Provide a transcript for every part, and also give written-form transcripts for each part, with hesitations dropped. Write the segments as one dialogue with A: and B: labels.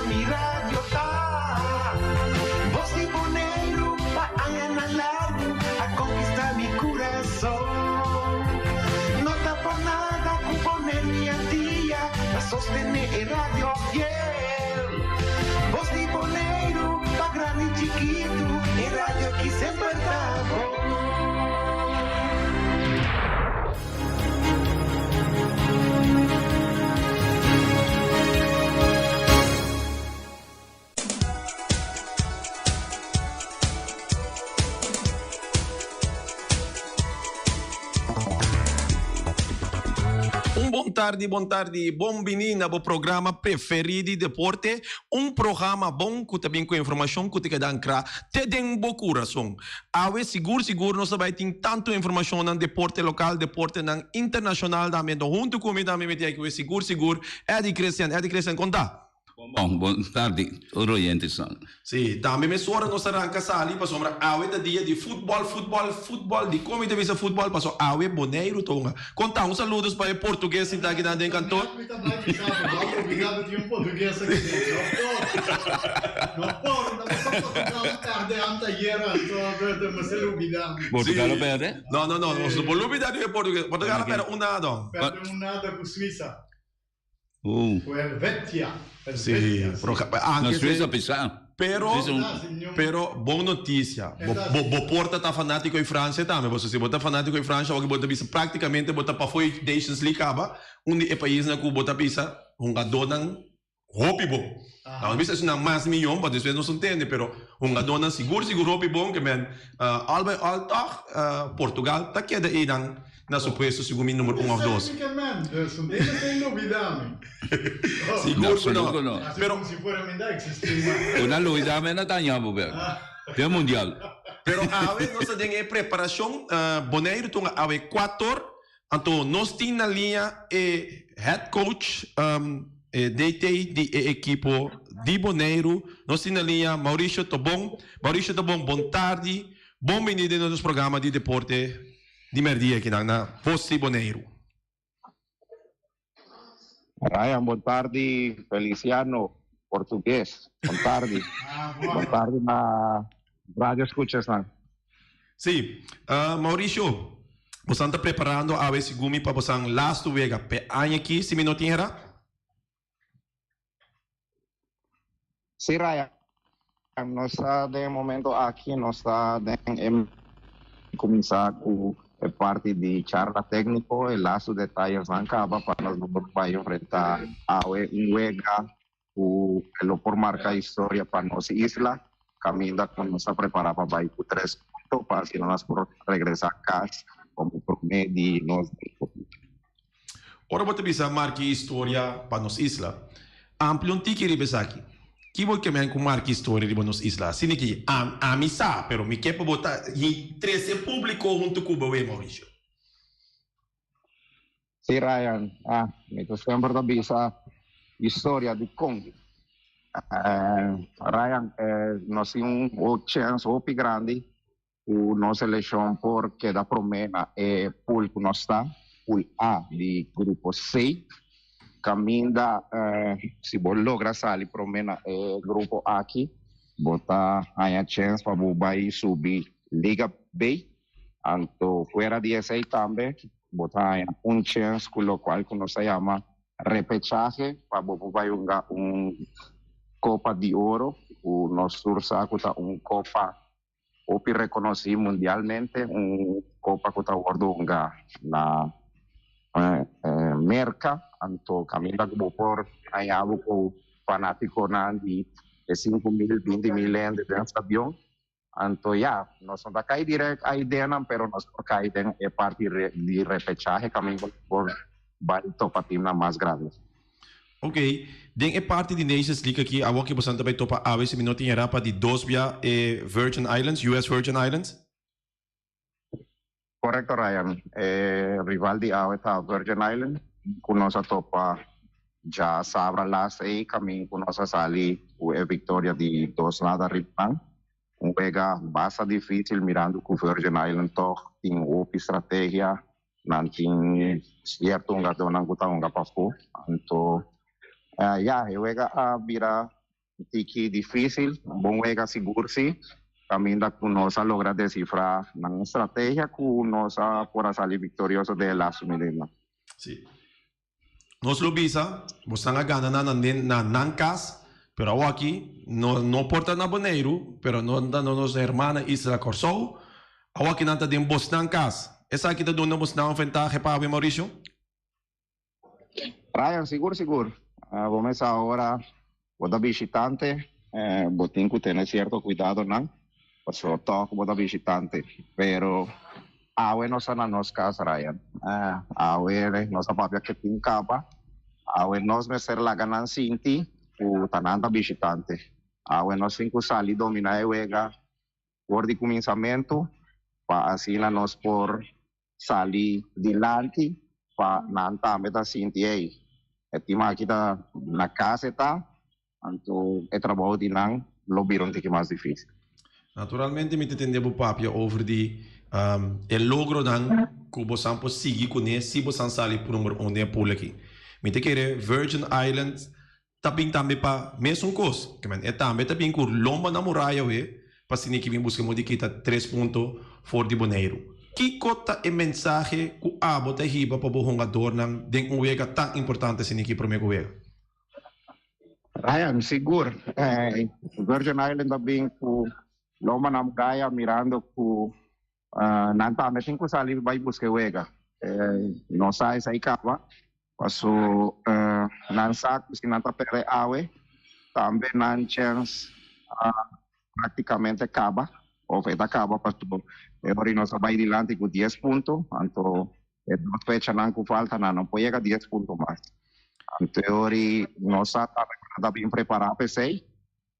A: mi radio ta. Bos di Boneiru pa añanan largu a konkistá mi kurason. No ta por nada ku Boneiru i Antia ta sostené e radio fiel. Bos di Boneiru pa grandi i chikitu, e radio aki semper ta bon.
B: Un bon tardi, bon tardi, bon bini na bo programa preferí di deporte, un programa bon ku ta bin ku informashon ku ta keda ankrá te den bo kurason. Awe sigur sigur nos ta bai tin tantu informashonnan deporte lokal, deportenan internashonal tambe. Enton huntu ku mi tambe mi tin aki we sigur sigur Eddy Christian. Eddy Christian kon ta?
C: Bon bon, bon tardi tur oyentesnan.
B: Si, tambe mesora nos ta ranka sali pasobra awe ta dia di futbòl, futbòl, futbòl. Dikon mi ta bisa futbòl? Pasobra awe Boneiru ta hunga. Kon ta? Un saludos pa e portugues sinta akinan den kantor.
D: Mi ta bai bisa bo, bo a lubida bo tin un portugues aki den. No por, no por, no paso Portugal a perde anteayer anto mester lubida mi.
C: Portugal a perde?
B: No, no, no, nos no por lubida di e portugues. Portugal a perde un nada.
D: Perde un nada cu Suiza.
C: Uh.
D: Cu Helvetia.
B: Sí,
D: Helvetia,
B: pero
D: sí.
C: Na
B: anke
C: Suiza
B: se
C: pisa.
B: Pero,
C: Suiza un.
B: pero bon noticia. Bo, bo, bo por ta ta fanatico di Francia tambe. Pasobra si bo ta fanatico di Francia, awor bo ta bisa practicamente bo ta pafó e Nations League caba, un di e paisnan cu bo ta bisa hungadornan hopi bon. Nan no bisa esunnan mas miyon, pa despues nos ntende, pero hungadornan sigur sigur hopi bon ke men all by all toch Portugal ta keda einan na su puesto segun mi number un of dos.
D: Esaki ke men, dus un debe ta lubida mi.
B: Sigur ku no.
C: Absoluto no.
D: Asi
B: Pero
D: como si fuera mi ta existi mas.
C: Una lubida mi no ta ña bo bek. Den mundial.
B: Pero awe nos ta den e preparashon, Boneiru ta hunga awe kuator, anto nos tin na liña e head coach, e DT di e ekipo di Boneiru, nos tin na liña Mauricio Tobon. Mauricio Tobon, bon tardi, bon bini den nos programa di deporte. Di merdia akinan na Voz di Boneiru.
E: Ryan, bon tardi. Feliciano, Portugues, bon tardi. Bon tardi na radio escuchasnan.
B: Sí, Mauricio, bosan ta preparando awe segun mi pa bosan lastu wega p'e aña aki, si mi no tin hera?
E: Sí, Ryan, nos ta den e momento aki, nos ta den e cuminsa cu e parti di charla tecnico, e lastu detayesnan caba pa nos no por bay enfrenta awe un wega cu lo por marca historia pa nos isla, caminda cu nos ta prepara pa bay cu tres punto pa asina nos por regresa cas como prome di nos grupo.
B: Ora bo ta bisa marki historia pa nos isla, amplia un tiki riba esaki. Ki bo ke men ku marki historia riba nos isla? Asina ki ami sa, pero mi ke pa bo ta trese publiko huntu ku bo, Mauricio.
E: Sí, Ryan. Ah, mi ta semper ta bisa historia di kon. Ryan, nos tin un chens hopi grandi ku nos selekshon por keda promé na e pool ku nos ta, pool A di grupo C. Kaminda si bo logra sali promé na e grupo aki, bo ta haña chèns pa bo bai subi Liga B. Anto fuera di esei tambe bo ta haña un chèns ku lokual ku nos ta yama repechahe pa bo por bai hunga un Kopa di Oro ku nos tur sa ku ta un kopa hopi reconoci mundialmente, un copa cu ta wordo hunga na Merca, anto caminda cu bo por haña bo cu fanaticonan di e 5000, 20000 hende den stadion, anto ya, nos no ta cay direct aidenan, pero nos por cay den e parti di repechahe caminda cu por bay topa teamnan mas grandi.
B: Ok, den e parti di Nations League aki, awor ki bosan ta bai topa awe si mi no tin erá pa di dos bia e Virgin Islands, US Virgin Islands?
E: Korekto Ryan, e rival di awe ta Virgin Island ku nos a topa dja sabra las ei kamin ku nos a sali ku e viktoria di dos nada riba nan. Un wega basta difísil mirando ku Virgin Island tòg tin hopi strategia. Nan tin cierto hungadornan cu ta hunga pafó. Anto, ya, e wega a bira. Tiki difícil, un bon wega sigur sí. Caminda cu nos a logra descifra nan estrategia cu nos a por a sali victorioso den e laatste minuutnan.
B: Sí. Nos lo bisa, bosan a gana na na nan cas, pero awaki no no por ta na Boneiru, pero no ta na nos hermana isla Kòrsou, awaki nan ta den bosnan cas. Esaki ta duna bosnan un ventahe pabia, Mauricio?
E: Ryan, sigur sigur. Bo mesa ora bo ta bishitante, bo tin ku tene sierto kuidadonan, pasobra tòg bo ta bishitante. Pero awe nos ta na nos kas, Ryan. Awe nos a papia ke tin kaba. Awe nos mester laga nan sinti ku ta nan ta bishitante. Awe nos tin ku sali dominá e wega for di kuminsamentu pa asina nos por sali dilanti pa nan tambe ta sinti ey e team aki ta na cas e ta anto e trabou di nan lo bira un tiki mas dificil.
B: Naturalmente mi ta tende bo papia over di e logronan cu bosan por sigui cune si bosan sali number un den e pool aki. Mi ta kere Virgin Islands ta bin tambe pa mesun kos. Ke men e tambe ta bin ku lomba na muraya we pa asina ki bin buska modo di kita tres punto for di Boneiru. Kiko ta e mensahe ku abo ta hiba pa bo hungadornan den un wega tan importante asina ki prome ku wega?
E: Ryan, Sigur. Virgin Island ta bin ku lomba na muraya mirando ku Nan tambe tin ku sali bai buska e wega. No sa esei kaba, paso nan sa ku si nan ta perde awe, tambe nan chèns praktikamente kaba, òf e ta kaba paso e ora nos a bai dilanti ku dies punto, anto e dos fechanan ku falta nan no por yega dies punto mas. Anto e ora nos sa tambe ku nan ta bin prepará pa esei.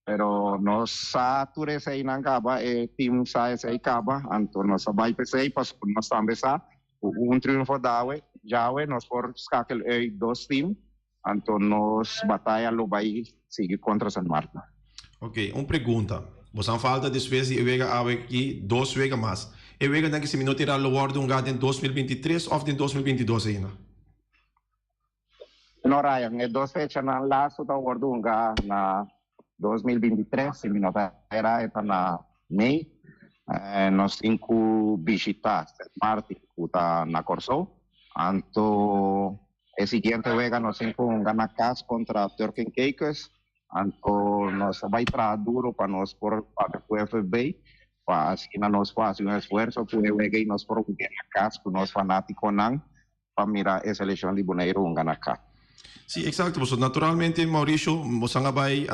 E: Pero nos sa tur eseinan caba, e team sa esei caba, anto nos a bai p'esei pasobra nos tambe sa cu un triunfo dawe, djawe nos por schakel uit dos team, anto nos bataya lo bai sigui contra San Martin.
B: Ok, un pregunta. Bosan falta despues di e wega awe aki dos wega mas. E weganan ki si mi no tira lo wordo hunga den 2023 of den 2022 ainda?
E: No Ryan, e dos fechanan laatste ta wordo hunga na 2023, si mi no ta era e ta na mei. Nos tin cu bishita Sint Maarten cu ta na Corsou. Anto e siguiente wega nos tin cu hunga na cas contra Turk and Caicos. Anto nos ta bay traha duro pa nos por papia cu FFB pa asina nos por haci un esfuerzo cu e wega y nos por hunga na cas cu nos fanaticonan. pa mira e seleccion di Boneiru hunga na ka.
B: Sí, exacto. Pasobra naturalmente, Mauricio, bosan a bai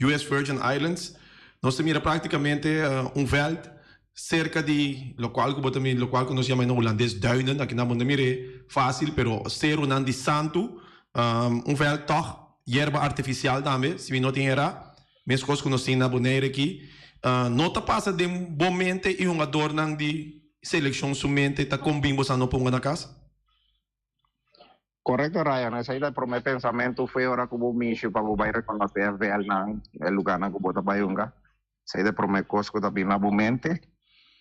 B: US Virgin Islands. Nos ta mira prácticamente un veld cerca di locual cu bo ta mira, locual cu nos yama na Hulandes duinen. Aki nan bo no ta mir'é fácil, pero ceronan di santu. Un veld toch, yerba artificial tambe, si mi no tin erá. Mescos cu nos tin na Bonaire aki. No ta pasa den bo mente y hungadornan di Seleccion su mente ta con bin bosa no ponga na cas?
E: Correcto Ryan, esey ta e prome pensamento fue ora cu bo mishi pa bo bay reconoce e velnan, e lugarnan cu bo ta bay hunga. Esey ta e prome cos cu ta bin na bo mente.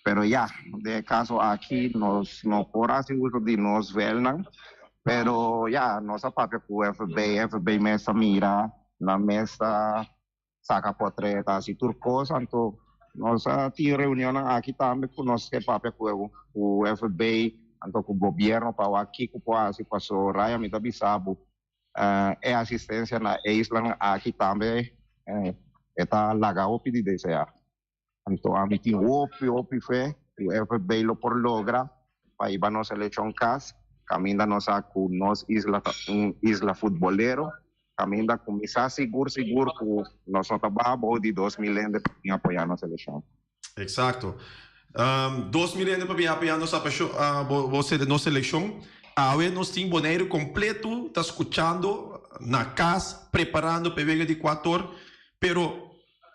E: Pero ya, den e caso aki nos no por haci uso di nos velnan, pero ya, nos a papia cu FB, FB mes ta mira, nan mes ta saka potret, hasi tur kos, anto nos a tin reunionnan aki tambe ku nos ke papia ku ku FB, anto ku gobierno pa wak kiko por hasi paso Ryan mi ta bisa bo e asistencia na e islanan aki tambe e ta laga hopi di desea. Anto ami tin hopi hopi fe ku FB lo por logra pa hiba nos selekshon kas, kaminda nos sa ku nos isla ta un isla futbolero, kaminda ku mi sa sigur sigur ku nos no ta baha bou di 2000 hende pa bin apoyá nos selekshon.
B: Eksakto. 2000 hende pa bin apoyá nos nos selekshon. Awe nos tin Boneiru kompleto ta skuchando na kas, preparando pa e wega di kuator, pero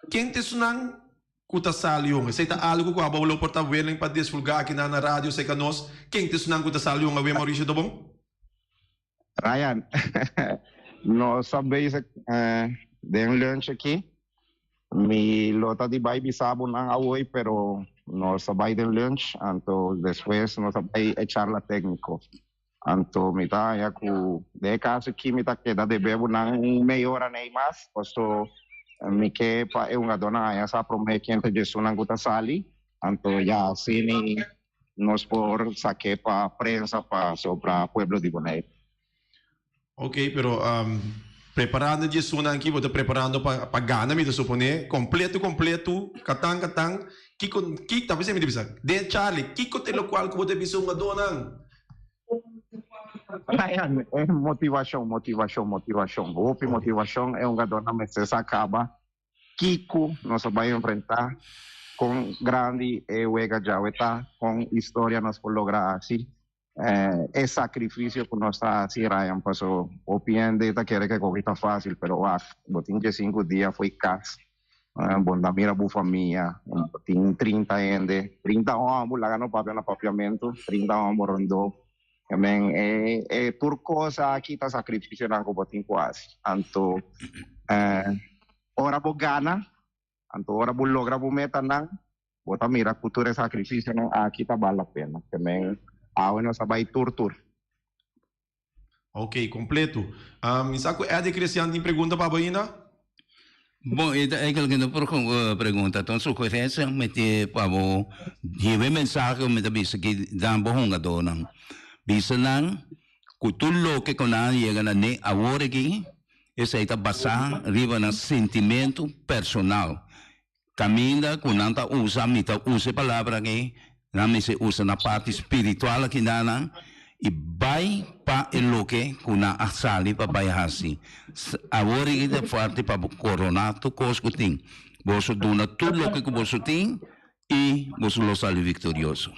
B: Ken ta esunnan ku ta sali yonga? Esei ta algu ku abo lo por ta willing pa disvulgá akinan na radio serka nos? Ken ta esunnan ku ta sali yonga awe, Mauricio Tobon?
E: Ryan, nos ta bezig den lunch aki. Mi lo ta di bai bisa bo nan awoy, pero nos ta bai den lunch, anto despues nos ta bai e charla técnico. Anto mi ta haña ku den e kaso aki mi ta keda debe bo nan un mei ora nei mas, paso. Mi ke pa e hungadónan haña sa promé ken ta djesunnan ku ta sali, anto ya asina nos por sak'é pa prensa pa sobra pueblo di Boneiru.
B: Ok, pero preparando djesunnan aki bo ta preparando pa pa gana mi ta suponé, kompleto kompleto, katan katan, kiko ki ta bisa mi ta bisa den Charlie kiko ta e lokual ku bo ta bisa hungadónan?
E: Ryan, e motivashon, motivashon, motivashon. Hopi motivashon e hungadónan mester sa kaba kiko nos a bai enfrentá, kon grandi e wega djawe ta, kon historia nos por logra hasi. E sakrifisio ku nos ta hasi, Ryan, paso hopi hende ta kere ku e koki ta fásil, pero wak, bo tin diesinku dia fo'i kas. Bo no ta mira bo famia, bo tin 30 hende, 30 homber, laga no papia na papiamentu, 30 homber rondó. I men, e, e tur kos aki ta sakrifisionan ku bo tin ku hasi. Anto, ora bo gana, anto ora bo logra bo metanan, bo ta mira ku tur e sakrifisionan aki ta bal la pena. I men, awe nos a bai tur tur.
B: Ok, completo. Mi sa cu Eddie Christian tin pregunta pa bo ainda?
C: Bon, e ta eigenlijk no por pregunta. Ta un sugerencia mi tin pa bo hiba e mensahe cu mi ta bisa aki dan bo hungadornan. Bisa nan cu tur loke cu nan a yega na ne awor aki, esey ta basa riba nan sentimento personal. Caminda cu nan ta usa, mi ta usa e palabra aki, nan mester usa na parti spiritual aki nan y bay pa e loke cu nan a sali pa bay haci. Awor aki ta fuerte pa bo corona tur cos cu tin. Boso duna tur loke cu boso tin y boso lo sali victorioso.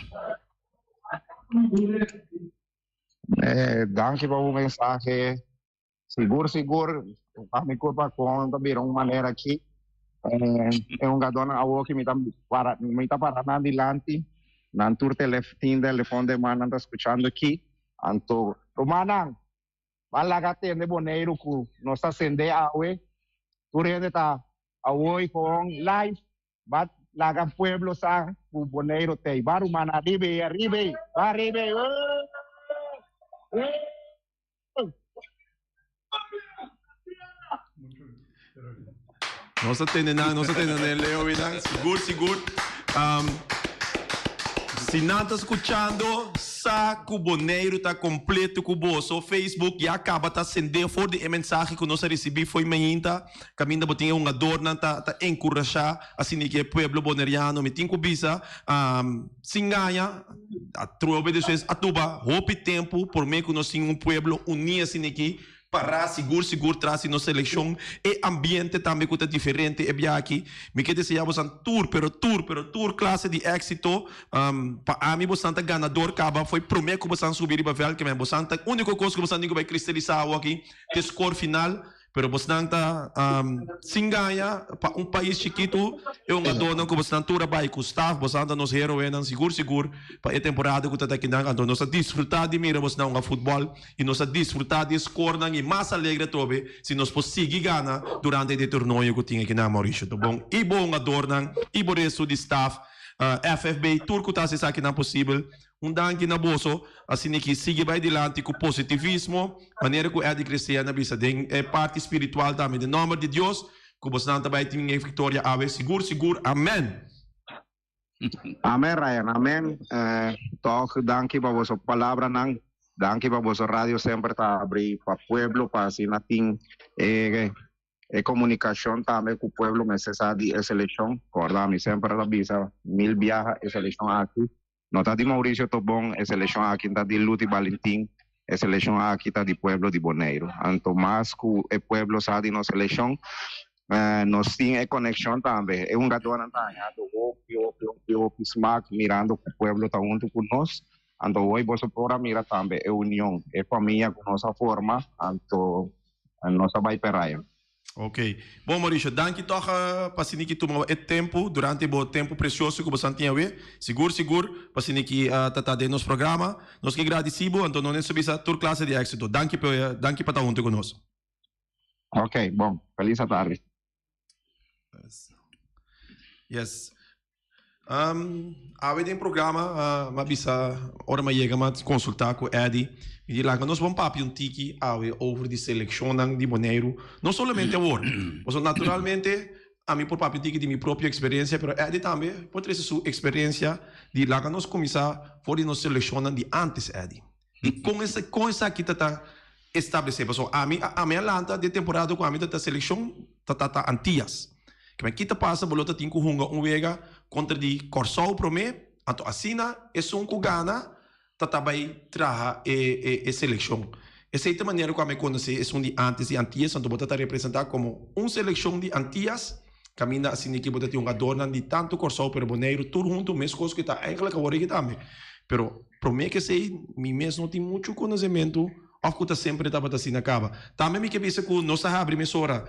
E: Danki pa bo mensahe. Sigur sigur pa mi culpa con ta bira un manera aki. E hungadornan awo ki mi ta para mi ta para nan dilanti nan tur telef tin telefon den man nan ta scuchando aki. Anto rumannan ban laga tende Boneiru cu nos ta sende awe tur hende ta awoy con live Ba laga pueblo sa ku Boneiru tei. Ba ruman ariba ei, ariba ei, ba ariba ei.
B: Nos a tende nan, nos a tende nan Leo i nan. Sigur, sigur. Um, si nan ta skuchando, sa ku Boneiru ta kompleto ku boso. Facebook ya kaba ta sende for di e mensahe ku nos a risibí fo'i mainta. Kaminda bo tin e hungadornan ta ta enkurashá asina ki e pueblo boneriano. Mi tin ku bisa, sin gaña, atrobe despues a tuba hopi tempu promé ku nos tin un pueblo uní asina ki pará sigur sigur tras di nos selekshon. E ambiente tambe ku ta diferente e biaha aki. Mi ke deseá bosan tur, pero tur, pero tur klase di éksito. Pa ami bosan ta ganador kaba fo'i promé ku bosan subi riba vèlt. Ke men bosan ta úniko kos ku bosan tin ku bai kristalisá awo aki t'e skor final. Pero bosnan ta sin gaña pa un pais chikitu e hungadornan ku bosnan tur a bai ku staf bosnan ta nos heroenan sigur sigur pa e temporada ku ta ta kinan anto nos a disfruta di mira bosnan hunga futbol i nos a disfruta di e skornan i mas alegre atrobe si nos por sigui gana durante di e tornoyo ku tin akinan Mauricio Tobon i bo hungadornan i bo resto di staf FFB tur ku ta hasi esakinan posibel. Un danki na boso, asina ki sigui bai dilanti ku positivismo, manera ku Eddie Cristian a bisa den e parti spiritual tambe, den nomber di Dios, ku bosnan ta bai tin e viktoria awe sigur sigur. Amen!
E: Amen Ryan, amen. Tog danki pa boso palabranan, danki pa boso radio semper ta abri pa pueblo pa asina tin e E komunikashon tambe ku pueblo mester sa di e selekshon. Kòrda mi semper ta bisa mil biaha e selekshon aki no ta di Mauricio Tobon, e selekshon aki ta di Luti Balentin, e selekshon aki ta di pueblo di Boneiru. Anto mas ku e pueblo sa di nos selekshon, nos tin e konekshon tambe. E hungadónan ta hañando hopi, hopi, hopi, hopi smak mirando ku pueblo ta huntu ku nos. Anto hoy boso por a mira tambe e union, e famia ku nos a forma. Anto Nos a bai p'e Ryan.
B: Ok. Bon Mauricio, danki tòg pa asina ki tuma e tempu durante bo tempu presioso ku bosan tin awe. Sigur sigur pa asina ki ta ta den nos programa. Nos ke gradisí bo, anto no neso bisa tur klase di éksito. Danki pa danki pa ta huntu ku nos.
E: Ok, bon. Felis atardi.
B: Yes. Um, awe den programa uh, ma bisa ora ma yega ma consulta cu Eddie. Mi di laga nos bon papia un tiki awe over di seleccionnan di Boneiru. No solamente awor. Pasobra naturalmente. Ami por papia tiki di mi propio eksperensia, pero Eddy tambe por trese su eksperensia di laga nos kuminsá for di nos selekshonnan di ántes, Eddy. Di kon e kon esaki ta ta establesé. Pasobra ami ami a lanta den temporada ku ami ta ta selekshon ta ta ta Antias. Kimen ki ta pasa bo lo ta tin ku hunga un wega kontra di Kòrsou promé, anto asina esun ku gana ta ta bai traha e e e selekshon. Esei ta manera ku ami konosé esun di ántes di Antias, anto bo ta ta representá komo un selekshon di Antias, kaminda asina ki bo ta tin hungadornan di tantu Kòrsou pero Boneiru tur huntu meskos ku e ta eigentlik awor aki tambe. Pero promé ku esei mi mes no tin muchu konosementu òf ku ta semper e tabata asina kaba. Tambe mi ke bisa ku nos a habri mesora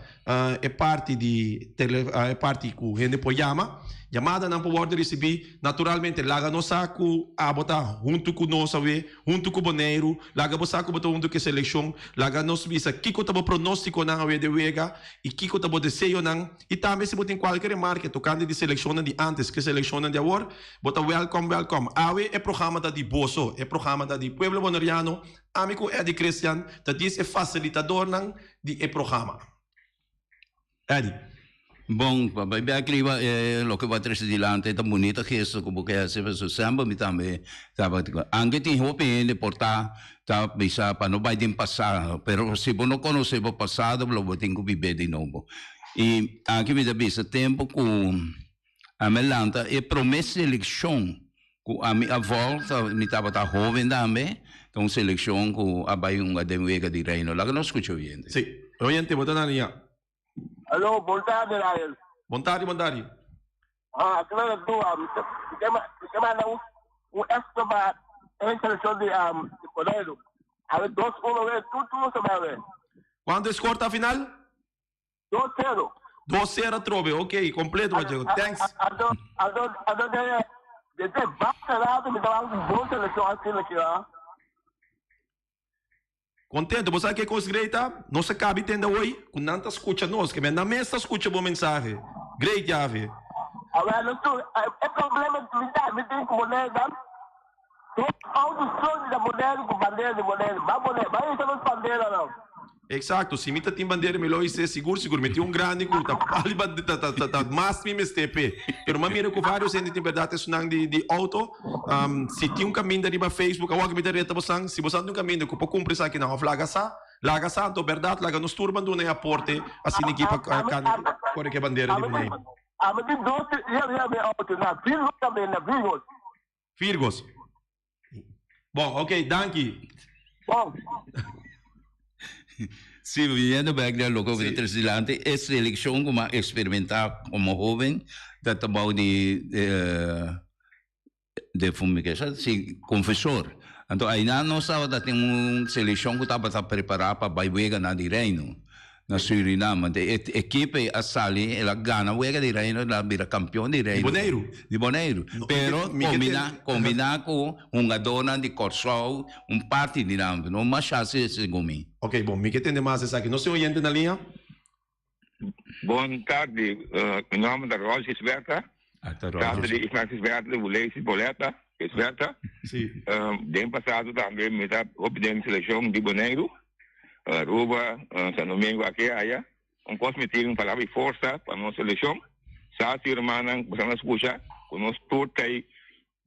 B: e parti di tele e parti ku hende por yama. Yamadanan por wòrdu risibí. Naturalmente laga nos sa ku abo ta huntu ku nos awe, huntu ku Boneiru. Laga bo sa ku bo ta huntu ku e selekshon. Laga nos bisa kiko ta bo pronóstikonan awe den wega i kiko ta bo deseonan. I tambe si bo tin kualke remarke tokante di selekshonnan di ántes ku e selekshonnan di awor, bo ta wèlkòm wèlkòm. Awe e programa ta di boso, e programa ta di pueblo boneriano. Ami ku Eddy Christian ta dis e fasilitadornan di e programa. Eddy.
C: Bon, pa bai bek riba e loke bo a trese dilanti, ta bunita gesto ku bo ke hasi, pasobra semper mi tambe tabata anke tin hopi hende por ta ta bisa pa no bai den pasado, pero si bo no konosé bo pasado lo bo tin ku bib'é di nobo. I aki mi ta bisa tempu ku ami a lanta e promé selekshon ku ami a vòlta, mi tabata hóben tambe, ta un selekshon ku a bai hunga den Wega di Reino. Laga nos skucha oyente.
B: Sí, oyente bo ta na liña.
F: Alo, bon tardi Ryan.
B: Bon tardi, bon tardi.
F: Ah, claro, tu, um, te, te manda un, un extra pa e selección de, um, de Boneiru. A ver, 2-1, we, tu, tu, se va, we.
B: Cuánto score ta final?
F: 2-0.
B: 2-0 atrobe, ok, completo, Diego. Thanks.
F: Ado, ado, ado, de, desde basta rato mi estaba un bon selección así, la que va.
B: Contento, bo sa ke cos great ta? Nos a cabi tende awoy cu nan ta scucha nos, ke men nan mes ta scucha bo mensahe. Great, Javi.
F: Awel nos tur, e problema mi ta mi tin cu Bonaire ta, tur auto sol di Bonaire cu bandera di Bonaire, ba Bonaire, ba hisa nos bandera nan.
B: Exacto, si mi ta tin bandera mi lo hise sigur sigur, mi tin un grandi cu ta pali ba ta ta ta mas mi mester p'e, pero mi a mira cu varios hende tin berdad esunnan di di auto. Si tin un kaminda riba Facebook awor mi ta reta bosan, si bosan tin un kaminda ku por kumpli esakinan òf laga sa, laga sa anto bèrdat laga nos tur ban duna e aporte asina aki pa kanda kore ku e bandera di Boneiru.
F: Ami tin dos ya ya mi auto na Virgos tambe na Virgos.
B: Virgos. Bon, ok, danki.
F: Bon.
C: Sí, viniendo bek den loke ku ta trese dilanti, e selekshon ku mi a eksperimentá komo hóben ta ta bou di de fumigacion, si, confesor. Anto ainan nos tabata tin un seleccion cu tabata prepara pa bay weganan di Reino na Surinam. Anto e ekipo a sali, el a gana wega di Reino, el a bira campeon di Reino.
B: Di Boneiru?
C: Di Boneiru. Pero combina, combina cu hungadornan di Corsou, un parti di nan, no masha segun mi.
B: Ok, bon, mi ke tende mas esaki. Nos tin oyente na liña?
G: Bon tardi, mi nomber ta Roger Gisberta. Tata di Ismael Gisberta, di Ulesi Boleta Gisberta. Den pasado tambe mi ta hopi den seleccion di Boneiru, Aruba, San Domingo, aki aya. Un cos mi tin un palabra di forsa pa nos seleccion. Sa si hermannan ku boso a scucha ku nos tur ta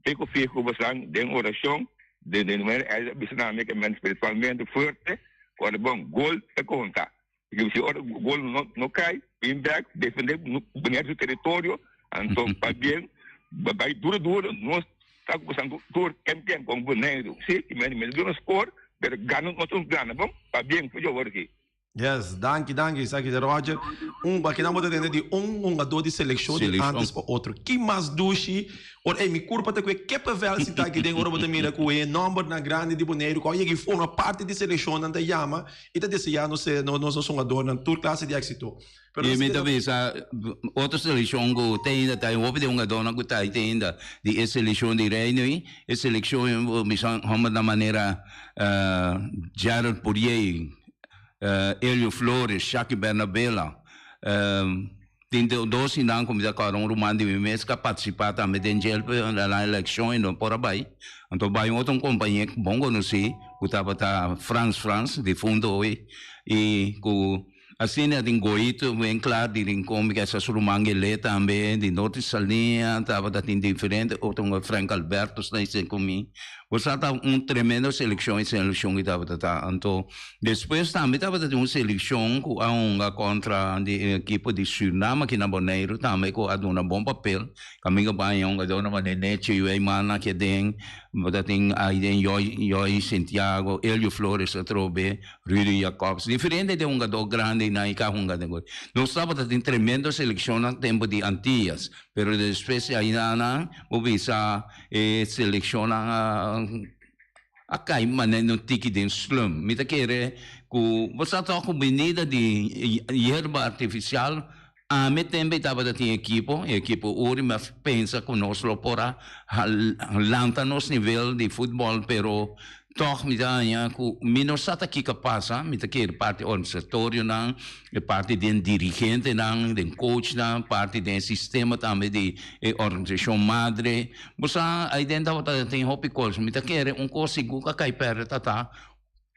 G: fico fico boso den oracion. Den manera elder a bisa nan mi ke men spiritualmente fuerte, ku ora bon gol ta conta. Si ora gol no no kai, bin bek, defende Bonaire su teritorio, anto pa bien, bai duro duro, nos ta kusando tur ken ken kon Boneiru. Si, i men men duna score, pero gana nos un gana, bon, pa bien, fu yo aki.
B: Yes, danki, danki, esaki ta Roger. Un, aki nan bo ta tende di un hungador di selekshon di antes pa otro. Ki mas dushi Ora ei mi kurpa ta kue kippenvel sintá aki den ora bo ta mira ku e nòmbernan grandi di Boneiru ku a yega i forma parti di selekshonnan ta yama i ta deseá nos nos hungadornan tur klase di éksito.
C: Pero I mi ta bisa otro selekshon ku te ainda ta hopi di hungadornan ku ta te ainda di e selekshon di Reino ei, e selekshon bisa hòmbernan manera Gerald Pourier, Elio Flores, Shaki Bernabela, Tin dos di nan ku mi ta kòrda un ruman di mi mes ku a partisipá tambe den djel na elekshon i no por a bai. Anto bai un otro un kompañé bon konosí ku tabata Frans Frans, difunto hoy, i ku. Asina tin Goito Winklaar di Rincon, mi kesa su ruman Gele tambe di Norte Saliña, tabata tin diferente otro un Frank Alberto sta esei ku mi. Bo sa ta un tremendo selekshon e selekshon ku tabata ta. Anto despues tambe tabata tin un selekshon ku a hunga kontra di e ekipo di Surinam aki na Boneiru tambe ku a duna bon papel. Kaminda ku a haña hungadónan manera Nechi Weimana aki aden, bo ta tin aiden Joy Joy Santiago, Elio Flores atrobe. Rudy Jacobs, diferente den hungadó grandi nan i ka hunga den gol. Nos tabata tin tremendo selekshonnan tempu di Antillas, pero despues di aina nan bo bisa e selekshonnan a a kai manera un tiki den slum. Mi ta kere ku bo sa tòg ku binida di yerba artifisial ami tempu i tabata tin ekipo, e ekipo uri mi a pensa ku nos lo por a lanta nos nivel di futbòl pero tòg mi ta haña ku mi no sa ta kiko a pasa, mi ta kere parti organisatorionan, e parti den dirigentenan, den coachnan, parti den e sistema tambe di e organisashon madre. Bo sa aiden tabata tin hopi kos, mi ta kere un kos sigur ku a kai pèrdè ta ta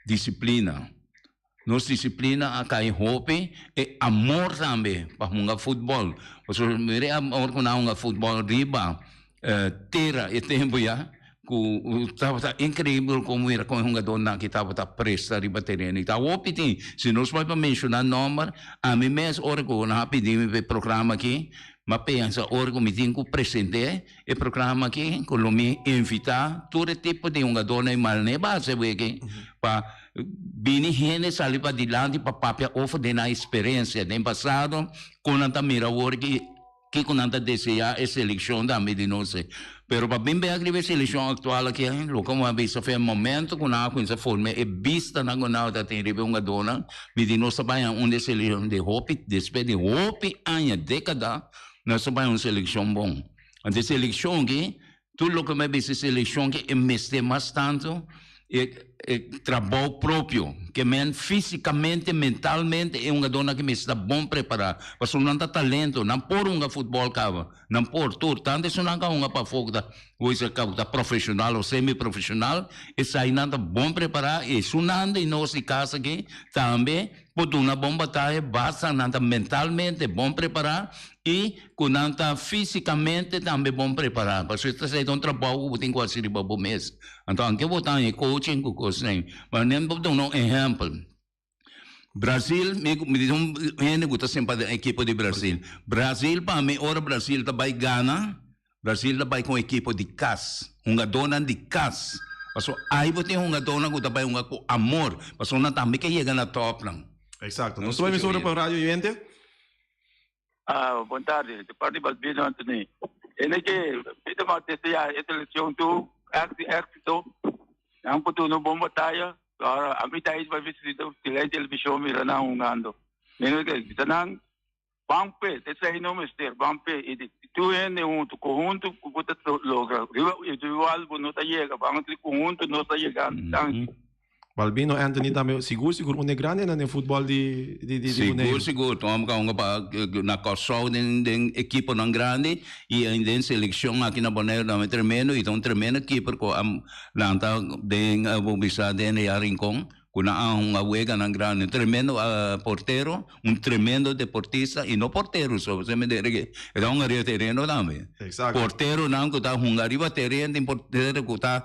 C: disiplina. Nos disiplina a kai hopi, e amor tambe pa hunga futbol. Pasobra mira e amor ku nan a hunga futbol riba tera e tempu ya, ku tabata inkreibel kon mira kon e hungadónan aki tabata presta riba tereno. I ta hopi tin, si nos bai pa menshoná nòmber, ami mes ora ku nan a pidi mi pa e programa aki, mi a pensa ora ku mi tin ku present'é e programa aki, ku lo mi invitá tur e tipo di hungadónan i malné base wiki pa Bini hende sali padilanti pa papia over den nan experiencia den pasado, con nan ta mira awor ki kico nan ta desea e seleccion tambe di nos. Pero pa bin bek riba e seleccion actual aki, loke mi a bisa for e momento cu nan a cuminsa forma e bistanan cu nan ta tin riba e hungadornan, mi di nos ta bay un di e seleccion di hopi, despues di hopi aña, decada, nos ta bay un seleccion bon. Anto e seleccion aki Tur loke mi a bisa e selekshon ke e mester mas tantu e e trabou propio. Ke men físikamente, mentalmente e hungadónan aki mester ta bon prepará. Pasobra nan ta talento, nan por hunga futbòl kaba, nan por tur. Tantu esunnan ku a hunga pafó ku ta ku ta profeshonal o semi profeshonal, esainan ta bon prepará i esunnan di nos di kas aki tambe por duna bon bataya basta nan ta mentalmente bon prepará i ku nan ta físikamente tambe bon prepará. Pasobra esta esei ta un trabou ku bo tin ku hasi riba bo mes. Anto anke bo ta haña coaching ku kosnan. Ma nen bo duna un ehèmpel. Brasil, mi mi di un hende ku ta semper den ekipo di Brasil. Brasil pa mi ora Brasil ta bai gana, Brasil ta bai ku un ekipo di kas, hungadónan di kas. Pasobra ai bo tin hungadónan ku ta bai hunga ku amor, pasobra nan tambe ke yega na tòpnan.
B: Eksakto. Nos ta bai mesora pa Radio Oyente.
F: Ah, bon tardi. De parte di Balbino Anthony. Ene ke Peter ma desea e seleccion tu éxito. Nan por duna un bon bataya. Ahora, a mi ta pa visita tele television mira nan hungando. Mira ke bisa nan ban pe, esei no mester, ban pe. I di tur hende huntu, conhunto ku bo ta logra. Riba individual bo no ta yega, ban conhunto nos ta yegando. Danki.
B: Balbino Anthony tambe sigur sigur un e grandenan den futbol di di di
C: Sigur
B: Boneiru.
C: sigur, ta homber hunga pa na Kòrsou den den ekiponan grandi i den selekshon aki na Boneiru tambe tremendo i ta un tremendo keeper ku a lanta den bo bisa den e Rincon ku nan a hunga weganan grandi, un tremendo portero, un tremendo deportista i no portero so, bo sa mende e ta hunga riba tereno tambe.
B: Exacto.
C: Porteronan ku ta hunga riba tereno tin portero ku ta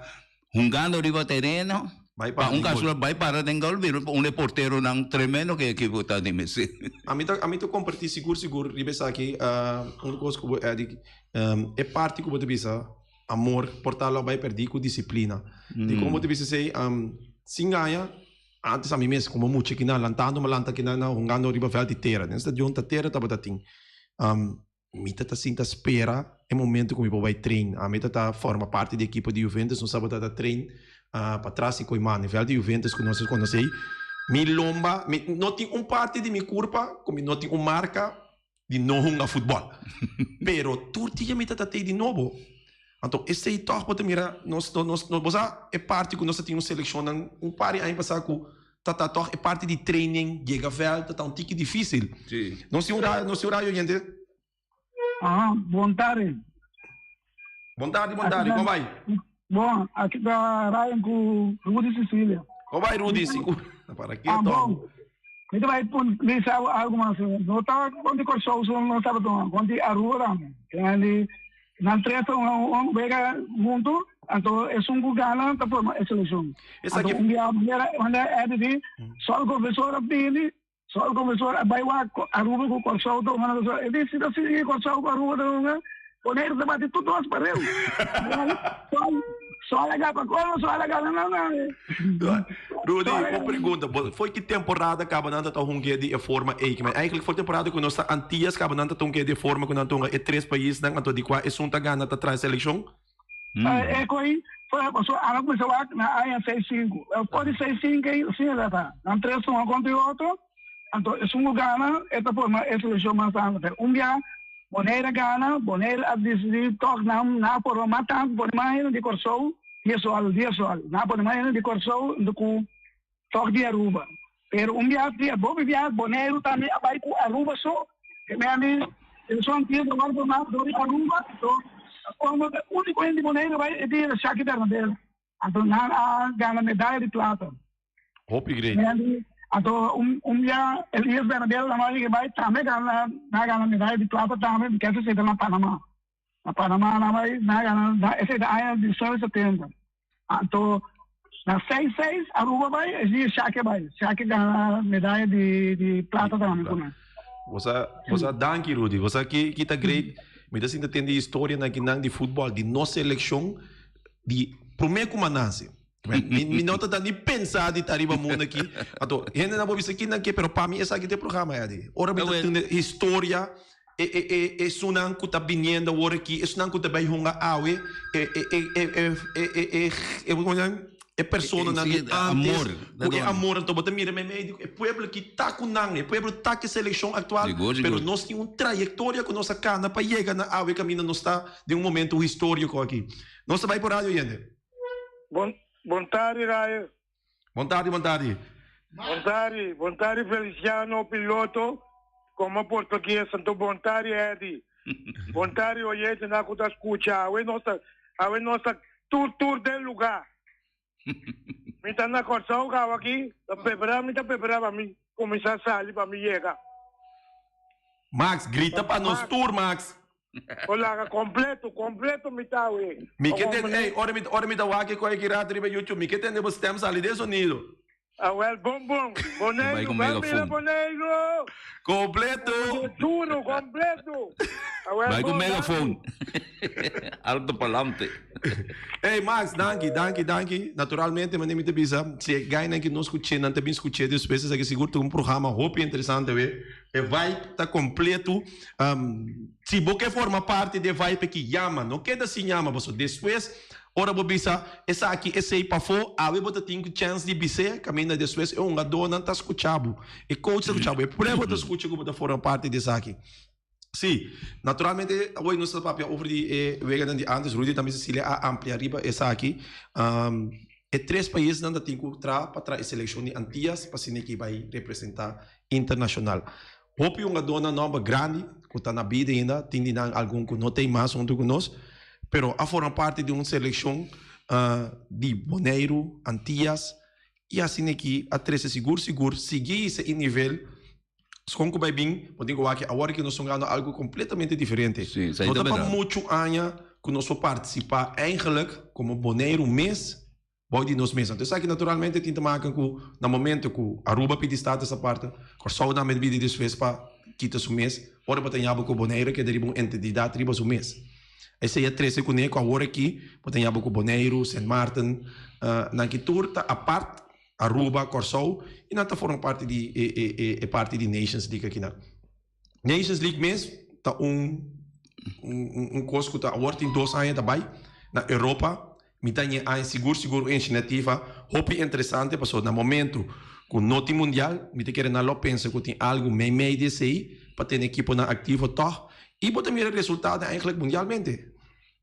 C: Hungando riba tereno,
B: Bai
C: pa
B: para
C: un
B: den gol.
C: caso bai para den gol bira un e porteronan tremendo ke ekipo ta di mester.
B: Ami ta ami ta kompartí sigur sigur riba esaki un kos ku bo Eddy e parti ku bo ta bisa amor por ta lo bai pèrdí ku disiplina. Dikon bo ta bisa esei? Sin gaña antes ami mes komo mucha kinan lantando mi a lanta kinan hungando riba vèlt di tera den stadion ta tera tabata tin. Mi ta ta sinta spera e momento ku mi por bai train. Ami ta ta forma parti di ekipo di Juventus, nos tabata ta train patras di Koiman, nivel di Juventus ku nos a konosé. Mi lomba, mi no tin un parti di mi kurpa ku mi no tin un marka di no hunga futbòl. Pero tur dia mi ta ta tei di nobo. Anto esei tòg bo ta mira nos nos bo sa e parti ku nos ta tin un selekshonnan un par di aña pasá ku ta ta tòg e parti di training yega vèlt ta ta un tiki difísil. Nos tin un radio nos tin un radio oyente.
H: Aha, bon tardi.
B: Bon tardi, bon tardi, kon bai?
H: Bon, aki ta Ryan ku Rudy Cecilia.
B: Kon bai Rudy? Sigur. Para ke
H: Ah,
B: tòg?
H: bon. Mi ta bai pun bisa bo algu mas. No ta kon di Kòrsou so nos tabata hunga, kon di Aruba tambe. Di nan tres ta hunga un wega huntu, anto esun ku gana ta forma e selekshon. Anto un bia manera manera Eddy di, Sol Confesor a bini, Sol Confesor a bai wak Aruba ku Kòrsou ta hunga. E di si ta sigui Kòrsou ku Aruba ta hunga, Boneiru ta bati tur dos pareu. Sol, sol a gapa kono, sol a gana nan nan.
B: Rudy, un pregunta. Foi ki temporada kaba nan ta ta hunga di e forma ei? Kimen eigenlijk for temporada ku nos ta Antillas kaba nan ta ta hunga di e forma ku nan ta hunga e tres paisnan anto di kua esun ta gana ta trae selekshon?
H: E koi foi paso ana kuminsa wak na aña seis sinku. For di seis sinku ei asina ta ta. Nan tres ta hunga kontra e otro. Anto esun ku gana e ta forma e selekshon mas tantu. Pero un bia Bonaire a gana, Bonaire a disidí tòg nan nan a forma mas tantu pone mas hende di Kòrsou di Sol, di Sol. Nan a pone mas hende di Kòrsou huntu ku tòg di Aruba. Pero un bia di bobi bia Boneiru tambe a bai ku Aruba so. Ke mea mi selekshon antier ta wòrdu formá dor di Aruba. Anto a forma e úniko hende di Boneiru a bai e di Shaki Bernabela. Anto nan a gana medaya di plata.
B: Hopi great.
H: Anto un un dia Elias Bernabel la mari bai tambe gana na gana medaya di plata tambe mi kese seta na Panama. Na Panama na bai na gana na ese ta aña di 70. Anto na 66 Aruba bai e dia Shake bai. Shake gana medaya di di plata tambe ku nan.
B: Bosa bosa danki Rudy. Bosa ki ki ta great. Mi ta sinta tende historia nan kinan di futbol di nos selekshon di prome ku mi a nase. Mi, mi no ta ni pensa di ta riba mundo aki. Anto, hende nan por bisa kinan ke, pero pa mi esaki ta e programa Eddie. Ora mi ta tende historia, e, e, e, esunnan ku ta biniendo awor aki, esunnan ku ta bai hunga awe, e, e, e, e, e, e, e, e, e, como nan, e personanan di antes, ku e amor, anto bo ta mira meimei di e pueblo aki ta ku nan, e pueblo ta ku e selekshon aktual, pero nos tin un trayektoria ku nos a kana pa yega na awe kaminda nos ta den un momento historiko aki. Nos ta bai por radio yende.
I: Bon, bon tardi, Rayo.
B: Bon tardi, bon tardi.
I: Bon tardi, bon tardi, Feliciano, piloto, como portugués, anto bon tardi, Eddie. Bon tardi, oyente, na ku ta escucha. Awe nos ta, awe nos ta tur, tur den lugar. Mi ta na Kòrsou gau aki, ta prepará, mi ta prepará pa mi kuminsá sali pa mi yega.
B: Max, grita pa nos tur, Max.
I: O laga completo, completo mi ta awe.
B: Mi ke tende, ey, ora mi, ora mi ta wak e koe ki rato riba YouTube, mi ke tende bo stem sali den sonido.
I: Awel, bon bon. Boneiru, ban mira Boneiru!
B: Completo!
I: Duro, completo!
C: Awel, Bai ku megafon. Alto palante.
B: Ey, Max, danki, danki, danki. Naturalmente, manera mi ta bisa, si e gainan ki no skuché, nan ta bin skuché despues, esaki sigur ta un programa hopi interesante we. E vibe ta completo. Si bo ke forma parti di e vibe aki, yama. No keda sin yama pasobra despues ora bo bisa esaki, esei pafó, awe bo ta tin ku chèns di bis'é, kaminda despues e hungadónan ta skucha bo, e coach ta skucha bo, e pueblo ta skucha ku bo ta forma parti di esaki. Sí, naturalmente awor nos ta papia over di e weganan di antes, Rudy tambe Cecilia a amplia riba esaki. E tres paisnan ta tin ku traha pa traha e selekshon di Antillas pa asina ki bai representá internashonal. Hopi hungadónan nòmber grandi ku ta na bida ainda, tin di nan algun ku no ta ei mas huntu ku nos, pero a forma parti di un selekshon di Boneiru, Antillas i asina ki a trese sigur sigur sigui hisa e nivel. Skon ku bai bin, bo tin ku wak awor ku nos ta hungando algu kompletamente diferente. No ta pa muchu aña ku nos por partisipá eigenlijk komo Boneiru mes bou di nos mes. Anto esaki naturalmente tin te maken ku na momento ku Aruba pidi status aparte, Kòrsou tambe pidi despues pa kita su mes, ora bo ta yaba ku Boneiru keda riba un entidad riba su mes. Esei a trese kuné ku awor aki bo ta yaba ku Boneiru, Sint Maarten, nan ki tur ta apart, Aruba, Kòrsou, i nan ta forma parti di e e parti di Nations League akinan. Nations League mes ta un un kos ku ta awor tin dos aña ta bai na Europa. Mi ta ñe aña sigur sigur un inisiativa hopi interesante pasobra na momento ku no tin mundial mi ta kere nan lo pensa ku tin algu mei mei di esei pa tene ekiponan aktivo tòg i bo ta mira resultado eigenlijk mundialmente.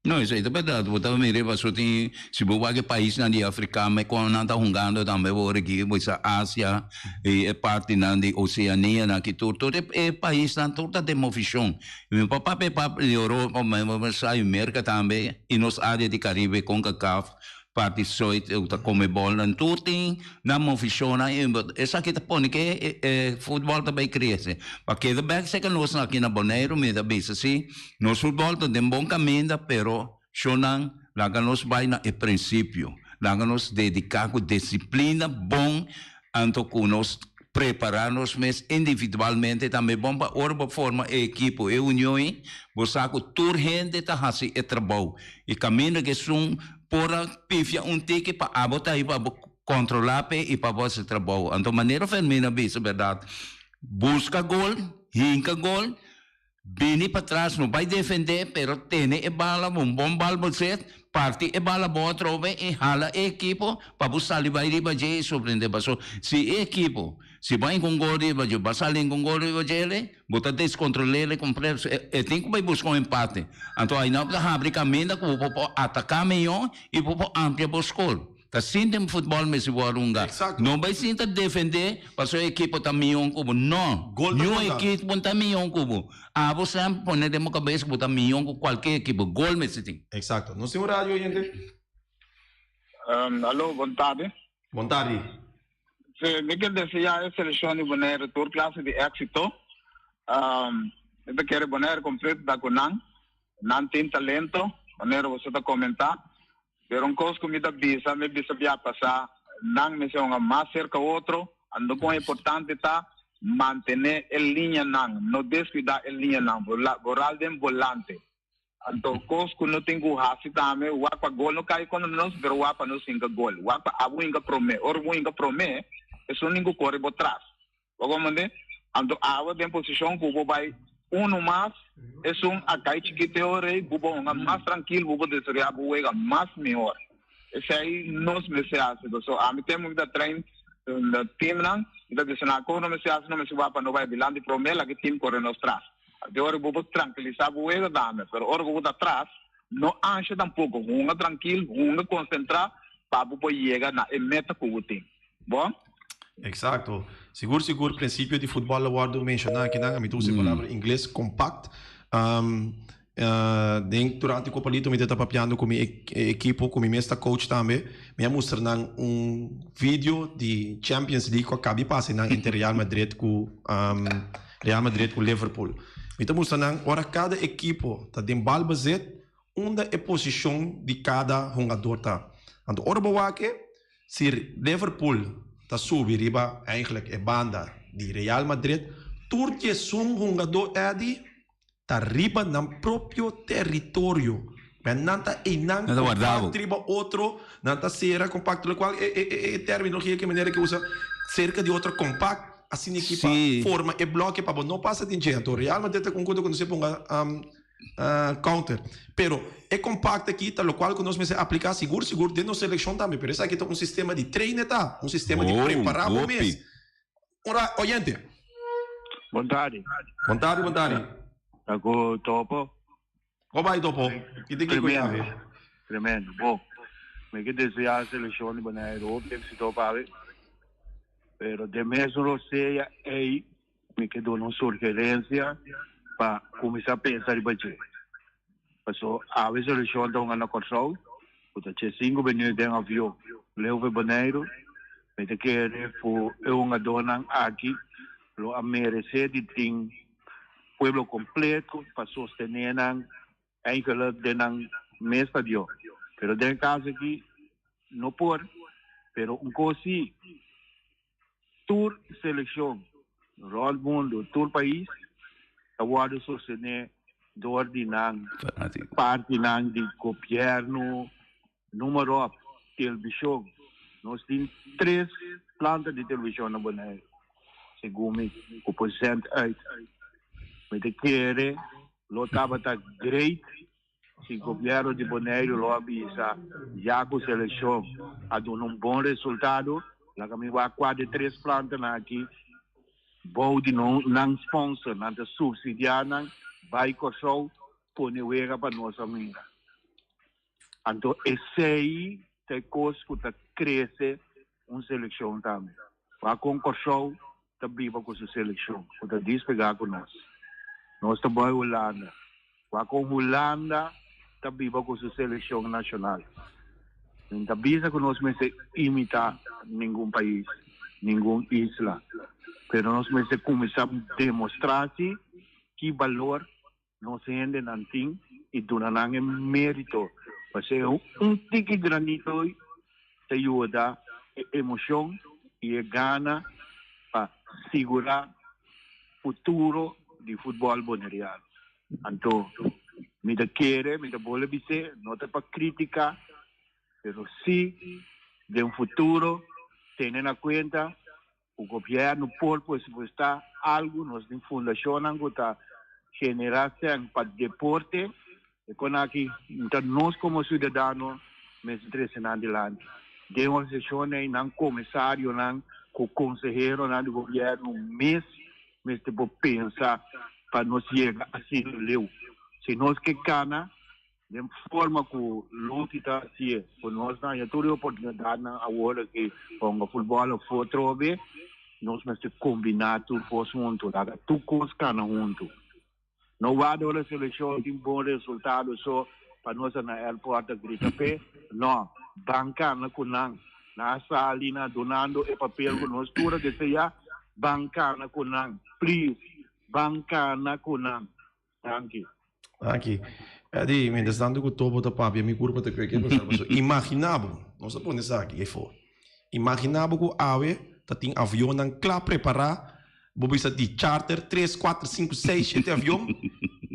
C: No, esei ta berdad. Bo ta mira paso tin, si bo wak e paisnan di Afrika me kon nan ta hungando tambe awor aki, bo sa Asia i e partinan di Oceania nan aki tur, tur e paisnan tur ta den movishon. I mi por papia pap di Europa, mi por sa i Merka tambe i nos area di Karibe, Concacaf. parti zuid ku ta kome bòlnan tur tin nan movishonnan i esaki ta pone ke e futbòl ta bai krese. Pa keda bèk seka nos aki na Boneiru mi ta bisa si nos futbòl ta den bon kaminda pero shonnan laga nos bai na e prinsipio laga nos dediká ku disiplina bon anto ku nos Prepará nos mes individualmente tambe bon pa ora bo forma e ekipo, e union ei, bo sa ku tur hende ta hasi e trabou. I kaminda ku esun por a pifia un tiki pa abo ta ei pa bo kontrolá p'e i pa bo hasi trabou. Anto manera Fermin a bisa bèrdat, buska gol, hinka gol, Bini patras no bai defende pero tene e bala un bon bal bo zet parti e bala bo atrobe y hala e ekipo pa bo sali bai riba dje y sorprende paso si e ekipo si bo a hinka un gol riba dje bo a sali hinka un gol riba djele bo ta descontrolele completo e tin cu bai busca un empate anto aynan bo ta habri caminda cu bo por ataka miyo y bo por amplia bo score. Ta sinti un futbol mester wòrdu hunga. No bai sinta defendé pasobra e ekipo ta mion ku bo. No!
B: Gol ta
C: Niun
B: konta.
C: ekipo no ta mion ku bo. Abo semper pone den bo kabes ku bo ta mion ku kualke ekipo. Gol mester tin.
B: Exacto. Nos tin un radio oyente.
J: Alo, bon tardi.
B: Bon tardi.
J: Si, mi ke deseá e selekshon di Bonaire tur klase di éksito. Mi ta kere Bonaire kompleto ta ku nan. Nan tin talento, manera boso ta komentá. Pero un kos ku mi ta bisa, mi bisa bia pasá, nan mester hunga mas serka otro, anto kon importante ta mantené e liñanan, no deskuidá e liñanan, voral den volante. Anto kos ku no tin ku hasi tambe, wak pa gol no kai kontra nos, pero wak pa nos hinka gol, wak pa abo hinka promé. Ora bo hinka promé, esun tin ku kore bo tras. Bo comprende? Anto awe den posicion cu bo bay uno mas, esun a cay chikiteo rey, bo bo hunga mas trankil, bo bo desaroya bo wega mas mihor. Esey nos mester haci. Paso ami tempo mi ta train teamnan, mi ta bisa nan, con no mester haci, no mester wak pa no bay dilanti prome, laga e team core nos tras. Anto ora bo por trankilisa bo wega dame, pero ora cu bo ta tras, no ansha tampoco, hunga trankil, hunga concentra pa bo por yega na e meta cu bo tin. Bon?
B: Exacto. Sigur sigur principio di futbol a wordo menciona akinan. Ami ta usa e palabra ingles compact. Den durante Copa Lito mi ta ta papiando cu mi ekipo cu mi mes ta coach tambe. Mi a mustra nan un video di Champions League cu a cabi pasa nan entre Real Madrid cu Real Madrid cu Liverpool. Mi ta mustra nan ora cada ekipo ta den bal bezit unda e posicion di cada hungador ta. Anto ora bo wak e Si Liverpool ta subi riba eigenlijk e banda di Real Madrid, tur diesun hungadó Eddy ta riba nan propio teritorio. Men nan ta einan
C: Nan ta warda bo.
B: compact riba otro, nan ta sera compact, locual e e e terminologia ke manera ke usa cerca di otro compact, asina ki pa forma e bloke pa bo no pasa den dje. Anto Real Madrid ta un kontra ku nos e ponga Counter. Pero e compact aki ta locual cu nos mester aplica sigur sigur den nos seleccion tambe. Pero esaki ta un sistema di train ta, un sistema di prepara bo mes. Ora oyente.
F: Bon tardi.
B: Bon tardi, bon tardi.
F: Ta cu Topo.
B: Con bay Topo? Ki tin kico yabi?
F: Tremendo. Bo, mi ke desea seleccion di Bonaire hopi exito pabi. Pero den mes un rosea ey Mi ke duna un surgerensia pa kuminsá pensa riba dje. Paso awe solushon ta hunga na Kòrsou, ku ta che sinku minuut den avion leu for Boneiru. Mi ta kere ku e hungadónan aki lo a meresé di tin pueblo kompleto pa sostené nan Eigenlijk den nan mes ta dio. Pero den e caso aki no por. Pero un cos si, tur seleccion rond mundo, tur pais ta wordo sostene door di nan partinan di gobierno, noem maar op, television. Nos tin tres planta di television na Bonaire, segun mi, cu por zend uit. Mi ta kere Lo tabata great si gobierno di Boneiru lo a bisa ya cu seleccion a duna un bon resultado, laga mi wak cua di tres plantanan aki bou di nan sponsor, nan ta subsidia nan bay Corsou pone wega pa nos a mira. Anto esey ta e cos cu ta crece un seleccion tambe. Wak con Corsou ta biba ku su selekshon ku ta dispegá ku nos. Nos ta bai Hulanda. Wak kon Hulanda ta biba ku su selekshon nashonal. Mi no ta bisa ku nos mester imitá ningun pais, ningun isla, pero nos mester kuminsá demostrá si ki balor nos hendenan tin i duna nan e mérito. Pasobra un tiki granito ta yuda e emoshon i e gana pa sigurá futuro di futbòl boneriano. Anto mi ta kere, mi ta bole bis'é, no ta pa critica, pero si den futuro tene na cuenta cu gobierno por presupuesta algo, nos tin fundacionnan cu ta genera cen pa deporte, e con aki ta nos como ciudadano mester trece nan dilanti. Den organisacionnan ey nan comisarionan cu conseheronan di gobierno mes Mester por pensa pa nos yega asina leu. Si nos ke kana den forma ku Luti ta hasié, ku nos ta haña tur e oportunidatnan awor aki pa hunga futbòl afó atrobe, nos mester kombiná tur kos huntu, laga tur kos kana huntu. No wak ora selekshon tin bon resultado so pa nos a na airport a grita p'e. No, ban kana ku nan. Nan a sali na dunando e papel ku nos tur a deseá. Ban kana ku nan. Please, ban kana ku nan. Danki.
B: Danki. Eddie, mientras tanto ku Tobo ta papia mi kurpa ta kweke pasá paso. Imaginá bo, nos a pone esaki efo. Imaginá bo ku awe ta tin avionnan kla prepará Bo bisa di charter tres, kuater, sinku, seis, shete avion,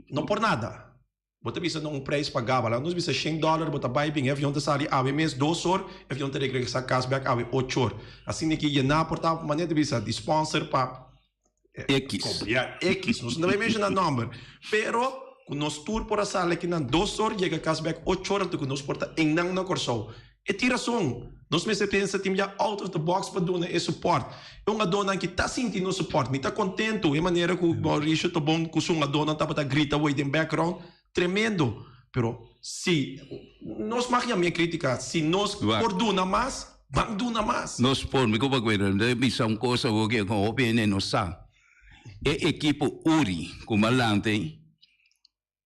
B: no por nada. Bo ta bisa na un prijs pagabel. Laga nos bisa shen dòler bo ta bai bin, e avion ta sali awe mes dos or, e avion ta regresá kas bèk awe ocho or. Asina ki yená por ta manera ta bisa di sponsor pa
C: X.
B: X, nos no ta bai menshoná nòmber. Pero ku nos tur por a sali aki nan dos or, yega kas bèk ocho or anto ku nos por ta einan na Kòrsou. E tin rason. Nos mester pensa tin bia out of the box pa duna e support. E hungadónan ki ta sinti nos support. Mi ta contento e manera cu Mauricio Tobon cu su hungadónan tabata grita awey den background. Tremendo. Pero si nos mag yam'é critica, si nos por duna mas, ban duna mas.
C: Nos por. Mi cu Paquero, mi ta bisa un cos awor cu hopi hende no sa. E ekipo Uri cu Malante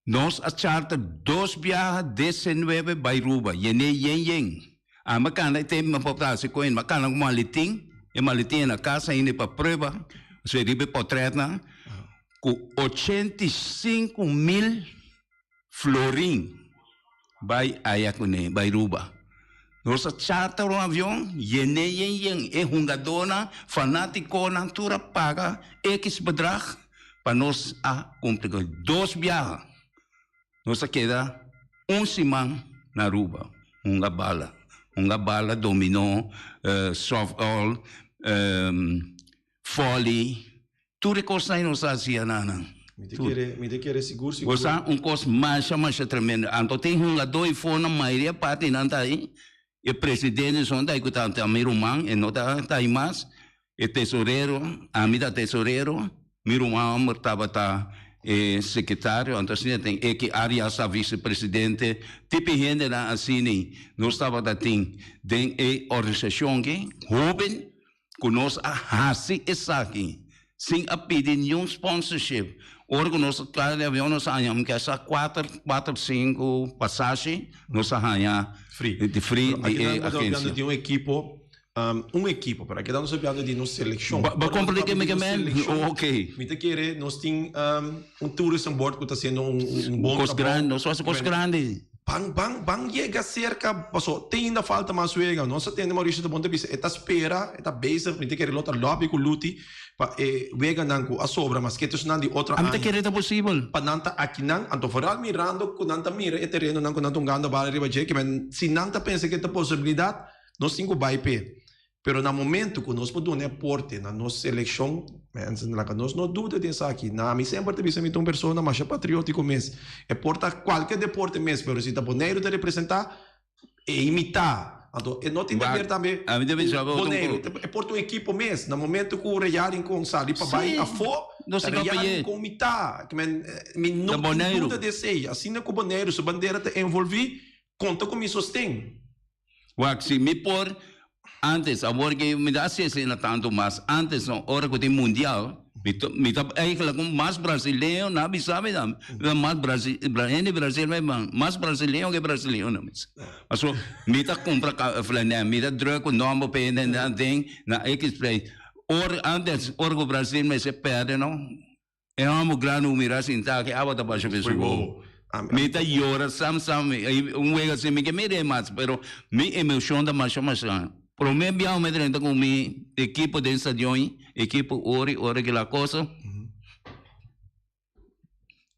C: Nos a charter dos biaha desennuebe bai Ruba, yené yen yen. Ami a kanda e tempu mi a por ta hasi ku hende, mi a kanda ku maletin, e maletin e na kas ainda pa prueba, pasobra riba e pòtrètnan, ku 85,000 florin bai aya kuné, bai Ruba. Nos a charter un avion, yené yen yen, e hungadónan, fanátikonan tur a paga ekis bedrag pa nos a cumpli cu dos biaha. Nos a keda un siman na Aruba hunga bala, hunga bala, dominó, softball, volley, tur e cosnan ay nos a hacia na nan.
B: Mi ta kere, mi ta kere sigur sigur.
C: Bo sa un cos masha masha tremendo. Anto tin hungadó y for na mayoria parti nan ta ahí. E presidente son ta ahí cu ta mi ruman, e no ta ahí mas. E tesorero, ami ta tesorero, mi ruman homber tabata e secretario, anto asina tin Eki Arias ta vicepresidente, tipi hendenan asini nos tabata tin den e organisacion aki, hoben cu nos a haci esaki sin a pidi niun sponsorship. Ora cu nos a cla di avion nos a haña mi kesa cuater, cuater, cinco pasashi nos a haña
B: Free.
C: di free
B: Pero
C: di e
B: aki nan bo ta
C: agencia.
B: hablando di un ekipo Un ekipo, pero aki ta nos papiando di nos selekshon.
C: Ba
B: Ora nos
C: komplike
B: papia
C: mi
B: di
C: ke
B: nos
C: men?
B: selekshon,
C: Ok.
B: mi ta kere nos tin un tourism board ku ta hasiendo un un bon
C: Kos
B: trabou.
C: grandi, nos hasi kos grandi.
B: Ban ban ban yega serka, paso te ainda falta mas wega. Nos a tende Mauricio ta bon ta bisa e ta spera, e ta bezig, mi ta kere lo ta lobby ku Luti pa e weganan ku a sobra maske ta esnan di otro
C: Ami ta
B: aña.
C: kere ta posibel.
B: Pa nan ta akinan, anto vooral mirando ku nan ta mira e terenonan ku nan ta hungando bala riba dje, ke men si nan ta pensa ke ta posibilidat, Nos tin ku bai p'e. Pero na momento ku nos por duna e aporte na nos selekshon, mensen, laga nos no duda den esaki. Na mi semper ta bisa mi ta un persona masha patriótiko mes. E por ta kualke deporte mes, pero si ta Boneiru ta representá, e imitá. Anto e no tin di ber tambe
C: Ami ta
B: ku Boneiru. E por ta un ekipo mes. Na momento ku Real Rincon sali pa bai afó, ta Real Rincon mitá. Mi no tin duda di esei. Asina ku Boneiru su bandera ta envolví, konta ku mi sosten.
C: Wak, si mi por. Antes, awor ke mi ta hasi esei na tantu mas, antes no, ora ku tin mundial, mi ta mi ta eigenlijk un mas brasileño na bisa mi ta, mi ta mas brasi hende Brasil mi mas brasileño ke brasileño na bisa. Paso mi ta kumpra ka flanel, mi ta druk ku nomber pa hende nan den na ekis plei. Ora antes ora ku Brasil mester perde no, E homo grandi ku mira sinta aki awa ta basha pe su wowo. Mi ta yora sam sam un wega si mi ke mira e mas pero mi emocion ta masha masha. Prome biaha mi drenta ku mi ekipo den stadion ekipo ori ora kila cosa.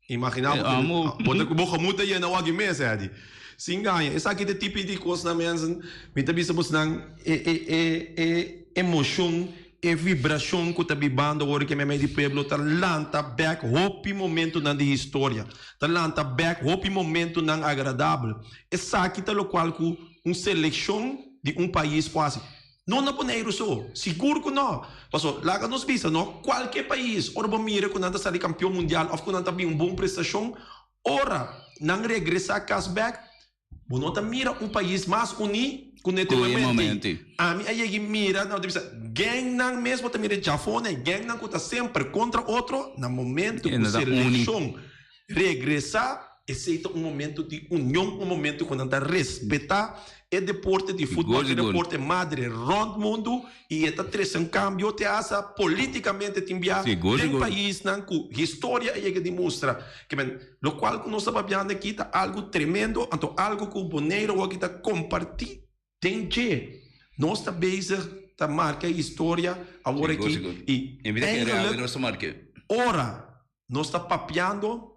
B: Imagina bo bo ta bo gemoed ta yena wak mes Eddy. Sin gaña esaki ta e tipo di kosnan mensen mi ta bisa bosnan e e e e emocion E vibrashon ku ta bibando awor ke meimei di pueblo ta lanta bèk hopi momentunan di historia, ta lanta bèk hopi momentunan agradabel. Esaki ta lokual ku un selekshon di un pais por hasi. No na Boneiru so, sigur ku no. Paso, laga nos bisa no, kualke pais ora bo mira ku nan ta sali kampion mundial òf ku nan ta bin un bon prestashon, ora nan regresá kas bèk, Bo no ta mira un pais mas uní ku n'e te momento ei. Ami a yega i mira, nan ta bisa, gengnan mes bo ta mira djafone, gengnan ku ta semper kontra otro, na momento ku selekshon regresá, esei ta un momento di union, un momento ku nan ta respetá e deporte di futbòl, e deporte madre rònt mundu. I e ta trese un kambio te hasta politikamente tin bia den paisnan ku historia a yega di mustra. Ke men, lokual ku nos ta papiando aki ta algu tremendo, anto algu ku Boneiru awor aki ta kompartí den dje. Nos ta bezig ta marka historia awor aki i eigenlijk ora nos ta papiando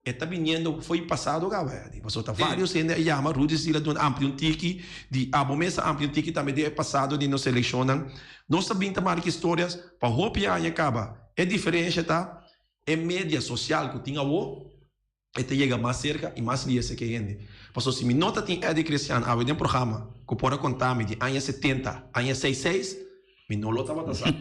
B: E ta biniendo fo'i pasado caba ya di. Pasobra ta varios hende a yama, Rudy Stil a duna amplia un tiki di abo mes a amplia un tiki tambe di e pasado di nos seleccionnan. Nos ta bin ta marca historias pa hopi aña caba. E diferencia ta e media social cu tin awo e ta yega mas cerca y mas liese ke hende. Pasobra si mi no ta tin Eddy Christian awe den programa cu por a conta mi di aña 70, aña seis seis, Mi no lo tabata sa.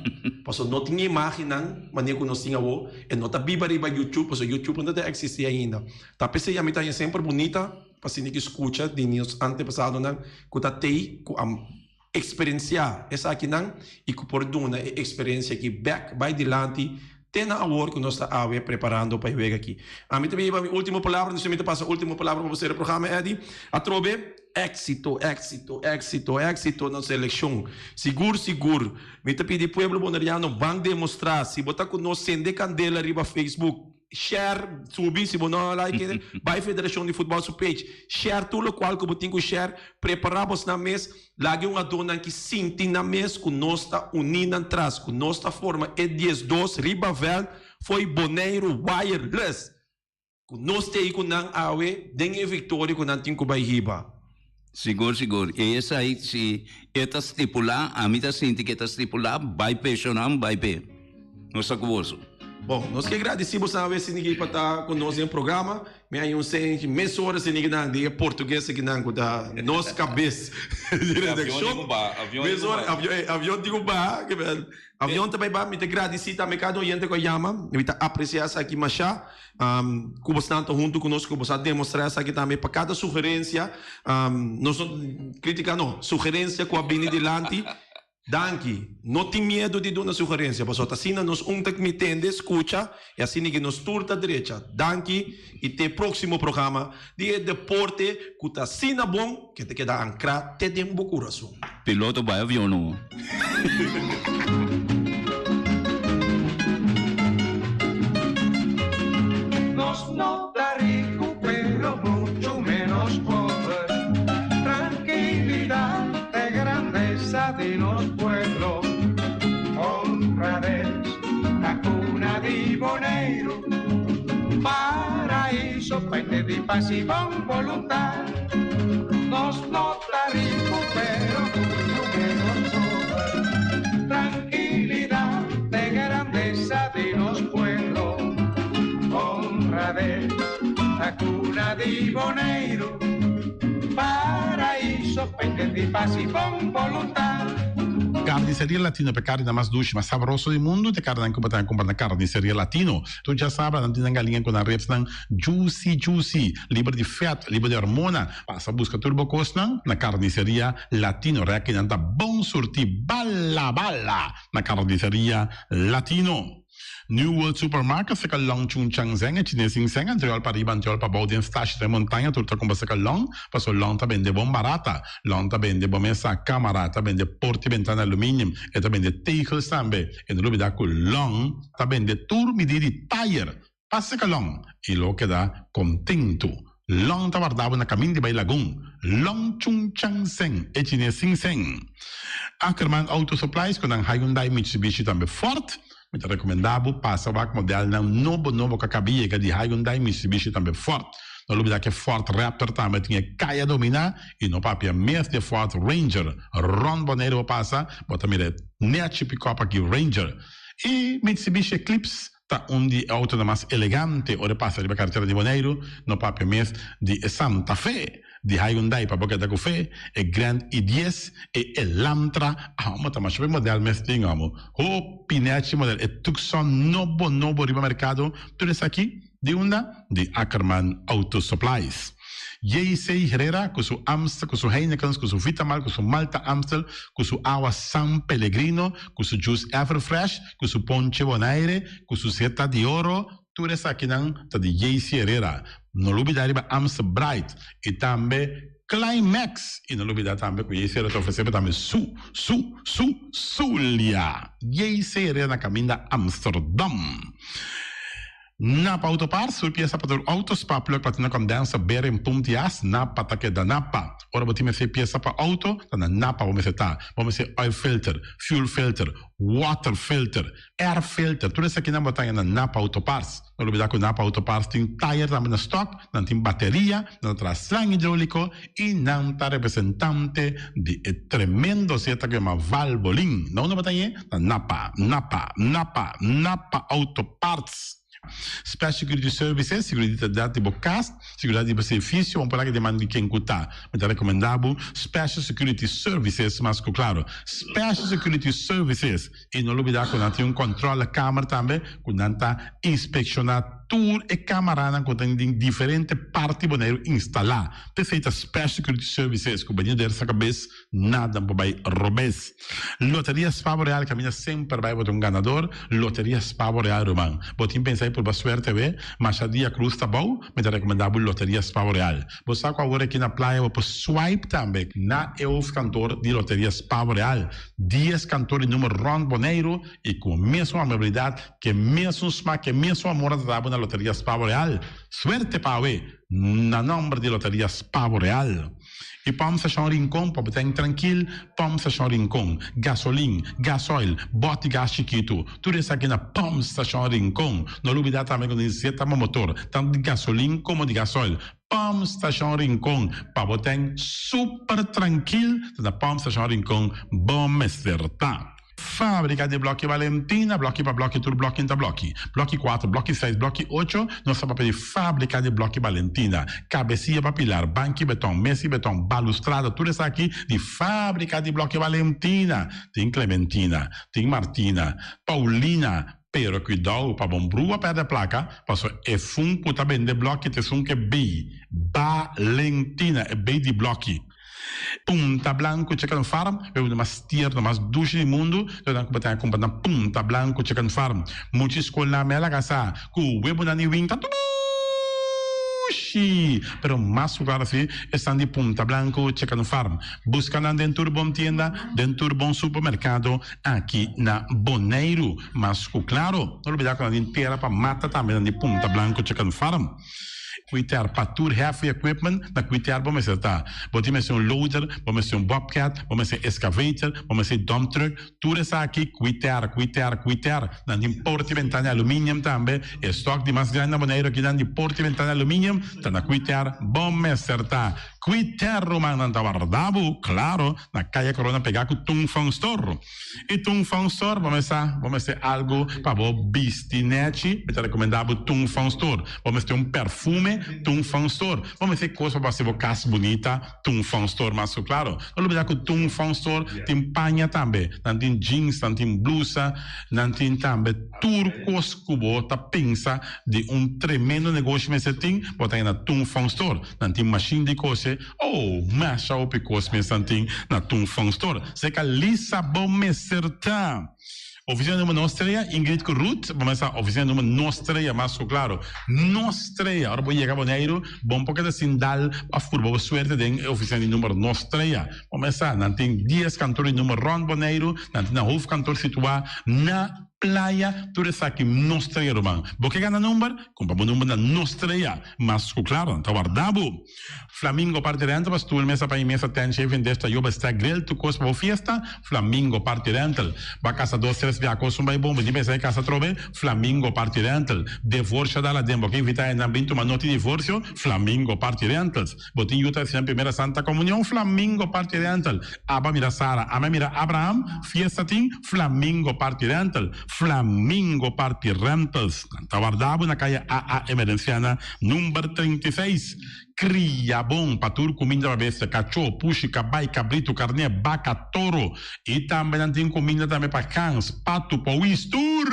B: Pasobra no tin imagennan manera ku nos tin awor. E no ta biba riba YouTube, pasobra YouTube no ta eksistí ainda. Ta p'esei ami ta haña semper bunita pa sinti ki skucha di nos antepasadonan ku ta tei ku a eksperensiá esakinan i ku por duna e eksperensia aki bèk bai dilanti te na awor ku nos ta awe preparando pa e wega aki. Ami ta biba mi ultimo palabra, nos mi ta pasa ultimo palabra pa bo sera programa, Eddy. Atrobe, éxito, éxito, éxito, éxito na selekshon. Sigur, sigur. Mi ta pidi pueblo boneriano ban demostrá si bo ta ku nos sende kandela riba Facebook. Share, subi, si bo no like, bai Federashon di Futbòl su page. Share tur lokual ku bo tin ku share. Prepará bosnan mes. Laga e hungadónan ki sinti nan mes ku nos ta uní nan tras, ku nos ta forma e 12 riba vèlt fo'i Boneiru Wireless. Ku nos t'ei ku nan awe den e viktoria ku nan tin ku bai hiba.
C: Sigur, sigur. I esei si e ta stipulá, ami ta sinti ku e ta stipulá, bai p'e shonnan, bai p'e. Nos ta ku boso.
B: Bon, nos ke gradisí boso awe Sinigi pa ta ku nos den programa. Mi a un senchi mesora Sinigi nan di e portugues aki nan ku ta nos kabes di redakshon. Mesora avion tin ku baha. Avion ta bai baha. Mi ta gradisí tambe kada oyente ku a yama. Mi ta apresiá esaki mashá. Ku bosnan ta huntu ku nos, ku boso a demostrá esaki tambe pa kada sugerensia. Nos no kritika no, sugerensia ku a bini dilanti. Danki. No tin miedu di duna sugerencia, pasobra ta asina nos un ta mi tende, scucha, y asina ki nos tur ta drecha. Danki y te proximo programa di e deporte cu ta asina bon ke ta keda ancra te den bo curason.
C: Piloto bai avion no.
A: Nos no ta rico pero mucho menos pober. Tranquilidad ta e grandesa di nos pueblo. Honradez ta cuna di Boneiru. Paraíso pa hende di paz y bon voluntad. Nos no ta rico pero mucho menos pober. Tranquilidad ta e grandesa di nos pueblo. Honradez ta cuna di Boneiru. Paraíso pa hende di paz y bon voluntad.
K: Carniceria Latino p'e carninan mas dushi, mas sabroso di mundu, t'e carninan cu bo ta cumpra na Carniceria Latino. Tur djasabra nan tin nan galiña cu nan ribsnan juicy juicy, liber di vet, liber di hormona. Pasa busca tur bo cosnan na Carniceria Latino. Rekinan ta bon surti bala bala na Carniceria Latino. New World Supermarket seka long Chung Chang Zeng e chines sin seng antriol pa riba antriol pa bou den stashi den montaña tur ta kumpra seka long paso long ta bende bon barata long ta bende bo mesa kamara ta bende porti bentana aluminium e ta bende tegels tambe e no lubida ku long ta bende tur midi di tayer pa seka long i lo keda kontentu long ta warda bo na kamin di bai lagun long Chung Chang Zeng e chines sin seng Ackerman Auto Supplies ku nan Hyundai Mitsubishi tambe Ford Mi ta rekomendá bo pasa wak modelnan nobo nobo ku a kaba yega di Hyundai, Mitsubishi tambe Ford. No lubidá ku e Ford Raptor tambe tin e kaya dominá i no papia mes di e Ford Ranger. Rònt Boneiru bo pasa, bo ta mira e nèchi pikòp aki Ranger. I Mitsubishi Eclipse ta un di e outonan mas elegante ora e pasa riba karetera di Boneiru, no papia mes di e Santa Fe. Di Hyundai pa bo keda ku fe, e Grand i dies, e Elantra, amo ta masha hopi model mes tin amo. Hopi nechi model, e Tucson nobo nobo riba merkado, tur esaki di unda? Di Ackerman Auto Supplies. JC Herrera ku su Amstel, ku su Heinekens, ku su Vitamal, ku su Malta Amstel, ku su awa San Pellegrino, ku su juice Everfresh, ku su ponche Bonaire, ku su Zeta di Oro, Tur esakinan ta di JC Herrera. No lubida riba Amstel Bright y tambe Climax. Y no lubida tambe cu JC Herrera ta ofrece bo tambe su, su, su, Zulia. JC Herrera na caminda Amsterdam. Napa Auto Parts, tur pieza pa tur auto, spark plug, platina condenser, bearing, pump di as, Napa ta keda Napa. Ora bo tin mester pieza pa auto, ta na Napa bo mester ta. Bo mester oil filter, fuel filter, water filter, Air filter, tur esakinan bo ta haña na Napa Auto Parts. No lubida ku Napa Auto Parts tin tayer tambe na stock, nan tin bateria, nan ta traha slang hidroliko i nan ta representante di e tremendo zeta ku yama Valvoline. Na unda bo ta hañ'é? Na Napa, Napa, Napa, Napa Auto Parts. Special Security Services, Seguridat di bo kas, seguridat di bo servicio, bo por laga den man di ken ku ta. Mi ta rekomendá bo Special Security Services mas ku klaro. Special Security Services. I no lubidá ku nan tin un kòntròlekamer tambe ku nan ta inspekshoná tur e kamaranan ku tin den diferente parti Boneiru instalá. P'esei ta Special Security Services ku bini der sa kabes nada por bai robes. Loteria Spavo Real kaminda semper bai bo ta un ganador. Loteria Spavo Real ruman. Bo tin pensa di purba suerte awe? Masha dia krus ta bou, mi ta rekomendá bo Loteria Spavo Real. Bo sa ku awor aki na playa bo por swipe tambe na e hoofdkantoor di Loteria Spavo Real. Dies kantoor di numer rònt Boneiru i ku mesun amabilidat, ku e mesun smak, ku e mesun amor a trata bo na Loteria Spavo Real. Suerte pa awe na nòmber di Loteria Spavo Real. I Pòmp Stashon Rincon pa bo ten trankil, Pòmp Stashon Rincon, gasolin, gasoil, bòt di gas chikitu, tur esaki na Pòmp Stashon Rincon. No lubidá tambe ku nos zeta pa motor, tantu di gasolin komo di gasoil. Pòmp Stashon Rincon, pa bo ten super trankil, ta na Pòmp Stashon Rincon bo mester ta. Fábrika di blòki Valentina, blòki pa blòki tur blòki ta blòki. Blòki kuater, blòki seis, blòki ocho, nos ta papia di fábrika di blòki Valentina. Kabesia pa pilar, banki beton, mesa di beton, balustrada, tur esaki di fábrika di blòki Valentina. Tin Clementina, tin Martina, Paulina, pero kuidou pa bon brua pèrdè plaka, pasobra e fun ku ta bende blòki ta esun ku e bei Valentina, e bei di blòki. Punta Blanco Chicken Farm, e uno mas tierno, mas dushi di mundu, lo nan ku bo ta kumpra na Punta Blanco Chicken Farm. Mucha skolnan me a laga sa ku webonan di winta dushi, pero mas ku klaro si esnan di Punta Blanco Chicken Farm. Buska nan den tur bon tienda, den tur bon supermerkado aki na Boneiru. Mas ku klaro, no lubida ku nan tin tera pa mata tambe nan di Punta Blanco Chicken Farm. Kuiter pa tur heavy equipment na kuiter bo mester ta. Bo tin mester un loader, bo mester un bobcat, bo mester excavator, bo mester dump truck, tur esaki kuiter, kuiter, kuiter. Nan tin porta y bentana di aluminium tambe. E stock di mas grandi na Boneiru aki nan di porta y bentana di aluminium ta na kuiter bo mester ta. Kwiter rumannan ta warda bo, klaro, na Kaya Corona pegá ku Tung Fong Store. I Tung Fong Store, bo mester bo mester algu pa bo bisti nèchi, mi ta rekomendá bo Tung Fong Store. Bo mester un perfume, Tung Fong Store. Bo mester kos pa bo hasi bo kas bunita, Tung Fong Store mas ku klaro. No lubidá ku Tung Fong Store tin paña tambe. Nan tin jeans, nan tin blusa, nan tin tambe tur kos ku bo ta pensa di un tremendo negoshi mester tin, bo ta na Tung Fong Store. Nan tin mashin di kose, oh, masha hopi kos mes nan tin na Tung Fong Store. Seka Lisa bo mester ta. Oficina number nos trea, Ingrid ku Ruth, bo mester sa oficina number nos trea mas ku klaro. Nos trea, ora bo yega Boneiru, bo no por keda sin dal pa furba bo suerte den e oficina di number nos trea. Bo mester sa, nan tin dies kantor di number rond Boneiru, nan tin nan hoofdkantoor situa na Playa, tur esaki nos trea ruman. Bo ke gana number? Kumpra bo number na nos trea. Mas ku klaro, nan ta warda bo. Flamingo Party Rental pa stoel, mesa pa i mesa, tent, shaving dish, tayoba, stack, grill, tur kos pa bo fiesta. Flamingo Party Rental. Ba kasa dos, tres bia kos un bai bon, bo tin pensa e kasa atrobe? Flamingo Party Rental. Devorsio dal aden, bo ke invita hendenan bin tuma noti divorsio? Flamingo Party Rentals. Bo tin yu ta hasi nan primera Santa Comunion? Flamingo Party Rental. Aba mira Sara, ama mira Abraham, fiesta tin? Flamingo Party Rental. Flamingo Party Rentals. Nan ta warda bo na kaya AA Emerenciana number 36. Kria bon pa tur kuminda pa bestia, kachó, pushi, kabai, kabritu, karné, baka, toro. I tambe nan tin kuminda tambe pa gans, patu, powis, tur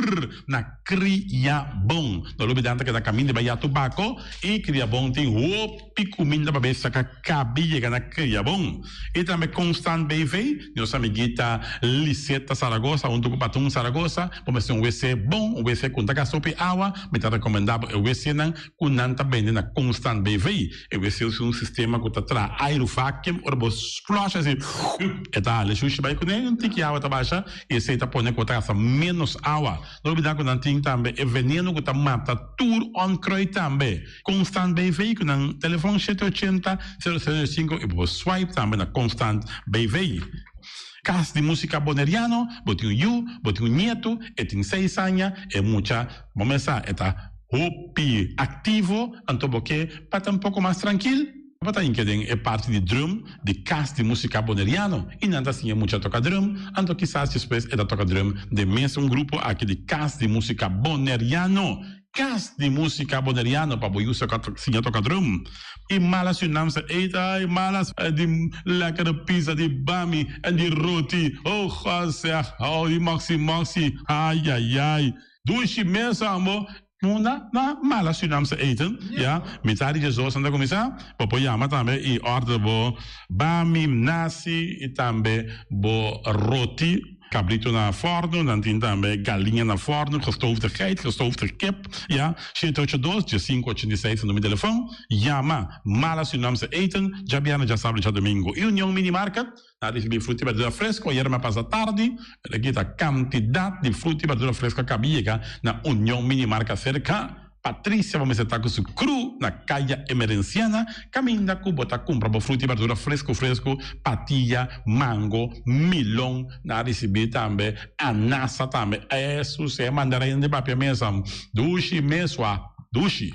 K: na Kria Bon. No lubida nan ta keda kaminda bai ya tobako i Kria Bon tin hopi. Pi kuminda pa bes saka kabi yega na Kriabon. I tambe Constant BV, nos amiguita Liseta Zaragoza huntu ku Patun Zaragoza, bo mester un wc bon, un wc ku no ta gasta hopi awa, mi ta rekomendá bo e wcnan ku nan ta bende na Constant BV. E wc usa un sistema ku ta traha airu vacuum, ora bo flush asi e ta hala e shushi bai kuné, un tiki awa ta basha i esei ta pone ku bo ta gasta ménos awa. No olbidá ku nan tin tambe e veneno ku ta mata tur onkruid tambe. Constant BV ku nan telefon shete ochenta, sero sero sinku i bo por swipe tambe na Constant BV. Kas di Musika Boneriano, bo tin un yu, bo tin un nietu, e tin seis aña, e mucha bo mes sa e ta hopi aktivo, anto bo ke pa ta un poko mas trankil, bo ta hinka den e parti di drum di Kas di Musika Boneriano i nan ta siña mucha toka drum, anto kisas despues e ta toka drum den mes un grupo aki di Kas di Musika Boneriano. Kas di músika boneriano pa bo yusa ka siña toka drum. I mala Surinaamse eten, ai malas di lekkere pizza, di bami en di roti. Oh God zeg, oh di moxi moxi, ai ai ai. Dushi mes ambo. Munda na mala Surinaamse eten, ya. Mitad di diesdos nan ta kuminsá. Bo por yama tambe i order bo bami, nasi i tambe bo roti. Cabrito na forno, nan tin tambe galiña na forno, gestoofde geit, gestoofde kip, ya, shete ocho dos, diesinco ochenta i seis ta numero di telefon, yama Mala Surinaamse Eten, djabièrnè, djasabra i djadomingo. I Union Mini Market, nan a ricibi fruta i berdura fresco, ayera mi a pasa tardi, pero aki ta cantidad di fruta i berdura fresco a caba yega na Union Mini Market cerca. Patricia bo mester ta ku su kru na Kaya Emerenciana kaminda ku bo ta kumpra bo fruta i berdura fresku fresku, patia, mango, milon, nan a risibí tambe anasa tambe, esus e mandarin di papia mesa dushi mesua dushi,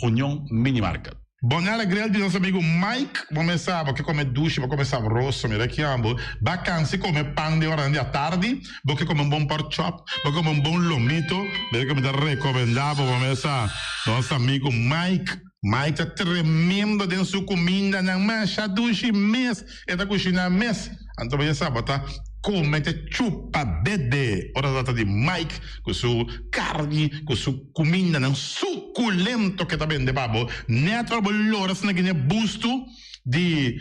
K: Union Mini Market. Bonella Grill di nos amigo Mike, bo mes sa bo ke come dushi, bo come sabroso, mira ki ambo, ba cansi come pan den oranan di atardi, bo ke come un bon pork chop, bo ke come un bon lomito, mira ke mi ta recomenda bo, bo mes sa nos amigo Mike, Mike ta tremendo den su cumindanan, masha dushi mes e ta cushina mes. Anto bo ya sa bo ta come te chupa dede ora ta trata di Mike cu su carni cu su cumindanan suculento ke ta bende pa bo. Net ora bo lora asina gine busto di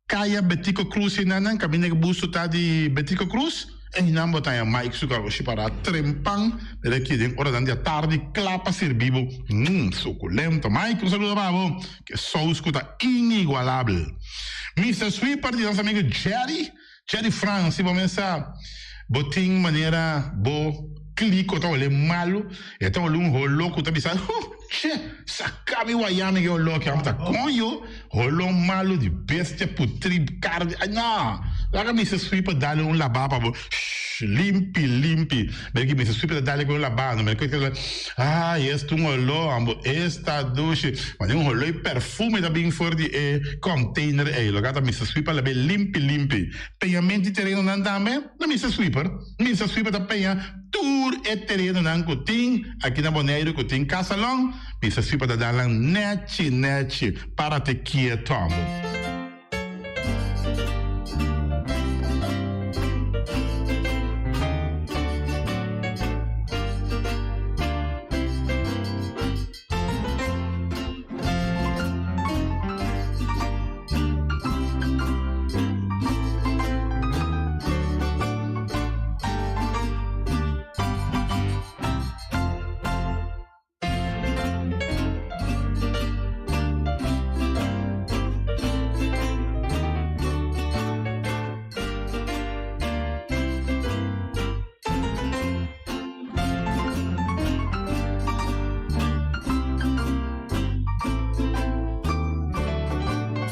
K: Caya Betico Cruz enanan caminda ke busto ta di Betico Cruz einan bo ta haña Mike su garoshi para trempan mira aki den oranan di atardi cla pa sirbi bo. Mmm suculento Mike un saludo pa bo. Ke sous ku ta inigualabel. Mister Sweeper di nos amigo Jerry, Jerry Frans, si bo mes sa bo tin manera bo kliko ta hole malu, e ta hole un holo ku ta bisa, huh, che, saka mi waya mi ke holo aki, amo ta koño, holo malu di bestia putri, karni, ay no! Laga Mister Sweeper dale un labá pa bo. Shh, limpi, limpi. Mira ki Mister Sweeper ta dale ku un labá. No mira ku Ai, esta un oló, ambo. Esta dushi. Mane un oló i perfume ta bin for di e container ei. Loke ta Mister Sweeper lab'é limpi, limpi. Peñament di terenonan tambe na Mister Sweeper. Mister Sweeper ta peña tur e terenonan ku tin aki na Boneiru ku tin kasalon. Mister Sweeper ta dal nan nechi nechi. Párate kieto ambo.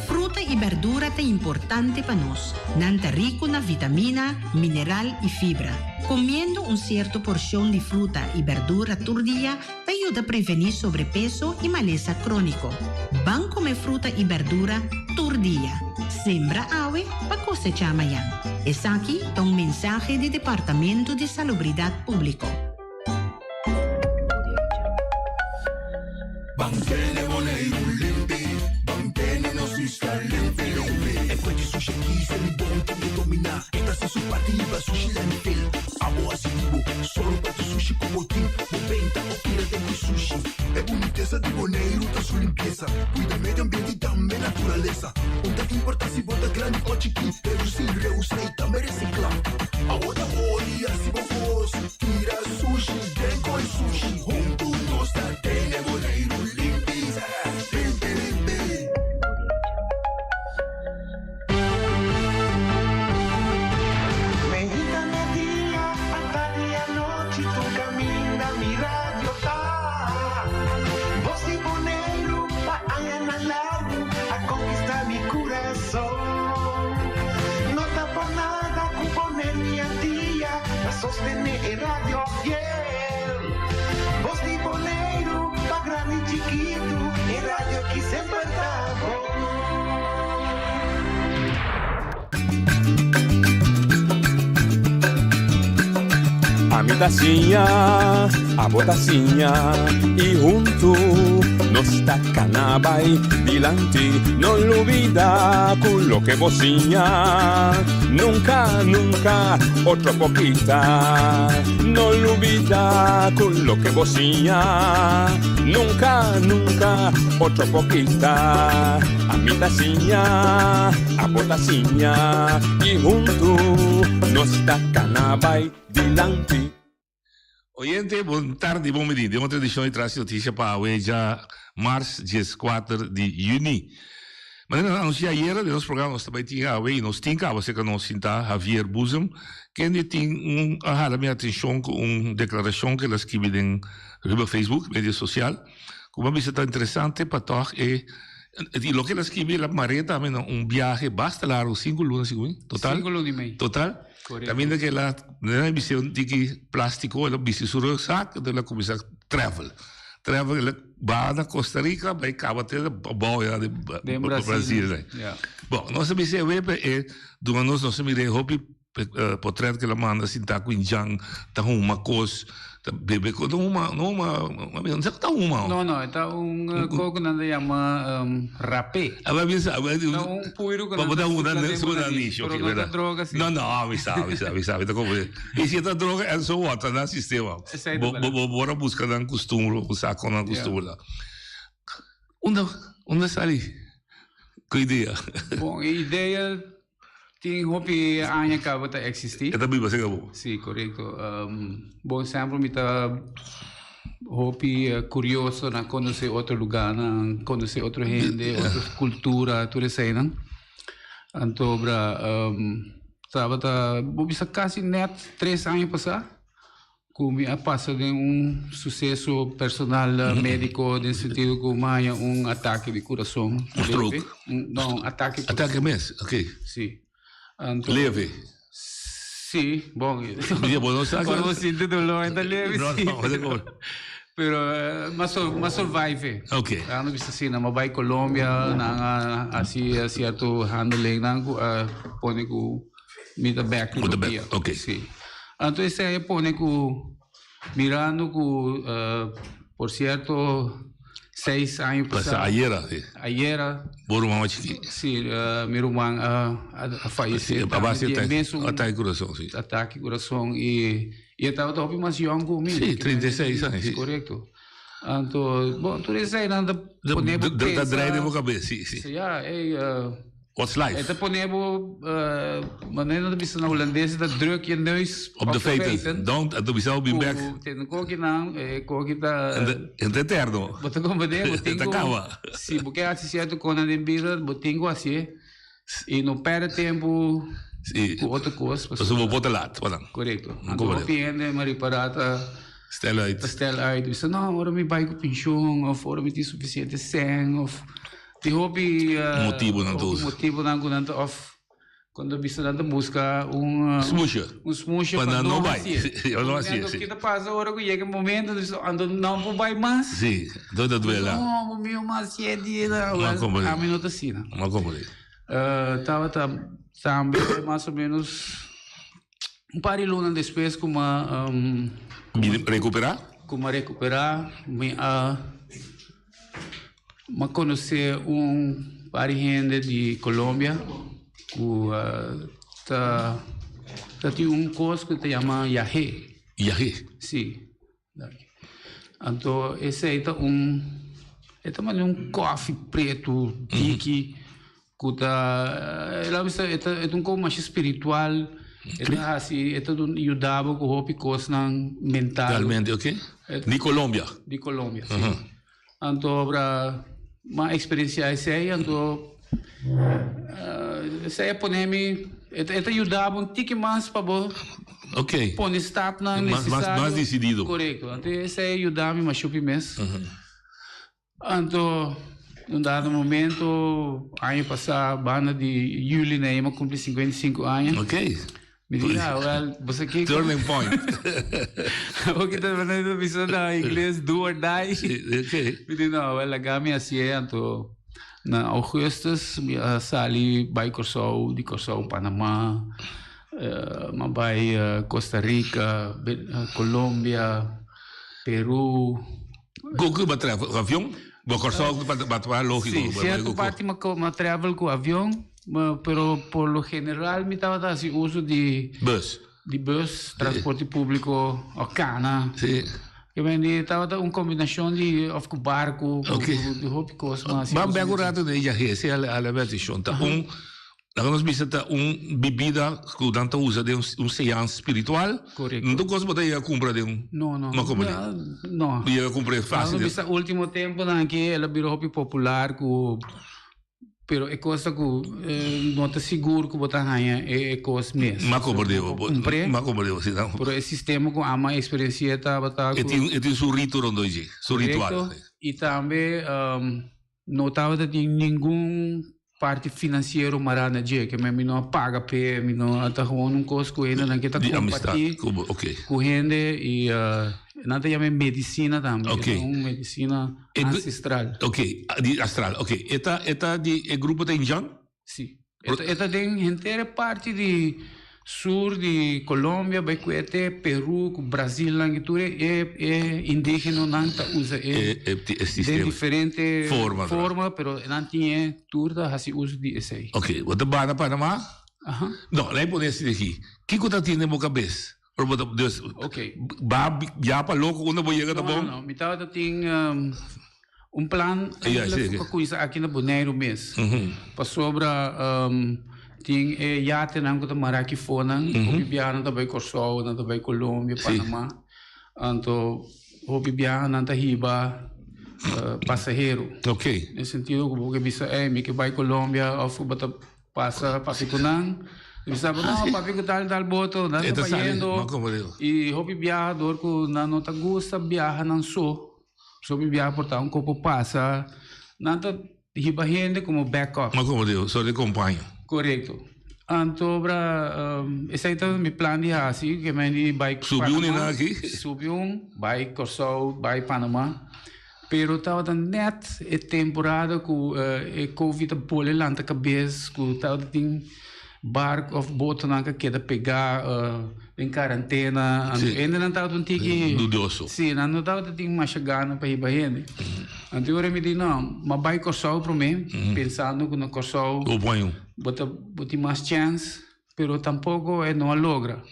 L: Fruta y berdura ta importante pa nos. Nan ta rico na vitamina, mineral y fibra. Comiendo un cierto porcion di fruta y berdura tur dia ta yuda preveni sobrepeso y malesa cronico. Ban come fruta y berdura tur dia. Sembra awe pa cosecha mañan. Esaki ta un mensahe di Departamento di Salubridad Publico.
A: Ban tene Boneiru limpi, ban tene nos isla limpi limpi. E fuente sushi aki se mi bon tin ke dominá. E ta hasi su parti hiba sushi landfill. Abo hasi di bo, solo pa tu sushi ku bo tin. Bo benta o tira den ku sushi. E bunitesa di Boneiru ta su limpiesa. Kuida medio ambiente i tambe naturalesa. Un ta importá si bo ta grandi o chikí. Redusí, reusá i tambe resiklá. Abo ta hori hasi bo kos. Tira sushi den koi sushi. Huntu nos ta tene Boneiru limpi. Limpi limpi. Meinta merdia, atardi anochi tur caminda mi radio ta. Voz di Boneiru pa añanan largu a conquista mi curason. No ta por nada cu Boneiru y Antia ta sostene e radio fiel. Voz di Boneiru pa grandi y chikitu e radio ki semper ta bon.
M: Ami ta siña, abo ta siña y huntu nos ta cana bay dilanti. No lubida cu loke bo siña nunca, nunca otro por kita. No lubida cu loke bo siña nunca, nunca otro por kita. Ami ta siña, abo ta siña y huntu nos ta cana bay dilanti.
N: Oyente, bon tardi, bon bini den otro edicion di Tras di Noticia pa awe dja mars dieskuater di juni. Manera nos a anuncia ayera den nos programa nos ta bay tin awe y nos tin caba cerca nos sinta Javier Boezem kende tin un a hala mi atencion cu un declaracion cu el a skibi den riba Facebook, medio social. Ku a bisa ta interesante pa tòg e i loke el a skibi el a mar'é tambe na un biahe basta largu, sinku luna sigun mi, total?
O: Sinku luna i mei.
N: Total?
O: Korekto.
N: Kaminda ku el a nan a bisti un tiki plástiko, el a bisti su rugzak, enton el a kuminsá travel. Travel, el a baha na Costa Rica bai kaba te abou ya den
O: Den Brasil.
N: Brasil.
O: Ya.
N: Bon, nos a bisa e web e duna nos, nos a mira e hopi Potret ke la manda sinta ku indjan ta huma kos, ta bebe kos, no huma, no huma, no sa ku ta huma.
O: No, no, e ta un kos ku nan ta yama rapé.
N: A bai bisa,
O: Ta un puiru ku nan ta supla den bo nariz, pero no ta droga si.
N: No, no, mi sa, mi sa, mi sa, mi ta komprende. I si e ta droga, and so what, ta nan sistema.
O: Esei ta
N: Bo, bo, bo a buska nan kustumber, bo sa kon nan kustumber ta. Unda, unda sali ku idea?
O: Bon, e idea Tin hopi aña caba ta existi.
N: E ta biba cerca bo?
O: Si, corecto. Bon ehempel mi ta hopi curioso na conoce otro lugarnan, conoce otro hende, otro cultura, tur eseinan. Anto bra tabata, bo bisa casi net tres aña pasa. Ku mi a pasa den un suseso personal médiko den sentido ku mi a haña un atake di kurason.
N: Un stroke?
O: No, un atake.
N: Atake mes, ok.
O: Si. Anto,
N: Leve.
O: Sí, bon.
N: Ja, bo no sa.
O: Ora bo sinti dolor, e ta leve,
N: No,
O: sí.
N: no, bo ta como-
O: Pero eh, m'a sur, m'a survive.
N: Ok.
O: Nan a bisa asina, m'a bai Colombia, nan a hasi cierto handeling nan cu a pone cu mi ta bek
N: Bo ta bek,
O: Europea.
N: ok.
O: Sí. Anto esei a pone cu Mirando cu, por cierto, seis aña
N: Pasa
O: pasá.
N: ayera, sí.
O: Ayera.
N: Bo ruman mas chikí.
O: Sí, mi ruman a a fallecé.
N: Sí, a base
O: di
N: di
O: e mesun
N: atake kurason, sí.
O: Atake kurason y y e tabata hopi mas yòn ku mi.
N: Sí, 36 aña, sí.
O: Korekto. Anto, bon, tur eseinan ta pone bo
N: Ta
O: pensa.
N: draai den bo kabes, sí, sí.
O: Sí, ya, ey.
N: What's life?
O: E ta pone bo, manera nan ta bisa na hulandes, e ta druk je neus
N: op de feiten. Don't, a ta bisa bo bin bek.
O: Ku tene kokinan, e koki ta.
N: En ta eterno.
O: Bo ta komprende, bo tin
N: Ta
O: ku.
N: kaba.
O: Si bo ke hasi sierto konan den bida, bo tin ku hasié. I no pèrdè tempu ku otro kos.
N: Pasobra bo por ta lat, pa nan.
O: Korekto. Anto hopi hende mi a ripará ta.
N: Stel uit.
O: Ta stel uit. Bisa, no, ora mi bai ku penshon, òf ora mi tin sufisiente sèn, òf. Tin hopi
N: Motibonan ta
O: hopi
N: usa.
O: motibonan ku nan ta òf kuando bisa nan ta buska un
N: Smoesje.
O: un smoesje
N: Pa
O: pa
N: nan
O: no
N: no bai.
O: hasié.
N: Sí, pa no hasié,
O: Anto
N: sí.
O: ke ta pasa ora ku yega e momento anto nan por bai mas.
N: Sí, anto ta duela.
O: No, bo mi no mas hasié di
N: Ma komprendé.
O: Ami no ta asina.
N: Ma komprendé.
O: Tabata tambe mas o menos un par di luna despues ku mi a
N: Bini rekuperá?
O: Ku mi a rekuperá mi a M'a konosé un par di hende di Colombia ku ta ta tin un kos ku ta yama yahé.
N: Yahé?
O: Sí. Anto esei ta un e ta manera un kòfi pretu diki ku ta laga bisa e ta e ta un kos masha spiritual e ta hasi e ta yuda bo ku hopi kosnan mental.
N: Mentalmente oke. Di Colombia?
O: Di Colombia, sí. Anto obra m'a experiencia esey anto esey a pone mi e ta yuda bo un tiki mas pa bo pone stapnan necesario.
N: Mas decidido.
O: Corecto. Anto esey a yuda mi mashupi mes. Anto un dado momento aña pasa banda di juli na mi a cumpli 55 aña. Mi di, ah, wel, bo sa kiko?
N: Turning point.
O: Bo kita manera ta bisa na ingles, do or die.
N: Sí,
O: Mi di, no, wel, laga mi hasié, anto na augustus mi a sali bai Kòrsou, di Kòrsou Panama, mi a bai Costa Rica, Colombia, Peru.
N: Ku ku bo travel? Ku avion? Bo Kòrsou pa ta lógiko.
O: Sí, sierto parti mi a travel ku avion. Pero por lo general mi tabata hasi uso di
N: Bus.
O: Di bus, transporte público of cana.
N: Sí.
O: Ke men di tabata un combinacion di of cu barco, cu di hopi cos mas.
N: Ban bek un rato den yahé, si a vertishon. Ta un, laga nos bisa ta un bibida cu nan ta usa den un seance spiritual.
O: Correcto.
N: No ta un cos bo ta yega cumpra den un.
O: No, no.
N: Ma como di?
O: No.
N: Bo yega cumpra fácil.
O: Laga nos bisa ultimo temponan aki el a bira hopi popular cu. Pero e kos ta ku no ta sigur ku bo ta haña e kos mes.
N: M'a komprendé bo.
O: Kumpré.
N: M'a komprendé bo, si.
O: Pero e sistema ku amo a eksperensiá tabata ku.
N: E tin, e tin su rito rondó dje, su ritual.
O: Korekto. I tambe no tabata tin ningun parti finansiero mará na dje, ke mi no a paga p'e, mi no a ta gewoon un kos ku hendenan ke ta
N: Di amistad
O: kompartí
N: ku bo, oke.
O: ku hende i nan ta yama e medisina tambe.
N: Oke.
O: E ta un medisina. Ancestral.
N: Ok, di astral. Ok, e ta, e ta di e grupo ta Indian?
O: Si. E ta, e ta den henter e parti di sur di Colombia bai ku e te Peru ku Brasil nan ki tur e e indigenonan ta usa e
N: E e e
O: den
N: sistema.
O: diferente
N: Forma.
O: forma pero nan tin e tur ta hasi uso di esei.
N: Ok, bo ta bana Panama?
O: Aha.
N: No, la'i pone asina aki. Kiko ta tin den bo kabes? Pero bo ta, dus,
O: Ok.
N: ba ya pa loco unda bo yega ta
O: No,
N: bon?
O: no, no. Mi tabata tin um, un plan
N: Ja,
O: eigenlijk
N: zeker.
O: pa cuminsa aki na Boneiru mes.
N: Mhm.
O: Pasobra um, tin e yatenan ku ta mara aki fonan,
N: Mhm.
O: hopi biaha nan ta bai Kòrsou, nan ta bai Colombia,
N: Sí.
O: Panama. Anto hopi biaha nan ta hiba uh, pasahero.
N: Ok.
O: Den sentido ku bo ke bisa, ey, mi ke bai Colombia of bo ta Pasa papia ku nan. Mi sa no, papia ku tal tal boto, nan ta bayendo. I hopi biaha dor ku nan no ta gusta biaha nan so. So hopi biaha por ta un kopo pasa. Nan ta hiba hende komo backup.
N: Ma komo digo, sort di kompaño.
O: Korekto. Anto bra, esei ta mi plan di hasi, ke men di bai
N: Subi un
O: Panama.
N: na aki?
O: Subi un, bai Kòrsou, bai Panama. Pero tabata nèt e temporada ku e Covid a bole lanta kabes, ku tabata tin bark òf botonan ku a keda pegá den karantena. Anto hendenan tabata un tiki.
N: Dudoso.
O: Sí, nan no tabata tin masha gana pa hiba hende. Anto e ora mi di no, m'a bai Kòrsou promé, pensando ku na Kòrsou.
N: Bo pon un.
O: Bo ta bo tin mas chèns, pero tampoko e no a logra.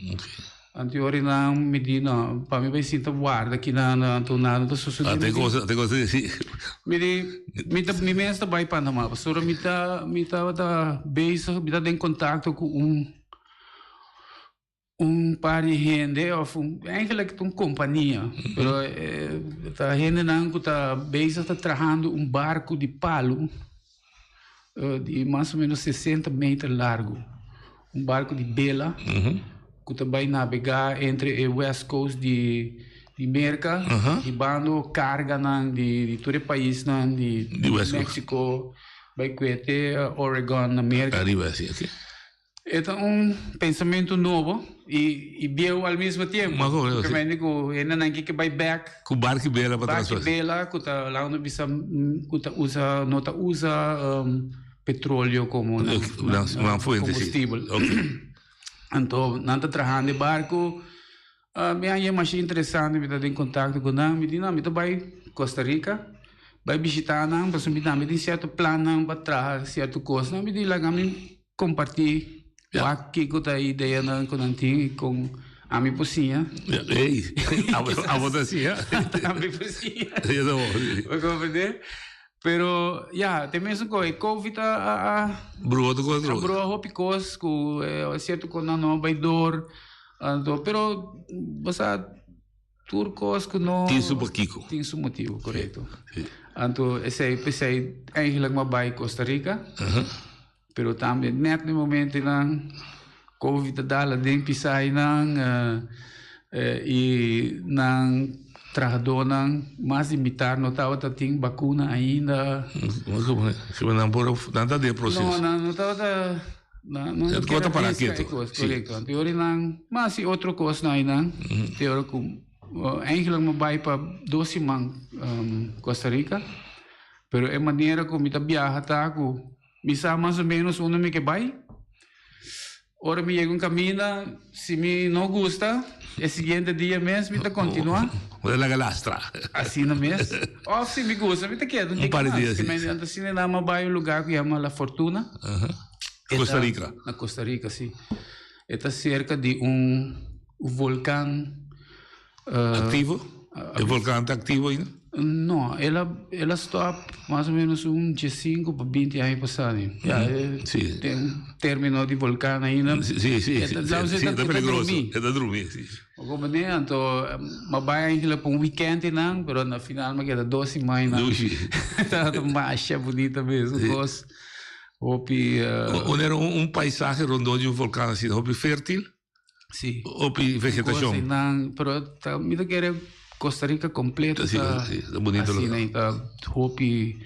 O: Anto ora nan mi di no, pa mi bai sinta warda kinan anto nada ta sosodé.
N: Ate cosa, ate cosa di si.
O: Mi di, mi ta mi mes ta bai Panama, pasobra mi ta mi tabata bezig, mi ta den kontakto ku un un par di hende of un eigenlijk ta un kompania, pero ta hendenan ku ta bezig ta trahando un barku di palu di mas o menos sesenta meter largu, un barku di bela ku ta bai nabegá entre e west coast di di Merka hibando karganan di di tur e paisnan di Mexico bai kuete Oregon na Merka. E ta un pensamentu nobo y bieu al mismo tiempo. Porque mi hende cu hendenan ke bai bek.
N: Cu barki bela pa
O: Barki bela cu ta laga nos bisa cu ta usa no ta usa petroleo como nan combustibel. Anto nan ta trahando e barco. Mi haña masha interesante mi ta den contacto cu nan mi di no mi ta bai Costa Rica bai bishita nan pasobra mi tambe tin cierto plannan pa traha cierto cosnan mi di laga mi Comparti wak kiko ta e ideanan ku nan tin i kon ami por siña.
N: Ey, abo ta siña.
O: Ami por siña. Bo comprende? Pero ya, te mesun ku e covid a a
N: Brua tur kos
O: a brua hopi kos ku sierto kosnan no a bai dor. Anto pero bo sa Tur kos ku no.
N: Tin su pakiko.
O: Tin su motibu, korekto. Anto esei, p'esei eigenlijk m'a bai Costa Rica. Pero tambe nèt na e momentonan Covid a dal aden pisa einan i nan trahadónan mas di mitar no tabata tin bakuna ainda.
N: Nan por nan ta den proseso.
O: No, nan no tabata. Nan no
N: E
O: keda
N: ta para
O: riska
N: ketu.
O: e kos,
N: Sí.
O: korekto. Anto yori nan, mas si otro kosnan einan, te ora ku eigenlijk mi bai pa dos siman Costa Rica, pero e manera ku mi ta biaha ta ku mi sa mas o menos unda mi ke bai. Ora mi yega un kaminda, si mi no gusta, e siguiente dia mes mi ta kontinuá.
N: Bo ta laga lastra.
O: Asina mes. Òf si mi gusta, mi ta keda un
N: Un par di
O: tiki
N: dia,
O: mas.
N: si.
O: Ke men anto asina nan a bai un lugá ku yama La Fortuna. E
N: Costa
O: ta-
N: Rica.
O: Na Costa Rica, si. E ta serka di un volkan.
N: Activo? E volkan ta activo ainda?
O: No, el a el a stop mas o menos un diesinco pa binti aña pasá ni. Ya, e
N: Sí.
O: ten un término di volkan ainda.
N: Sí, sí, sí.
O: E ta,
N: Sí,
O: sí,
N: sí,
O: e
N: ta
O: ta
N: peligroso.
O: drumí.
N: E ta drumí, sí.
O: Bo comprende? Anto, m'a bai eigenlijk pa un weekend einan, pero na final m'a keda dos siman einan.
N: Dushi.
O: Tabata masha bunita mes, un kos hopi.
N: Un era un paisahe rondó di un volkan asina, hopi fértil.
O: Sí.
N: Hopi vegetashon.
O: Nan, pero ta, mi ta kere Costa Rica completo
N: Sí,
O: ta
N: sí, ta bonito
O: asina
N: lugar.
O: y ta hopi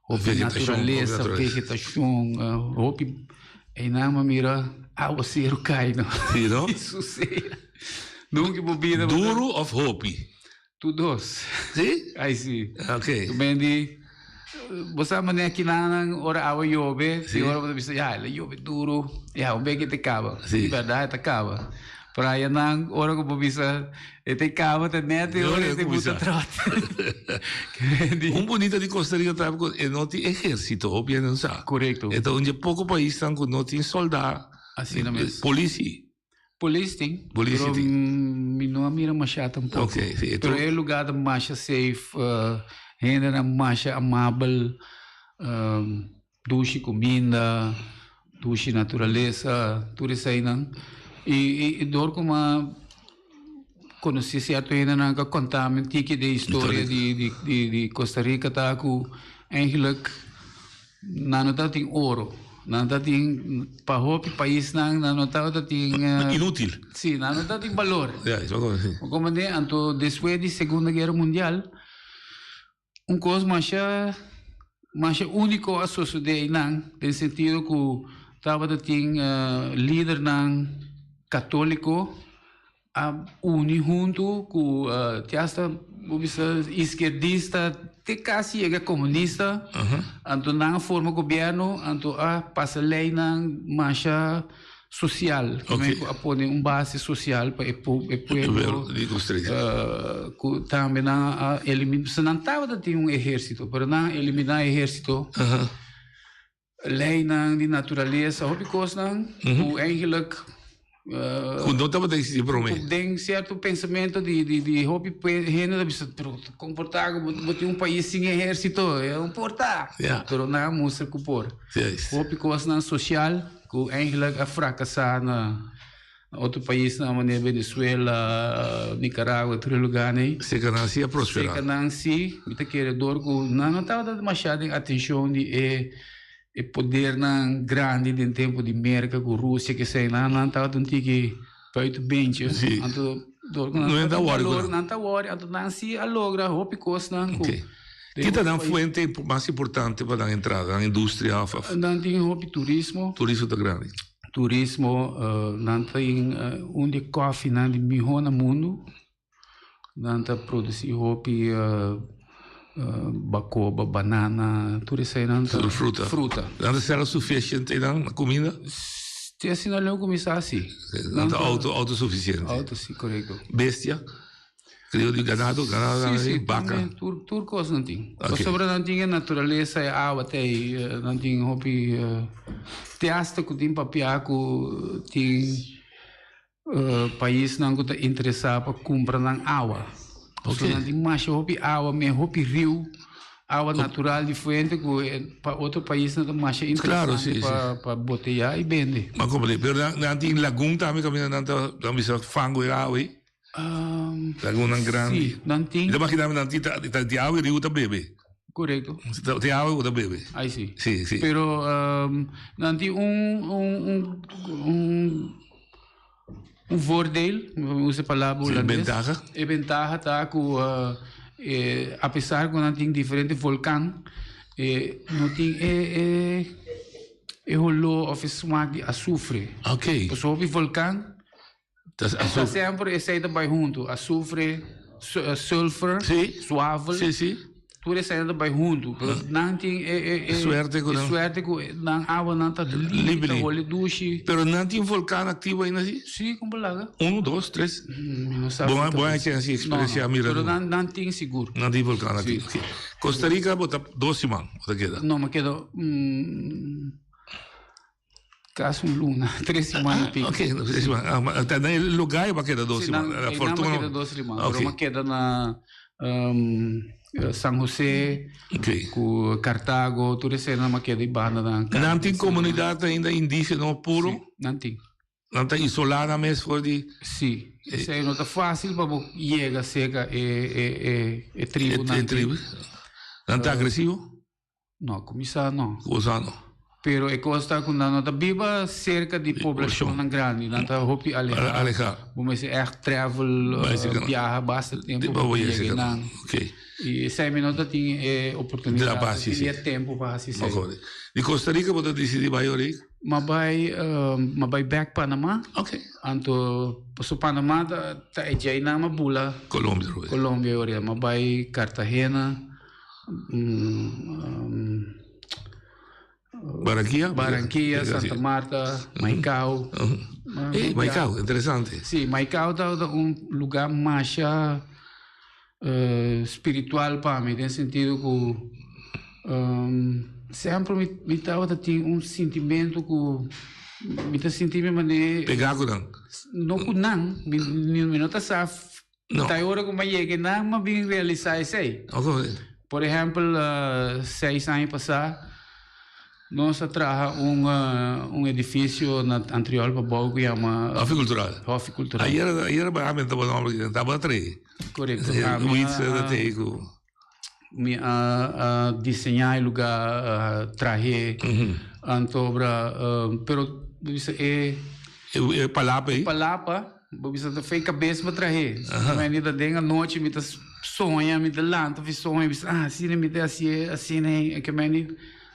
O: hopi
N: Vegetashon, hopi
O: naturaleza,
N: naturaleza.
O: vegetashon, hopi einan mi a mira aguacero kai no.
N: Sí, no?
O: Y sucea. Nunca bo bida
N: Duro of hopi?
O: Tur dos.
N: Sí?
O: Ay, sí.
N: Ok.
O: Tu men di, bo sa manera kinanan ora awa yobe,
N: Sí.
O: y ora bo ta bisa, ya, el a yobe duro, ya, un beke te kaba.
N: Sí.
O: Di berdad e ta kaba. Pero ayanan, ora ku bo bisa, e te kaba, ta net e ora e te buta trot.
N: Un bunita di Costa Rica ta ku e no tin ehérsito, hopi hende no sa.
O: Korekto.
N: E ta un di e poko paisnan ku no tin soldá.
O: Asina mes.
N: Polisi.
O: Polis tin,
N: Polis
O: pero
N: tin.
O: mi no a mira masha tampoco.
N: Ok, sí,
O: Pero e lugar ta masha safe, hendenan masha amabel, dushi cuminda, dushi naturalesa, tur eseinan. Y door cu mi a conoci cierto hendenan cu a conta mi un tiki di historia di Costa Rica ta cu eigenlijk Nan no tabatin oro. Nan tabatin, pa hopi paisnan, nan no tabatin...
N: Inútil.
O: Sí, nan no tabatin balor.
N: Ja, eso como sí.
O: Bo comprende? Anto, despues di Segunda Guera Mundial, un cos masha, masha único a sosode einan, den sentido cu. Tabata tin lidernan katóliko a uni huntu ku te hasta bo bisa iskierdista te kasi yega komunista anto nan a forma gobièrnu anto a pasa leinan masha sosial ku a pone un base sosial pa e pueblo ku tambe nan a eliminá nan tabata tin un ehérsito pero nan a eliminá e ehérsito. Leinan di naturalesa, hopi kosnan ku eigenlijk
N: Ku no tabata existi prome.
O: Ku den sierto pensamento di di di hopi hende ta bisa pero kon por ta ku bo tin un pais sin ehérsito? E no por ta. Pero nan a mustra ku por. Hopi kosnan sosial ku eigenlijk a frakasá na otro paisnan manera Venezuela, Nicaragua, tur e lugarnan ei.
N: Seka nan si a prosperá.
O: Seka nan si, mi ta kere dor ku nan no tabata demasiado den atenshon di e e podernan grandi den tempu di Merka ku Rusia kesei nan, nan tabata un tiki buiten bentje.
N: Si.
O: Anto dor ku nan
N: No
O: tabata
N: ta wòri ku
O: balor,
N: nan.
O: nan ta wòri, anto nan si a logra hopi kosnan ku
N: Oké.
O: den
N: Ki ta
O: otro
N: nan
O: pais.
N: fuente mas importante pa nan entrada, nan industria òf òf?
O: Nan tin hopi turismo.
N: Turismo ta grandi.
O: Turismo, nan tin un di e kòfinan di mihó na mundu. Nan ta produsí hopi bakoba, banana, tur eseinan ta.
N: Tur fruta.
O: Fruta.
N: Nan ta self sufficient einan na kuminda?
O: Te asina leu kuminsá si.
N: Nan ta auto autosuficiente.
O: Auto si, korekto.
N: Bestia? Krio di ganado, ganado
O: Sí, sí,
N: baka.
O: tambe tur, tur kos nan tin.
N: Ok.
O: Pasobra nan tin e naturalesa, e awa te ei, nan tin hopi te hasta ku tin papia ku tin paisnan ku ta interesá pa kumpra nan awa. Pasobra
N: Ok.
O: nan tin masha hopi awa, me hopi riu, awa natural di fuente ku pa otro paisnan ta masha
N: Claro,
O: interesante
N: sí, sí.
O: pa pa boteyá i bende.
N: Ma komprendé. Pero nan, nan tin lagun tambe kaminda nan ta, nan bisa fangu e awa ei. Lagunnan grandi.
O: Sí, nan tin.
N: Mi ta imaginá mi nan tin ta ta di awa e riu ta bebe.
O: Korekto.
N: Di awa ku ta bebe.
O: Ai sí.
N: Sí, sí.
O: Pero nan tin un un un un un voordeel, mi usa e palabra hulandes.
N: E bentaha.
O: E bentaha ta ku apesar ku nan tin diferente volkan, no tin e e e holó òf e smak di azufre.
N: Oké.
O: Pasobra hopi volkan. Ta semper esei ta bai huntu, azufre, sulfur, suavel.
N: Sí, sí.
O: Tur esei ta bai huntu. Pero nan tin e, e, e
N: suerte ku nan.
O: suerte ku nan awanan ta limpi, ta holi dushi.
N: Pero nan tin volkan aktivo ainda si?
O: Sí, kon por laga.
N: Uno, dos, tres.
O: Mi no sa.
N: Bo bo a haci así experiencia mira.
O: Pero nan nan tin sigur.
N: Nan tin volkan aktivo. Costa Rica bo ta dos siman bo ta keda.
O: No, mi keda Casi un luna, tres siman y pico.
N: Ok, tres siman. Ah, ma ta na e lugar bo a keda dos siman.
O: Sí, nan, einan bo a keda dos siman. Pero bo a keda na San Jose, cu Cartago, tur eseinan bo a keda y bandanan.
N: Nan tin comunidad ainda indigeno puro?
O: Sí, nan tin.
N: Nan ta isolá nan mes for di.
O: Sí, esei no ta fácil pa bo yega cerca e, e, e, e tribunan.
N: E tribu. Nan ta agresivo?
O: No, kuminsá no.
N: Kuminsá no.
O: Pero e kos ta ku nan no ta biba serka di poblashonnan grandi, nan ta hopi alehá.
N: Alehá.
O: Bo mester ègt travel, biaha basta tempu pa bo yega einan.
N: Oké.
O: I esei mi no ta tin e oportunidat,
N: pa hasi
O: tin e tempu pa hasi esei.
N: Di Costa Rica bo ta disidí bai ora ei?
O: Mi a bai, mi a bai bèk Panama.
N: Oké.
O: Anto, pasobra Panama ta e djeinan mi a bula.
N: Colombia.
O: Colombia ora ei. Mi a bai Cartagena.
N: Barranquilla?
O: Barranquilla, Santa Marta, Maicao.
N: Hey, Maicao, interesante.
O: Sí, Maicao ta un lugar masha spiritual pa mi, den sentido ku semper mi tabata tin un sintimento ku mi ta sinti mi manera.
N: Pegá ku nan?
O: No ku nan, mi no ta sa.
N: No.
O: Ta e ora ku mi a yega einan mi a bin realisá esei. Por ehèmpel, seis aña pasá nos a traha un un edifisio na Antriol pa bou ku yama
N: Hofi Kultural.
O: Hofi Kultural.
N: Ayer ayer a menta bo nòmber aki, tabata trae.
O: Korekto.
N: Wits ta trae ku.
O: Mi a diseñá e lugá, trah'é, anto obra, pero bo bisa e.
N: E palapa ei?
O: E palapa, bo bisa ta fei kabes pa trah'é. Mi ta den anochi mi ta soña, mi ta lanta fi soña, mi bisa, ah, asina mi ta hasié, asina ei, ke meni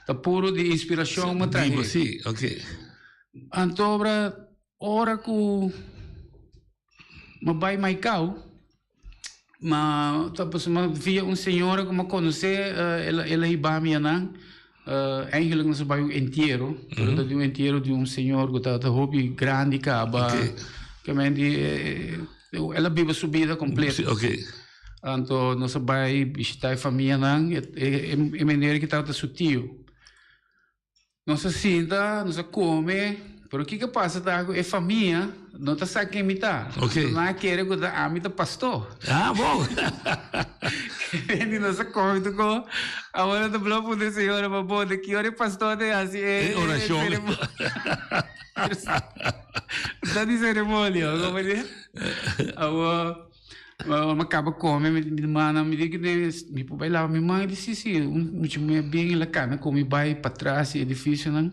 O: ta puro di inspirashon mi a trah'é.
N: Sí, ok.
O: Anto obra ora ku mi bai Maicao, ma ta pasobra mi via un señora ku mi a konosé, el a el a hiba mi anan. Eigenlijk nos a bai un entiero, pero ta di un entiero di un señor ku tabata hopi grandi kaba. Ke men di el a biba su bida kompleto. Anto nos a bai bishita e famianan, e meneer ki tabata su tio. Nos a sinta, nos a come, pero kiko a pasa ta cu e famia no ta sa ken mi ta.
N: Ok.
O: Nan a kere cu ta ami ta pastor.
N: Ah, bon.
O: Di nos a come tuko, awor nan ta blo puntra e señora, ma bo, de ki ora e pastor ta haci e
N: E oracion.
O: ceremonia? Ta di ceremonia, como di? Awor. Mi a kaba kome, mi mana mi di mi por bai laba mi man? E di si si, un mucha muhé bien el a kana ku mi bai patras di edifisionan,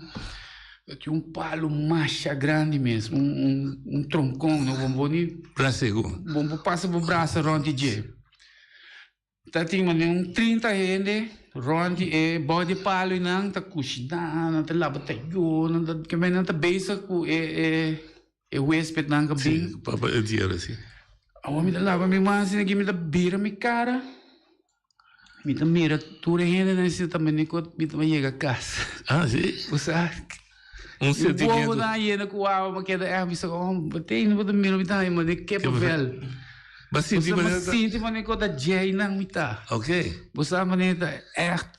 O: tin un palu masha grandi mes, un un tronkon no bo bo ni bo por pasa bo brasa rònt di dje. Ta tin manera un trinta hende rònt di e bou di e palu einan ta kushiná, nan ta laba tayó, nan ta kimen nan ta bezig ku e e e huespednan ku bin.
N: Sí, pa pa entiero sí.
O: Awor mi ta laba mi man asina aki mi ta bira mi kara, mi ta mira tur e hendenan asina ta mene ku mi ta yega kas.
N: Ah, sí?
O: Bo sa.
N: Un sentimiento.
O: Mi wowo nan yena ku awa, mi keda ègt bisa, oh, batey no bo ta mira mi ta haña manera kippenvel.
N: Bo sinti manera
O: ta. Bo sinti manera ku ta djei nan mi ta.
N: Ok.
O: Bo sa manera ta ègt,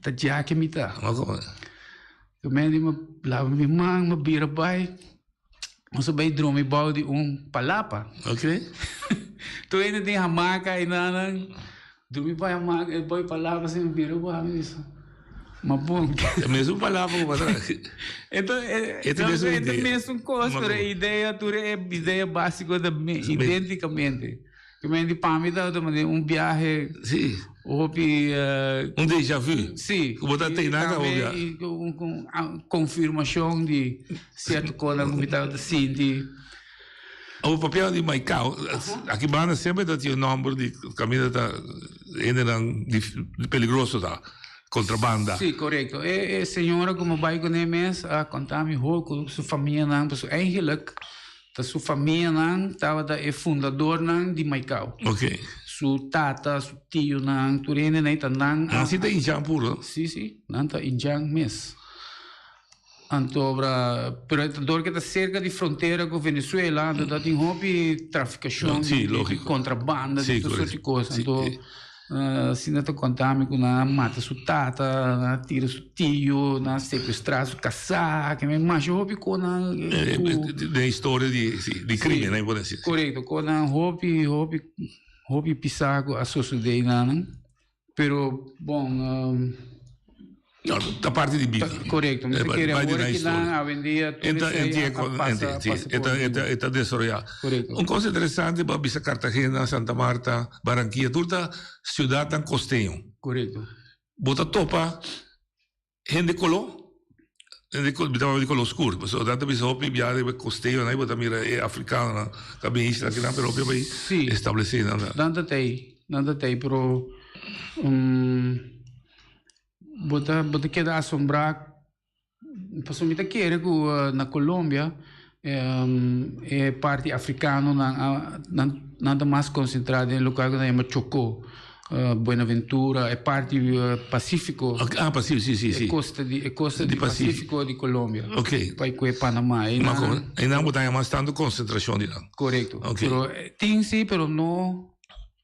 O: ta djaki mi ta. Yo men di mi laba mi man, mi bira bai, nos a bai drumi bou di un palapa.
N: Ok.
O: Tur hende tin hamaka einan. Drumi bai hamaka, bou di palapa asina, mi bira bai, mi bisa, ma bon.
N: E mesun palapa ku bo ta.
O: Ento, e ta mesun kos, pero e idea, tur e idea básiko ta identikamente. Ke men di pa mi tabata manera un biahe
N: Sí.
O: hopi
N: Un déjà vu.
O: Sí.
N: Ku bo ta tei nada
O: Tambe
N: hopi a.
O: i ku un konfirmashon di sierto kosnan ku mi tabata sinti.
N: Awor papia di Maicao, aki banda semper ta tin un nòmber di kaminda ta hendenan di peligroso ta, kontrabanda.
O: Sí, korekto. E señora ku mi bai kuné mes a konta mi hopi ku su famianan, pasobra eigenlik Ta su famianan tabata e fundadornan di Maicao.
N: Ok.
O: Su tata, su tionan, tur hendenan ei ta nan a.
N: Nan si ta indjan puro?
O: Si, si, nan ta indjan mes. Anto obra, pero e ta dor ke ta serka di frontera ku Venezuela, anto ta tin hopi trafikashon
N: Si,
O: di
N: logiko.
O: kontrabanda, di
N: Si,
O: tur
N: korekto.
O: sorti kos.
N: Si.
O: Anto Asina ta konta mi ku nan a mata su tata, nan a tira su tio, nan a sekuestrá su kasá, ke men masha hopi konan ku.
N: Den historia di, si, di krimen, nan por desi.
O: Korekto, konan hopi, hopi, hopi pisá ku a sosodé einan. Pero bon.
N: No, ta parti di bida.
O: Korekto, mi ta kere awor ki nan awendia tur esei a pasa por bida.
N: E ta desaroyá.
O: Korekto.
N: Un kos interesante bo a bisa Cartagena, Santa Marta, Barranquilla, tur ta siudatnan kosteño.
O: Korekto.
N: Bo ta topa hende koló, hende mi ta papia di koló skur, pasobra nan ta bisa hopi biaha riba e kosteñonan i bo ta mira e afrikanonan ta bin isla akinan pero hopi a bai establesé nan.
O: Nan ta tei, nan ta tei pero Bo ta bo ta keda asombrá pasobra mi ta kere ku na Colombia e parti afrikanonan a nan nan ta mas konsentrá den e lokal ku nan yama Chocó, Buenaventura, e parti pasífiko.
N: Ah, pasífiko, si, si, si.
O: E kosta di e kosta
N: Di
O: di
N: Pasífiko.
O: Pasífiko di Colombia.
N: Ok.
O: Bai ku e Panamá. Einan.
N: Einan bo ta haña mas tantu konsentrashon di nan.
O: Korekto.
N: Ok.
O: Pero tin si, pero no.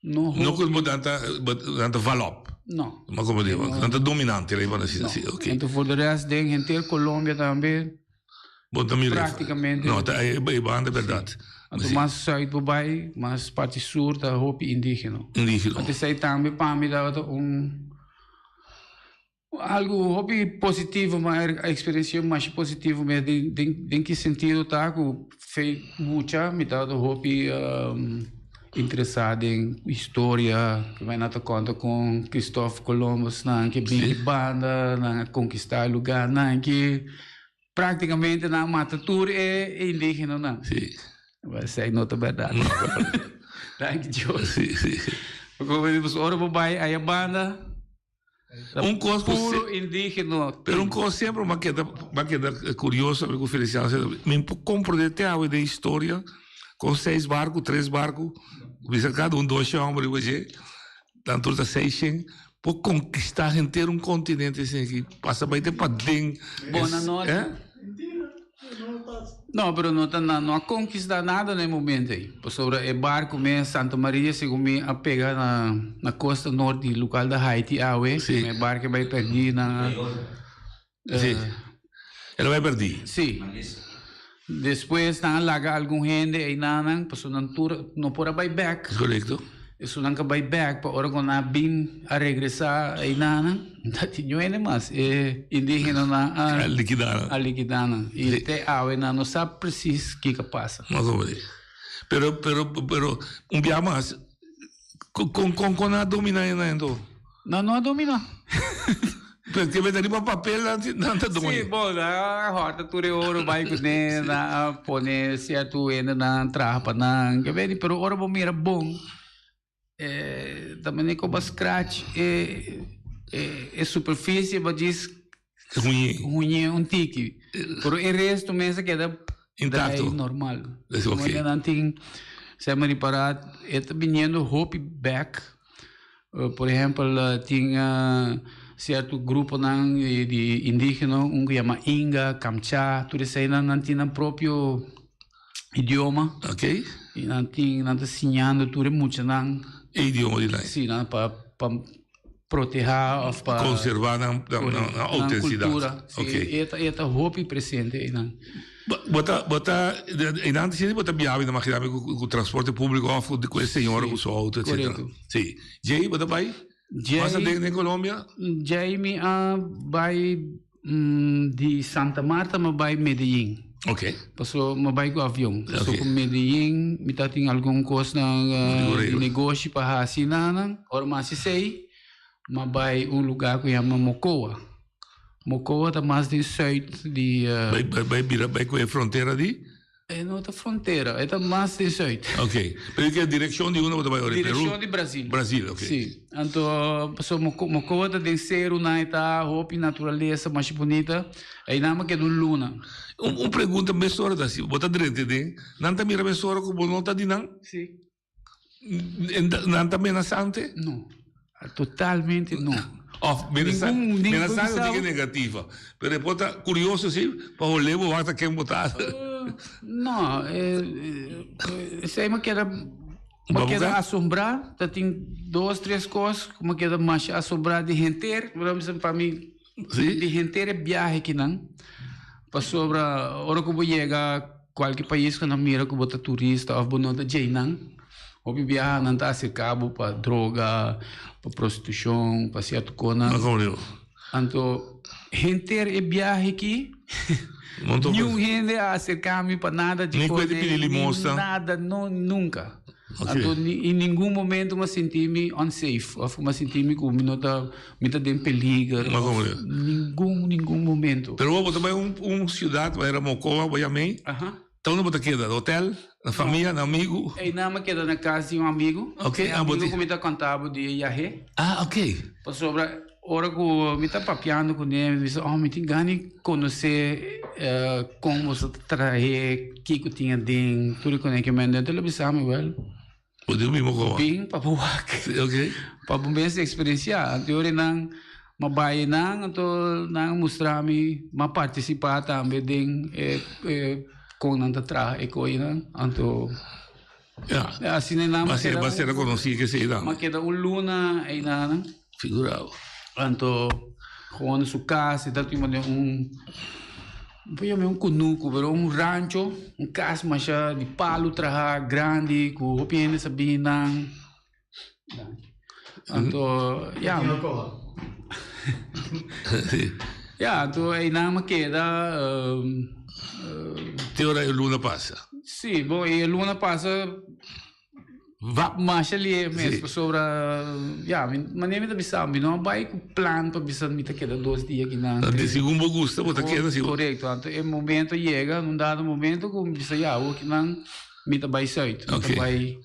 O: No
N: No ku bo nan ta nan ta valop.
O: No.
N: Ma como digo, nan ta dominante lei por asina si, ok.
O: Enton for de rest den henter Colombia tambe.
N: Bo ta mira.
O: Prácticamente.
N: No, ta e banda berdad.
O: Anto mas zuid bo bai, mas parti sur ta hopi indigeno.
N: Indigeno.
O: Anto esei tambe pa mi tabata un Algu hopi positivo ma a experiencia masha positivo mes den den den ki sentido ta ku fe mucha mi tabata hopi interesa den historia ku mi a ta konta kon Christophe Columbus nan ke bin di banda nan a konkista e lugarnan ke praktikamente nan a mata tur e indigenonan. Esei no ta bèrdat. Danki Dios. Ora bo bai aya banda.
N: Un kos
O: Puro indigeno.
N: Pero un kos semper m'a keda m'a keda kurioso ku Feliciano mi por komprende te awe den historia kon seis barku tres barku bisa kada un dos shen homber riba dje nan tur ta seis shen por konkista henter un kontinente asin aki pasa bai te paden.
O: Bona nochi. No, pero no ta nan no a konkistá nada na e momento ei. Pasobra e barku mes Santa Maria segun mi a pega na na kosta nort di lokal di Haiti awe.
N: Sí.
O: E barku a bai pèrdí na
N: Sí. El a bai pèrdí.
O: Sí. Despues nan a laga algun hende einanan pasobra nan tur no por a bai bèk.
N: Korekto.
O: Esunnan ka bai bèk pa ora ku nan a bin a regresá einanan ta tin niun hende mas. E indígenanan
N: a likidá nan.
O: A likidá nan. I te awe nan no sa presis kiko a pasa.
N: Mas o menos. Pero, pero, pero un bia mas, kon, kon, kon nan a dominá e nan anto?
O: Nan no a dominá.
N: Pero ke beta riba papel nan nan ta doño.
O: Sí, bon, nan a hòrta tur e oro bai kuné, nan a pone sierto hendenan traha pa nan, ke beni, pero ora bo mira bon, e ta manera ku bo a scratch e e superfisie bo djis
N: Huñé.
O: Huñé un tiki. Pero e resto mes a keda
N: Intacto.
O: draai normal.
N: Es ok.
O: Manera nan tin, se mi ripará, e ta biniendo hopi bek. Por ehempel, tin cierto gruponan di indigeno, un ku yama Inga, Kamchá, tur eseinan nan tin nan propio idioma.
N: Ok.
O: I nan tin, nan ta siñando tur e muchanan.
N: E idioma di nan.
O: Sí, nan pa pa protehá òf pa.
N: Konservá nan nan outensidat.
O: Nan kultura. Sí,
N: Ok.
O: e ta e ta hopi presente einan.
N: Bo ta bo ta einan ta sinti bo ta biaha mi ta imaginá mi ku ku transporte públiko òf ku e señora ku su outo etcetera.
O: Korekto.
N: Sí. Djei bo ta bai?
O: Djei.
N: Mas aden den Colombia?
O: Djei mi a bai di Santa Marta mi a bai Medellin.
N: Ok.
O: Paso mi a bai ku avion. Paso ku Medellin mi ta tin algun kosnan di negoshi pa hasi nan. Ora mi a hasi esei mi a bai un luga ku yama Mocoa. Mocoa ta mas den sùit di.
N: Bai bai bira bai ku e frontera di?
O: E no ta frontera, e ta mas den sùit.
N: Ok. Pero ke direkshon di unda bo ta bai ora? Peru?
O: Direkshon di Brasil.
N: Brasil, ok.
O: Si. Anto, pasobra Mocoa ta den serunan, e ta hopi naturalesa masha bunita. Einan bo keda un luna.
N: Un pregunta mesora ta si bo ta drenta den, nan ta mira mesora ku bo no ta di nan?
O: Si.
N: Nan ta menasante?
O: No, totalmente no.
N: Of menasante no tin negativa, pero e por ta curioso si pa hole bo wak ta ken bo ta.
O: No, esei mi keda mi keda asombrá, ta tin dos tres kos ku mi keda masha asombrá di henter, pa mi di henter e biahe kinan, pasobra ora ku bo yega Kualke pais ku nan mira ku bo ta turista òf bo no ta djei nan, hopi biaha nan ta aserká bo pa droga, pa prostitushon, pa sierto konan. Anto henter e biahe aki, niun hende a aserká mi pa nada dje kos ei, ni nada, no, nunka. Anto in ningun momento mi a sinti mi unsafe òf mi a sinti mi ku mi no ta, mi ta den peliger òf ningun, ningun momento.
N: Pero bo ta bai un un siudat manera Mocoa, Guayamey, ta unda bo ta keda? Na hotel? Na famia? Na amigu?
O: Einan mi a keda na kas di un amigu.
N: Ok,
O: E amigu ku mi ta konta bo di e yahé.
N: Ah, ok.
O: Pasobra ora ku mi ta papiando kuné mi bisa, oh mi tin gana di konosé kon boso ta trahe, kiko tin aden, tur e kos aki. Anto el a bisa mi, wèl,
N: Bo tin mismo koba.
O: Bin pa bo wak.
N: Ok.
O: Pa bo mes eksperensiá. Anto ora nan m'a bai nan, anto nan a mustra mi, m'a partisipá tambe den e kon nan ta traha e koinan. Anto.
N: Ja.
O: Asina nan
N: m'a keda. B'a ser rekonosí ke esei
O: tambe. M'a keda un luna einan.
N: Figurá bo.
O: Anto gewoon na su kas e ta tin manera un bo yama un kunuku pero un rancho un kas masha di palu traha grandi ku hopi hende sa bini nan anto ya ya anto einan mi a keda.
N: Te ora e luna pasa.
O: Si bo e luna pasa.
N: Va.
O: Masha lié mes
N: Sí.
O: pasobra ya mi manera mi ta bisa mi no a bai ku plan pa bisa mi ta keda dos dia akinan.
N: Anto segun bo gusta bo ta keda si.
O: Korekto anto e momento a yega un dado momento ku mi bisa ya awor akinan mi ta bai zuid mi ta bai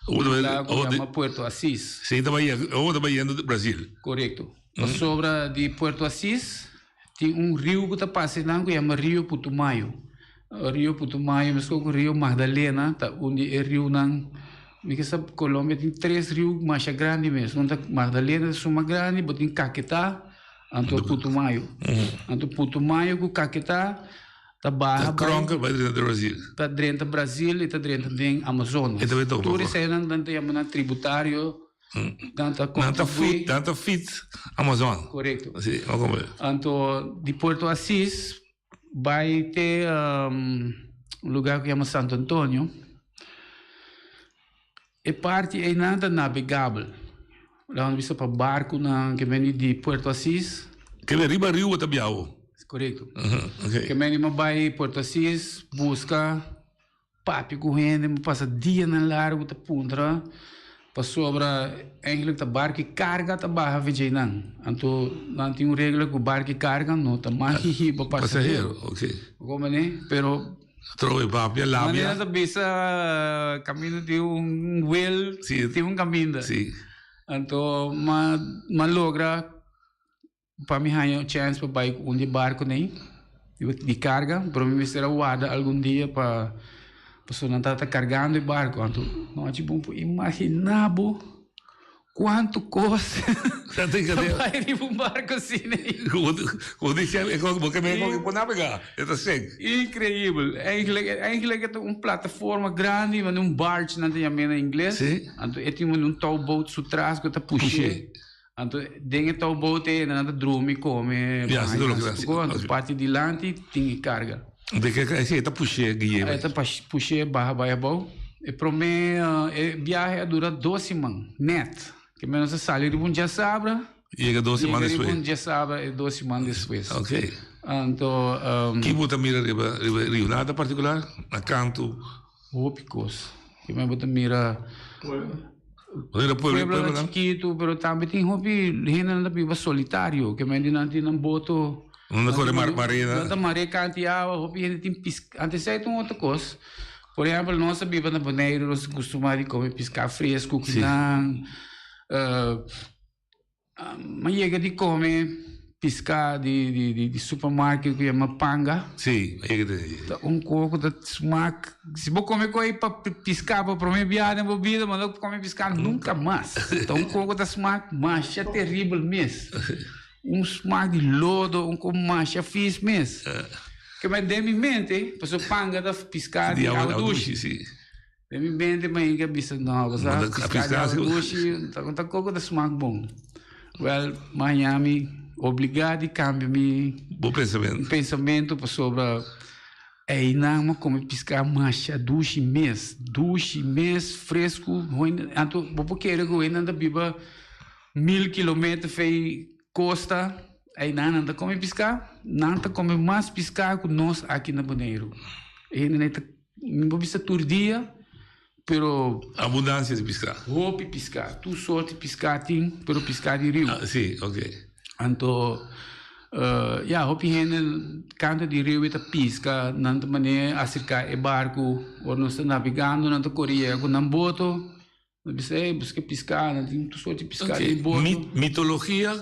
O: un lugar ku yama Puerto Asis.
N: Si ta bai awor ta bai yendo Brasil.
O: Korekto. Pasobra di Puerto Asís tin un riu ku ta pasa einan ku yama Rio Putumayo. Rio Putumayo meskos ku Rio Magdalena ta un di e riunan, mi ke sa Colombia tin tres riu masha grandi mes. Un ta Magdalena ta esun mas grandi, bo tin Caquetá anto Putumayo. Anto Putumayo ku Caquetá ta baha
N: Ta kronkel bai drenta Brazil.
O: Ta drenta Brazil i ta drenta den Amazonas.
N: E ta bai topa
O: Tur eseinan nan ta yama nan tributario. Nan ta
N: Nan ta
O: contribui.
N: feed, nan ta feed Amazon.
O: Correcto.
N: Si, m'a comprende.
O: Anto di Puerto Asís bai te un lugar ku yama Santo Antonio. E parti einan ta nabegabel. Laga nos bisa pa barkunan ke bini di Puerto Asís.
N: Ke bini riba riu bo ta biaha.
O: Korekto.
N: Oke.
O: Ke bini mi bai Puerto Asís buska papia ku hende, mi pasa dianan largu ta puntra pasobra eigenlijk ta barku e karga ta baha vijay nan. Anto nan tin un regla ku barku e karga no ta mag hiba pasahero.
N: Pasahero, oke.
O: Bo komprende? Pero.
N: Trobe papia, labia.
O: Manera ta bisa caminda tin un wiel, tin un caminda.
N: Sí.
O: Anto ma ma logra pa mi haña un chance pa bai cu un di barconan di carga, pero mi mester a warda algun dia pa pasobra nan tabata cargando e barco. Anto nochi bo por imagina bo. Cuanto cos ta bay riba un barco asina ey.
N: Como dice, bo ke meen con por navega, e ta sink.
O: Increibel. Eigenlijk, eigenlijk e ta un plataforma grandi, manda un barge nan ta yam'e na ingles.
N: Si.
O: Anto e tin un touwboot su tras cu ta push'e. Anto den e touwboot ey nan ta drumi, come,
N: Ya, si,
O: baña, haci tur cos. Anto parti dilanti tin e carga.
N: De ke si e ta push'é gui'é
O: bai. E ta push'é baha bai abou. E promé e biahe a dura dos siman nèt. Ke men nos a sali riba un djasabra.
N: Yega dos siman despues.
O: Yega riba un djasabra e dos siman despues.
N: Oke.
O: Anto.
N: Ki bo ta mira riba riba e riu? Nada partikular? Na kantu?
O: Hopi kos. Ke men bo ta mira.
N: Pueblo. Bo ta mira pueblo
O: Pueblonan chikitu pero tambe tin hopi hendenan ta biba solitario. Ke men di nan tin nan boto.
N: Nan ta kore mar marena.
O: Nan ta mare kanti awa, hopi hende tin piska. Antes esei ta un otro kos. Por ehempel, nos a biba na Boneiru, nos a kustumá di kome piská fresku ku nan. Mi a yega di kome piská di supermarket ku yama panga.
N: Sí, mi a yega di.
O: Ta un kos ku ta smak. Si bo kome ku ei pa piská pa promé biaha den bo bida, bo no kome piská nunka mas. Ta un kos ku ta smak masha teribel mes. Un smak di lodo, un kos masha fis mes. Ke men den mi mente, pasobra panga ta piská di awa dushi. Den mi mente mi a bisa, no, bo sa, piská di awa dushi ta kos ku ta smak bon. Wèl, maña mi obligá di kambia mi pensamentu pasobra einan mi a kome piská masha dushi mes, dushi mes, fresku. Anto bo por kere ku einan ta biba. Mil kilometer fei kosta, einan nan ta kome piská, nan ta kome mas piská ku nos aki na Boneiru. E hende ta, mi por bisa tur dia, pero.
N: Abundansia di piská.
O: Hopi piská, tur sorti piská tin, pero piská di riu.
N: Ah, si, ok.
O: Anto, ya, hopi hende kanta di riu e ta piska, nan ta manera aserká e barku, ora nos ta nabegando nan ta kore yega ku nan boto. Nan bisa, ey, buska piská, nan tin tur sorti piská den boto.
N: Mitologia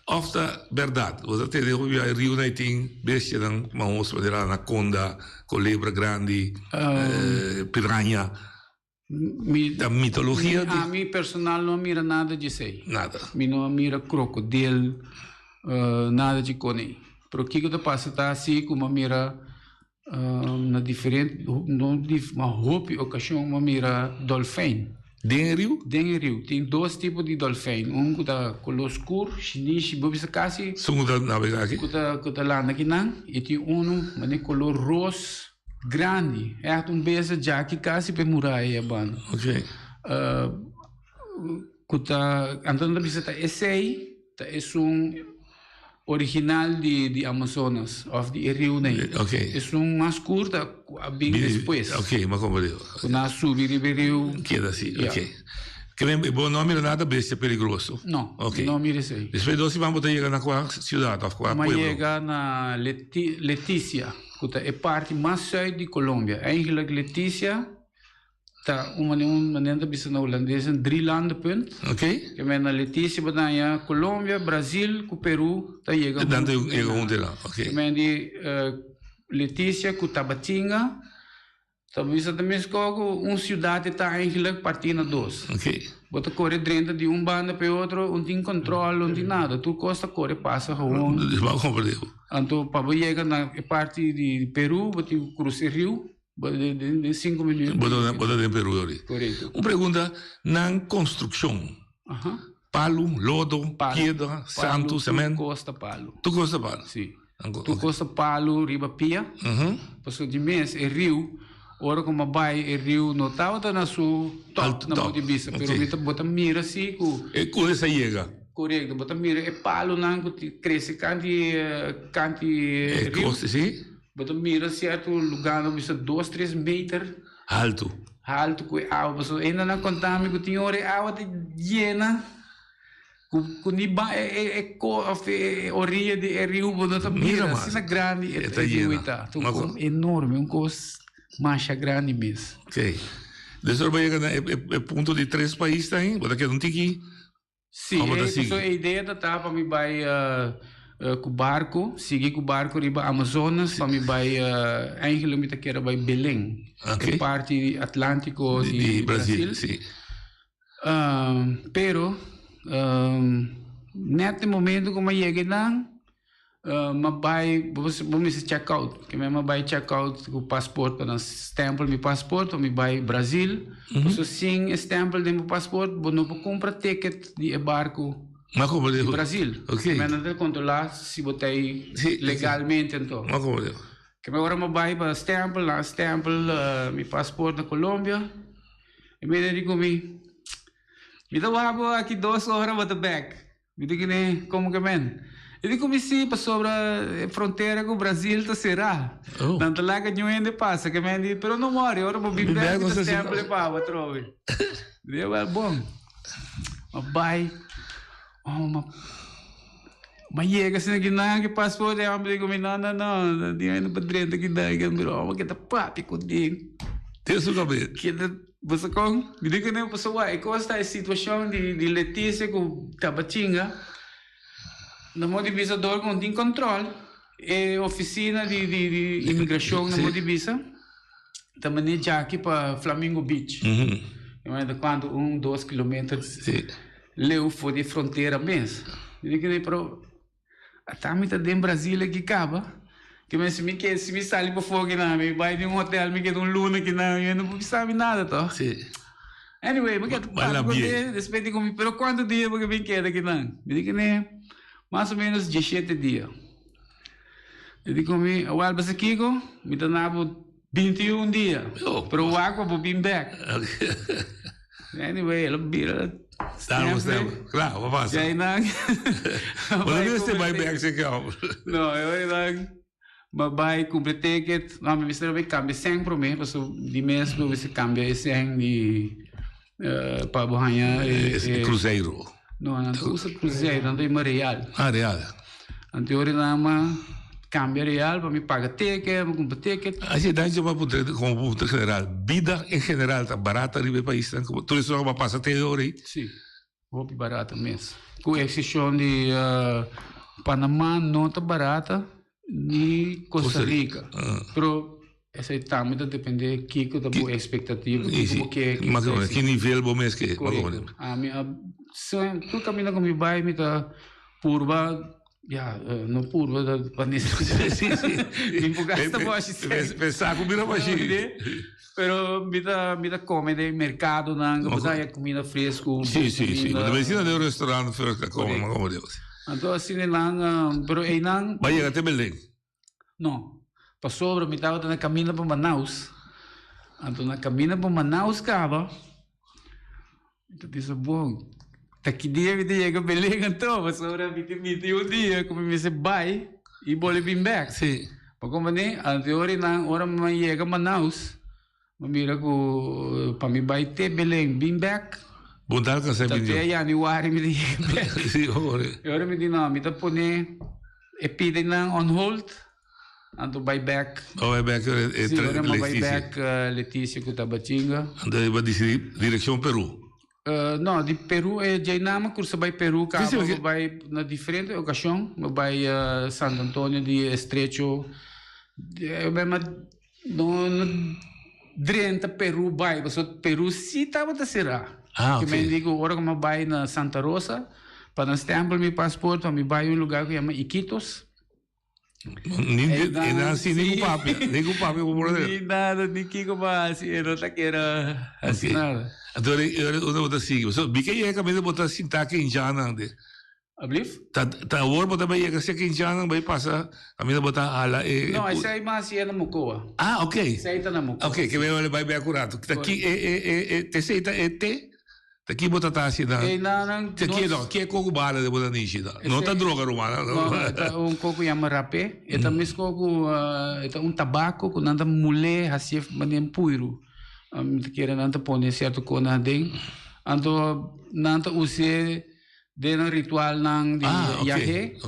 N: òf ta bèrdat? Bo ta tende hopi bia e riunan ei tin bestianan mahos manera anakonda, kolebra grandi, piraña. Ta mitologia di.
O: Ami personal no a mira nada di esei.
N: Nada.
O: Mi no a mira krokodil, nada di kone. Pero kiko ta pasa ta si ku mi a mira Na diferente, no dif, ma hopi okashon bo mira dolfijn.
N: Den e riu?
O: Den e riu. Tin dos tipo di dolfijn. Un ku ta koló skur, shinishi, bo bisa kasi.
N: Esun ku ta nabegá aki?
O: Ku ta, ku ta landa akinan. I tin unu manera koló ros, grandi. Ègt un bes a djaki kasi pa e muraya ei abanda.
N: Ok.
O: Ku ta, anto nan ta bisa ta esei ta esun. Original di di Amazonas of di e riunan ei.
N: Ok.
O: Esun mas kur ta ku a bin despues.
N: Ok, mi a komprende.
O: Ku nan a subi riba e riu.
N: Keda si, ok. Ke men bo no a mira nada bestia peligroso?
O: No,
N: Ok.
O: mi no a mira esei.
N: Despues di dos siman bo ta yega na kua siudat of kua
O: Mi a
N: pueblo?
O: yega na Leti Leticia, ku ta e parti mas sùit di Colombia. Eigenlijk Leticia. Ta un manera un manera ta bisa na hulandes een drielandenpunt.
N: Ok.
O: Ke men na Leticia bo ta haña Colombia, Brasil ku Peru ta yega
N: Dan ta
O: huntu.
N: yega huntu einan, ok.
O: Ke men di Leticia ku Tabatinga ta bisa ta mesko ku un siudat e ta eigenlijk partí na dos.
N: Ok.
O: Bo ta kore drenta di un banda pa e otro, un tin control, un tin nada. Tur kos ta kore pasa gewoon.
N: Bo a komprende.
O: Anto pa bo yega na e parti di Peru bo tin ku krusa e riu. Bo den cinco minuut.
N: Bo ta bo ta den Peru yori.
O: Correcto.
N: Un pregunta, nan construccion.
O: Aha.
N: Palu, lodo, piedra, santu, cement.
O: Tur cos ta palu.
N: Tur cos ta palu.
O: Si. Tur cos ta palu riba pia. Pasobra di mes e riu, ora cu mi a bay e riu no tabata na su top, na modo di bisa, pero mi ta bo ta mira si cu.
N: E cu esa yega.
O: Correcto, bo ta mira e palunan cu ti crece canti canti
N: e riu. Si.
O: Bo ta mira sierto lugánan bisa dos tres meter.
N: Haltu.
O: Haltu ku e awa pasobra e nan a konta mi ku tin ora e awa ta yena ku ku ni ba e e e ko òf e oriya di e riu bo no ta mira asina grandi e riu ta. Ta un kos enorme un kos masha grandi mes.
N: Ok. Dus ora bo yega na e punto di tres pais ta ahi bo ta keda un tiki.
O: Sí, e, pasobra e idea ta ta pa mi bai ku barku, sigui ku barku riba Amazonas pa mi bai, eigenlijk mi ta kere bai Belén, e parti Atlantiko di Brasil. Pero, nèt e momento ku mi a yega einan, M'a bai, bo mester check out. Ke men m'a bai check out ku paspoort pa nan stempel mi paspoort pa mi bai Brazil. Pasobra sin e stempel den bo paspoort bo no por kumpra ticket di e barku di Brazil. Ke men nan ta kontrolá si bo ta ei legalmente anto. Ke men ora m'a bai pa stempel, nan a stempel mi paspoort na Colombia. E mene di ku mi, mi ta wak bo aki dos ora bo ta bek. Mi di kine, Komo ke men? E di ku mi si, pasobra e frontera ku Brazil ta será. Nan ta laga niun hende pasa. Ke men di, Pero no mori, ora bo bin bek mi ta stempel e pabo atrobe. Mi di, Wèl, bon. Ma bai, oh, ma, ma yega asina ki nan ki paspoort e hòmber di ku mi, No, no, no, niun hende por drenta ki nan. Ke mi di, Oh, ma ke ta papia ku den.
N: Den su kabes.
O: Ke ta. Bo sa kon? Mi di ku nan, pasobra e kos ta e situashon di di Leticia ku Tabatinga, na modo di bisa dor ku no tin kòntròl, e ofisina di di di imigrashon na modo di bisa ta manda e djaki pa Flamingo Beach. E manda kuantu un dos kilometer leu for di e frontera mes. Mi di ku nan, pero Ata mi ta den Brasil aki kaba. Ke men si mi ke si mi sali pafó kinan mi bai den un hotel mi keda un luna kinan mi no por bisa mi nada toh.
N: Sí.
O: Anyway mi keda
N: Bai
O: papia ku
N: labié.
O: e despues di ku mi pero kuantu dia bo ke bin keda kinan? Mi di kine mas o menos diesshete dia. E di ku mi awel basa kiko mi ta na bo 21 dia pero wak pa bo bin bek. Anyway, el a bira
N: Daarom
O: stemple.
N: stem. Klaar, wat was
O: Ja,
N: het?
O: nan.
N: Maar dan is het bij back zeg jou.
O: No, eu nan. Maar bai cumpra ticket. No, mi mester bai cambia seng prome, paso di mes bo mester cambia e seng di eh, pa bo haña e, e
N: Cruzeiro.
O: No, nan ta usa cruzeiro, nan ta ima real.
N: Ah, real.
O: Anto ora nan a cambia real pa mi paga ticket, mi cumpra ticket.
N: Así dan yo pa puntra como punto general. Bida en general ta barata riba e paisnan como tur esnan cu a pasa te ora ei.
O: Sí, hopi barata mes. Cu excepcion di Panama no ta barata ni Costa Rica. Pero esei tambe ta depende kico ta bo expectativa, kico bo ke.
N: Ki nivel bo mes ke.
O: Correcto. Ami a tur caminda cu mi bay mi ta Purba, ya, no purba ta pa
N: Sí, sí.
O: Mi por gasta boshi sèn.
N: Pensá ku bira boshi.
O: Pero mi ta mi ta kome den merkadonan, ku bo ta haña kumida fresku.
N: Sí, sí, sí. Bo ta bensina den un restaurant fresku ta kome, ma komo Dios.
O: Anto asina nan, pero einan.
N: Bo a yega te Belén?
O: No, pasobra mi tabata na kaminda pa Manaus. Anto na kaminda pa Manaus kaba, mi ta bisa, bon, ta ki dia mi ta yega Belén anto? Pasobra mi tin 21 dia ku mi mester bai i bolbe bin bèk.
N: Sí.
O: Bo komprendé? Anto e ora nan, ora mi yega Manaus, mi mira ku pa mi bai te Belén bin bèk,
N: Bo ta alkansá
O: ta
N: bin
O: te
N: dios.
O: yanüari mi ta yega bèk.
N: Sí, ora.
O: E ora mi di, no, mi ta pone. E pidi nan on hold. Anto bai bek.
N: Oh, bai bek
O: eh, sí, ora mi bai bek Leticia ku Tabatinga.
N: Anto e disidí direkshon Peru.
O: Uh, no, di Peru, eh, djainama kursa bai Peru kaba, sí, sí, bai na diferente okashon, bai uh, Santo Antonio di Estrecho, eh, bai ma no, no drenta Peru bai, paso Peru sí tabata será.
N: Ah,
O: Que
N: ok.
O: men digo, ora ku mi bai na Santa Rosa, pa nan stempel mi paspoort, pa mi bai un lugar ku yama Iquitos.
N: Ni, e nan si ni ku papia, ni ku papia ku por
O: Ni nada, ni kiko pa hasi, e no ta kere hasi nada.
N: Anto ora unda bo ta sigui? So, bi ke yega kaminda bo ta sinta ke indiannan de.
O: Ablief?
N: Ta ta awor bo ta bai yega serka indiannan bai pasa kaminda bo ta hala e.
O: No, esei mas hasié na Mocoa.
N: Ah, ok.
O: Esei ta na Mocoa.
N: Ok, ke bai bai bai akurato. Ta ki e e e e te esei ta e te? Ta ki bo ta ta hasi nan?
O: Ei nan nan
N: Ta ki no, ki e koko bala de bo ta nishi ta? No ta droga ruman.
O: No, no, e ta un koko yama rapé. E ta mes koko, e ta un tabako ku nan ta mul'é hasié manera un puiru. Mi ta kere nan ta pone sierto konan aden. Anto nan ta us'é den nan ritualnan di yahé.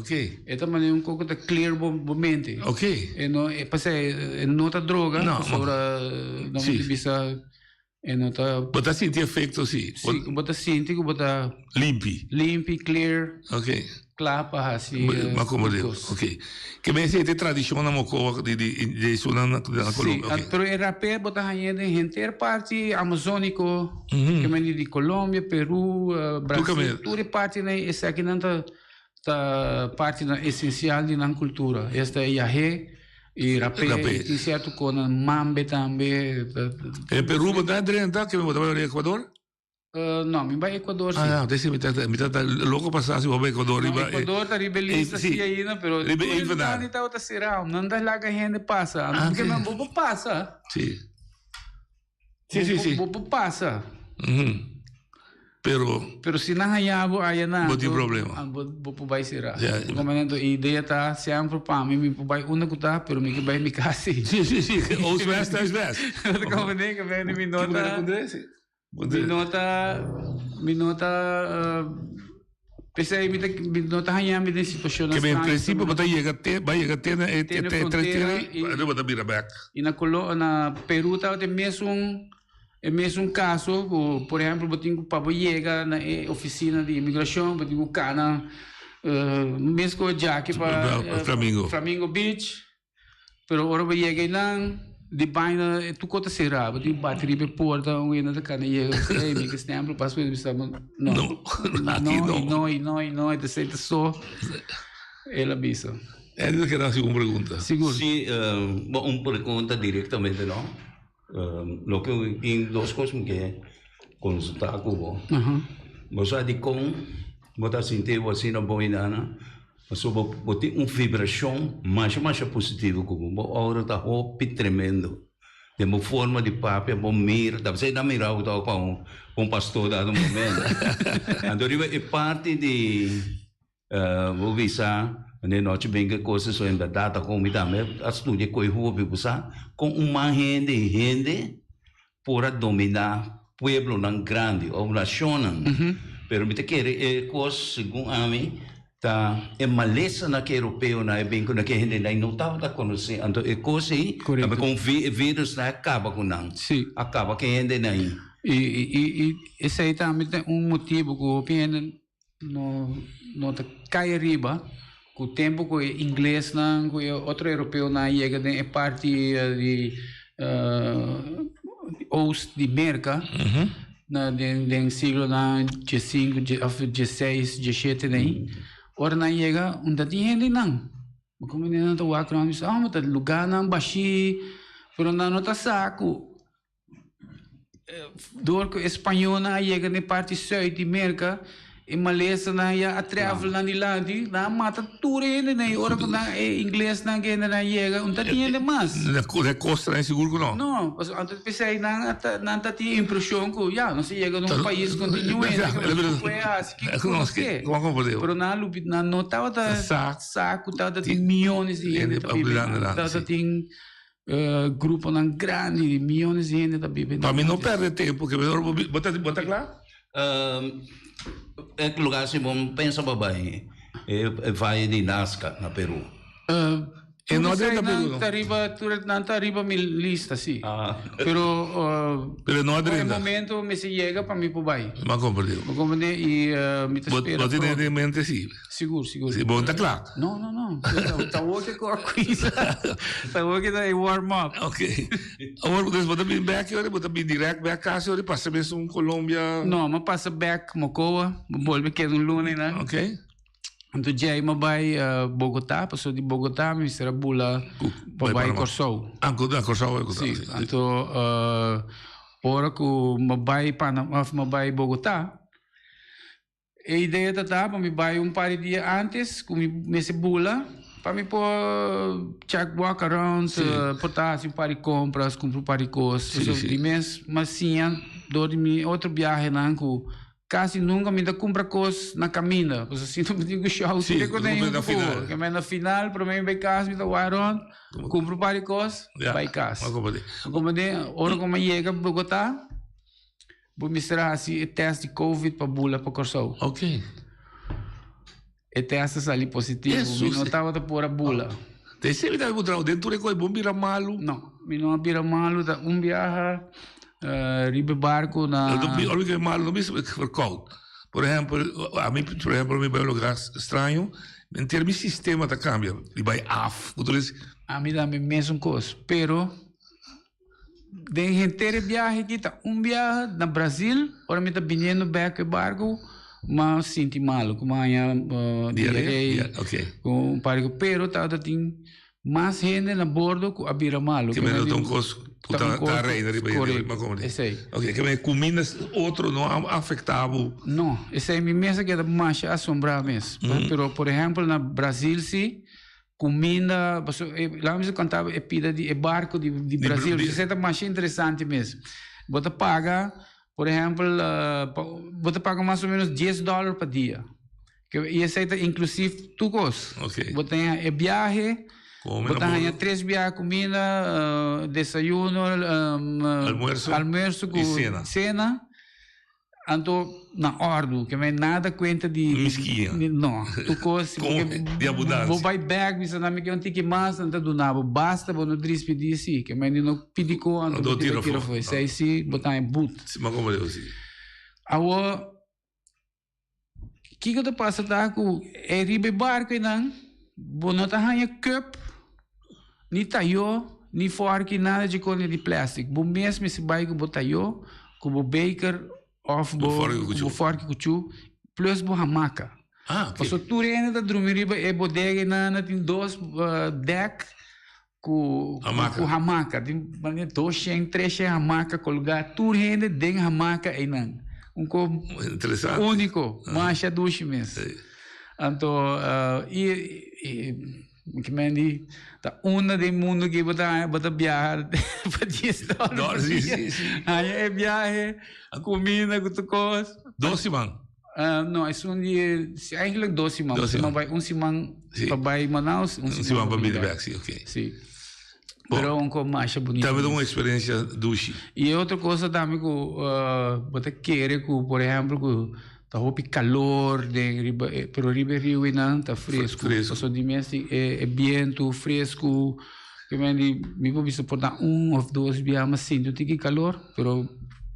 O: E ta manera un koko ta clear bo bo mente. E no, e pasei e no ta droga, pasobra nan bo ta bisa. E no ta.
N: Bo ta sinti efecto si.
O: Si, ku bo ta sinti ku bo ta.
N: Limpi.
O: Limpi, clear.
N: Ok.
O: Kla pa hasi.
N: Bo komprende. Ok. Ke men esei ta e tradishon na Mocoa di di di esunnan na Colombia.
O: Si, pero e rapé bo ta hañ'é den henter parti amazonico. Ke men di di Colombia, Peru, Brasil, tur e partinan esakinan ta Ta partinan esencial di nan cultura. Esta e yahé y rapé y tin cierto conan mambe tambe.
N: E Peru bo ta drenta ke bo ta bai Ecuador?
O: No, mi bai Ecuador si.
N: Ah, desi mi ta mi ta loco pasa si bo bai Ecuador
O: riba. No, Ecuador ta riba e lista si ainda pero
N: riba e evenaar.
O: Tur tabata cerao, nan ta laga hende pasa. Porque nan bo por pasa.
N: Si. Sí, sí, sí.
O: Bo por pasa.
N: Pero.
O: Pero si nan haña bo aya nan.
N: Bo tin problema.
O: Bo, bo por bai sera. Ja. Como e idea ta sempre pa mi, mi por bai unda ku ta, pero mi ke bai mi kas sí.
N: Sí, sí, sí. Oost west, thuis west.
O: Como nee, que mi no ta. Mi no ta, mi no ta. P'esei mi ta mi no ta haña mi den situashonnan
N: Ke men
O: straño
N: prinsipio bo
O: pasobra
N: ta yega te bai yega te na e
O: te na
N: te
O: frontera
N: frontera
O: i
N: i bo ta bira bek.
O: i na Colo na Peru tabata e mesun e mesun kaso ku por ehempel bo tin ku pa bo yega na e ofisina di imigrashon bo tin ku kana mes ku djaki pa
N: Flamingo.
O: Flamingo Beach. Pero ora bo yega einan, di baina e tur kos ta será. Bo tin ku bati riba e porta, un hende ta kana yega bisa, ey, mi ke stempel pas pa bisa bo, no.
N: No, aki no.
O: I no, i no, i no, i ta seta so. El a bisa.
N: Eddie ta keda hasi un pregunta.
O: Sigur.
C: Si, bo un pregunta directamente no. Loke tin dos kos mi ke konsultá ku bo. Bo sa dikon bo ta sinti bo asina bon inana? Pasobra bo bo tin un vibrashon masha masha positivo ku bo. Bo aura ta hopi tremendo. Den bo forma di papia, bo mira, ta p'esei nan mira bo tabata pa un un pastor dado momento. Anto riba e parti di Bo bisa, Mane nochi bin ke kos eso en bèrdat ta kon mi tambe a studia ku e hopi bo sa kon un man hende i hende por a dominá pueblonan grandi òf nashonnan. Pero mi ta kere e kos segun ami ta e malesanan ku e europeonan a bin ku nan ku e hendenan no tabata konosé. Anto e kos ei tambe kon e virusnan a kaba ku nan, a kaba ku e hendenan ei.
O: I esei tambe ta un motibu ku hopi hende No no ta kai ariba ku tempu ku e inglesnan ku e otro europeonan a yega den e parti di oost di Merka na den den siglonan diesinku òf dieseis diesshete den ora nan yega un ta tin hendenan bo komo nan ta wak rònt bisa oh ta lugánan bashí pero nan no ta sa ku Dor ku e spañónan a yega na e parti sùit di Merka, e malesanan ya a travel nan dilanti, nan a mata tur e hendenan i ora ku nan e inglesnan ku e hendenan a yega, no ta tin hende mas.
N: Na e kostanan sigur ku no.
O: No, pasobra anto p'esei nan a ta nan ta tin e impreshon ku ya nos a yega na un pais ku no tin niun hende ku nos por hasi kiko ku nos ke. Pero nan a lubi nan no tabata sa ku tabata tin miyones di hende ta biba einan, tabata tin. Gruponan grandi di miyones di hende ta biba
N: Pa mi no perde tempo, ke mehor bo bo ta bo ta kla?
C: E lugar si bo pensa pa bai e valle di Nazca na Peru.
N: E no a drenta
O: Tur
N: Peru, no?
O: ta riba, tur nan ta riba mi lista, sí. Pero, uh,
N: Pero no a
O: e
N: drenta.
O: momento mester yega pa mi por bai.
N: M'a comprende.
O: Bo comprende? Y uh, mi ta
N: Bo,
O: spera
N: bo tin
O: pronto.
N: den mente, sí.
O: Sigur, sigur.
N: Sí, bo no ta kla.
O: No, no, no. Ta awor ke ku a kuisa. Ta awor ke ta e warm up.
N: Ok. Awor, dus bo ta bin bek yori, bo ta bin direct bek kas yori, pasa mes un Colombia.
O: No, m'a pasa bek Mocoa, bo bolbe keda un luna einan.
N: Ok.
O: Anto djei m'a bai Bogota, pasobra di Bogota mi mester a bula pa bai Kòrsou.
N: Ah, na Kòrsou bai
O: Sí, anto ora ku m'a bai Panama òf m'a bai Bogota, e idea ta ta pa mi bai un par di dia antes ku mi mester bula pa mi por check walk around, por ta hasi un par di kompras, kumpra un par di kos. Pasobra di mes m'a siña dor di mi otro biahenan ku Casi nunca mi ta cumpra cos na caminda, pasobra si no mi tin cu show
N: Sí,
O: tur e cos
N: bo
O: den
N: cumpra na
O: un
N: final.
O: Ke men na final prome mi bay cas mi ta wak rond, cumpra un par di cos,
N: Ja,
O: bay cas.
N: bo comprende.
O: Bo comprende? Ora cu mi yega Bogota, bo mester a haci e test di covid pa bula pa Corsou.
N: Ok.
O: E test a sali positivo, mi
N: Jesus.
O: no tabata por a bula.
N: Te esei mi ta puntra, den tur e cos bo bira malu?
O: No, mi no a bira malu, ta un biaha riba e barco na.
N: No, no, ora mi malu no bisa verkoud. Por ehempel, ami por ehempel mi bai un lugar straño, henter mi sistema ta cambia, mi bai af, cu tur es.
O: Ami tambe mesun cos, pero Den henter e biahe aki ta un biaha na Brasil, ora mi ta biniendo bek ku e barku, m'a sinti malu, ku m'a haña diarrea, ku un par di kos. Pero tabata tin mas hende na bordo ku a bira malu.
N: Ke mester ta un kos ku ta reina riba hende.
O: Korekto, esei.
N: Oke, ke men kuminda otro no a afekta bo?
O: No, esei mi mes a keda masha asombrá mes. Pero por ehèmpel na Brasil si, Cuminda, paso e laga mi conta bo e pida di e barco di di Brasil, esei ta masha interesante mes. Bo ta paga, por ehempel, bo ta paga mas o menos dies dollar pa dia. I esei ta inclusief tur cos. Bo ta haña e biahe, bo ta haña tres biaha cuminda, desayuno, almuerzo cu cena. Anto na ordu, ke men nada kuenta di
N: Miskia.
O: No, tur kos
N: Di abundansia.
O: Bo bai bek bisa nan mi ke un tiki mas, nan ta duna bo. Basta bo no drispidí si, ke men di no pidi ko anto bo tira tira afó. Esei si bo ta haña but.
N: Si, ma komo Dios si.
O: Awor, kiko ta pasa ta ku e riba e barko einan bo no ta haña cup, ni tayó, ni fòrki, nada dje kos di plastic. Bo mes mester bai ku bo tayó, ku bo beker òf bo ku bo fòrki kuchú, plus bo hamaka. Pasobra tur hende ta drumi riba e bodega einan, nan tin dos dèk ku ku hamaka. Tin manera doshen, treshen hamaka kolgá, tur hende den hamaka einan. Un kos úniko, masha dushi mes. Anto i Ki men di ta unda den mundo ki bo ta bo ta biaha pa dies dòler
N: No,
O: pa
N: sí,
O: dia.
N: sí, sí.
O: Haña e biahe, kuminda ku tur kos.
N: Dos siman.
O: No, esun di si eigenlijk dos siman.
N: Dos
O: Siman
N: siman.
O: bai un siman
N: Sí.
O: pa bai Manaus, un
N: Un
O: siman
N: siman
O: pa
N: pa
O: bini
N: bini
O: bèk.
N: bèk, sí, ok.
O: Sí.
N: Bon.
O: Pero un kos masha bunita
N: Tambe ta un
O: mes.
N: eksperensia dushi.
O: I e otro cosa tambe ku bo ta kere ku por ehempel ku Ta hopi calor den riba e pero riba e riu einan ta fresco.
N: Fresco.
O: Pasobra di mes tin e e bientu fresco ke men di mi por bisa por ta un of dos bia mi a sinti un tiki calor pero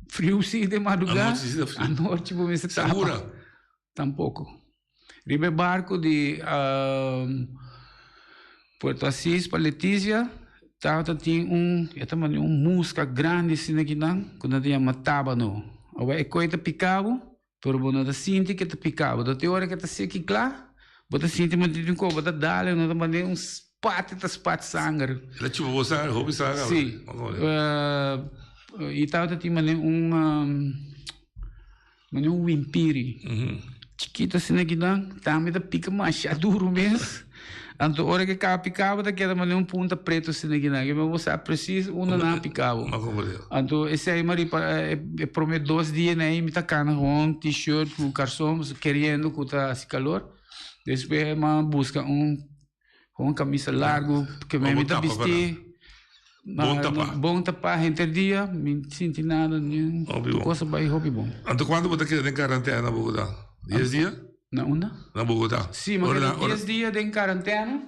O: friu si den madruga
N: Anochi si ta friu.
O: anochi bo mester tapa.
N: Sangura?
O: Tampoco. Riba e barco di Puerto Asis pa Leticia tabata tin un e ta manda un musca grandi asina kinan cu nan ta yama tabano. Awor e coy ta pica bo pero bo no ta sinti cu e ta pica bo. Ta te ora cu e ta seki cla bo ta sinti manera tin cu bo ta dal no ta manda un spate ta spat sanger.
N: E ta chupa bo sanger hopi sanger.
O: Si. Y tabata tin manera un. Mane un wimpiri. Chikito asina kinan, tambe ta pika masha duru mes. Anto ora ke kaba pika bo ta keda mane un punta preto asina kinan. Ke bo sa precies unda nan a pika bo. Anto esei mi a ripara e prome dos dia na ei mi ta kana gewoon t-shirt ku karson keriendo ku ta hasi kalor. Despues mi a buska un Con camisa largo ke mi ta bisti.
N: Bon tapa.
O: Bon tapa henter dia, mi sinti nada, ni cosa bai hopi bon.
N: Anto cuanto bo ta keda den quarantena na Bogota? Dies dia?
O: Na unda?
N: Na Bogota.
O: Si, mi keda dies dia den quarantena.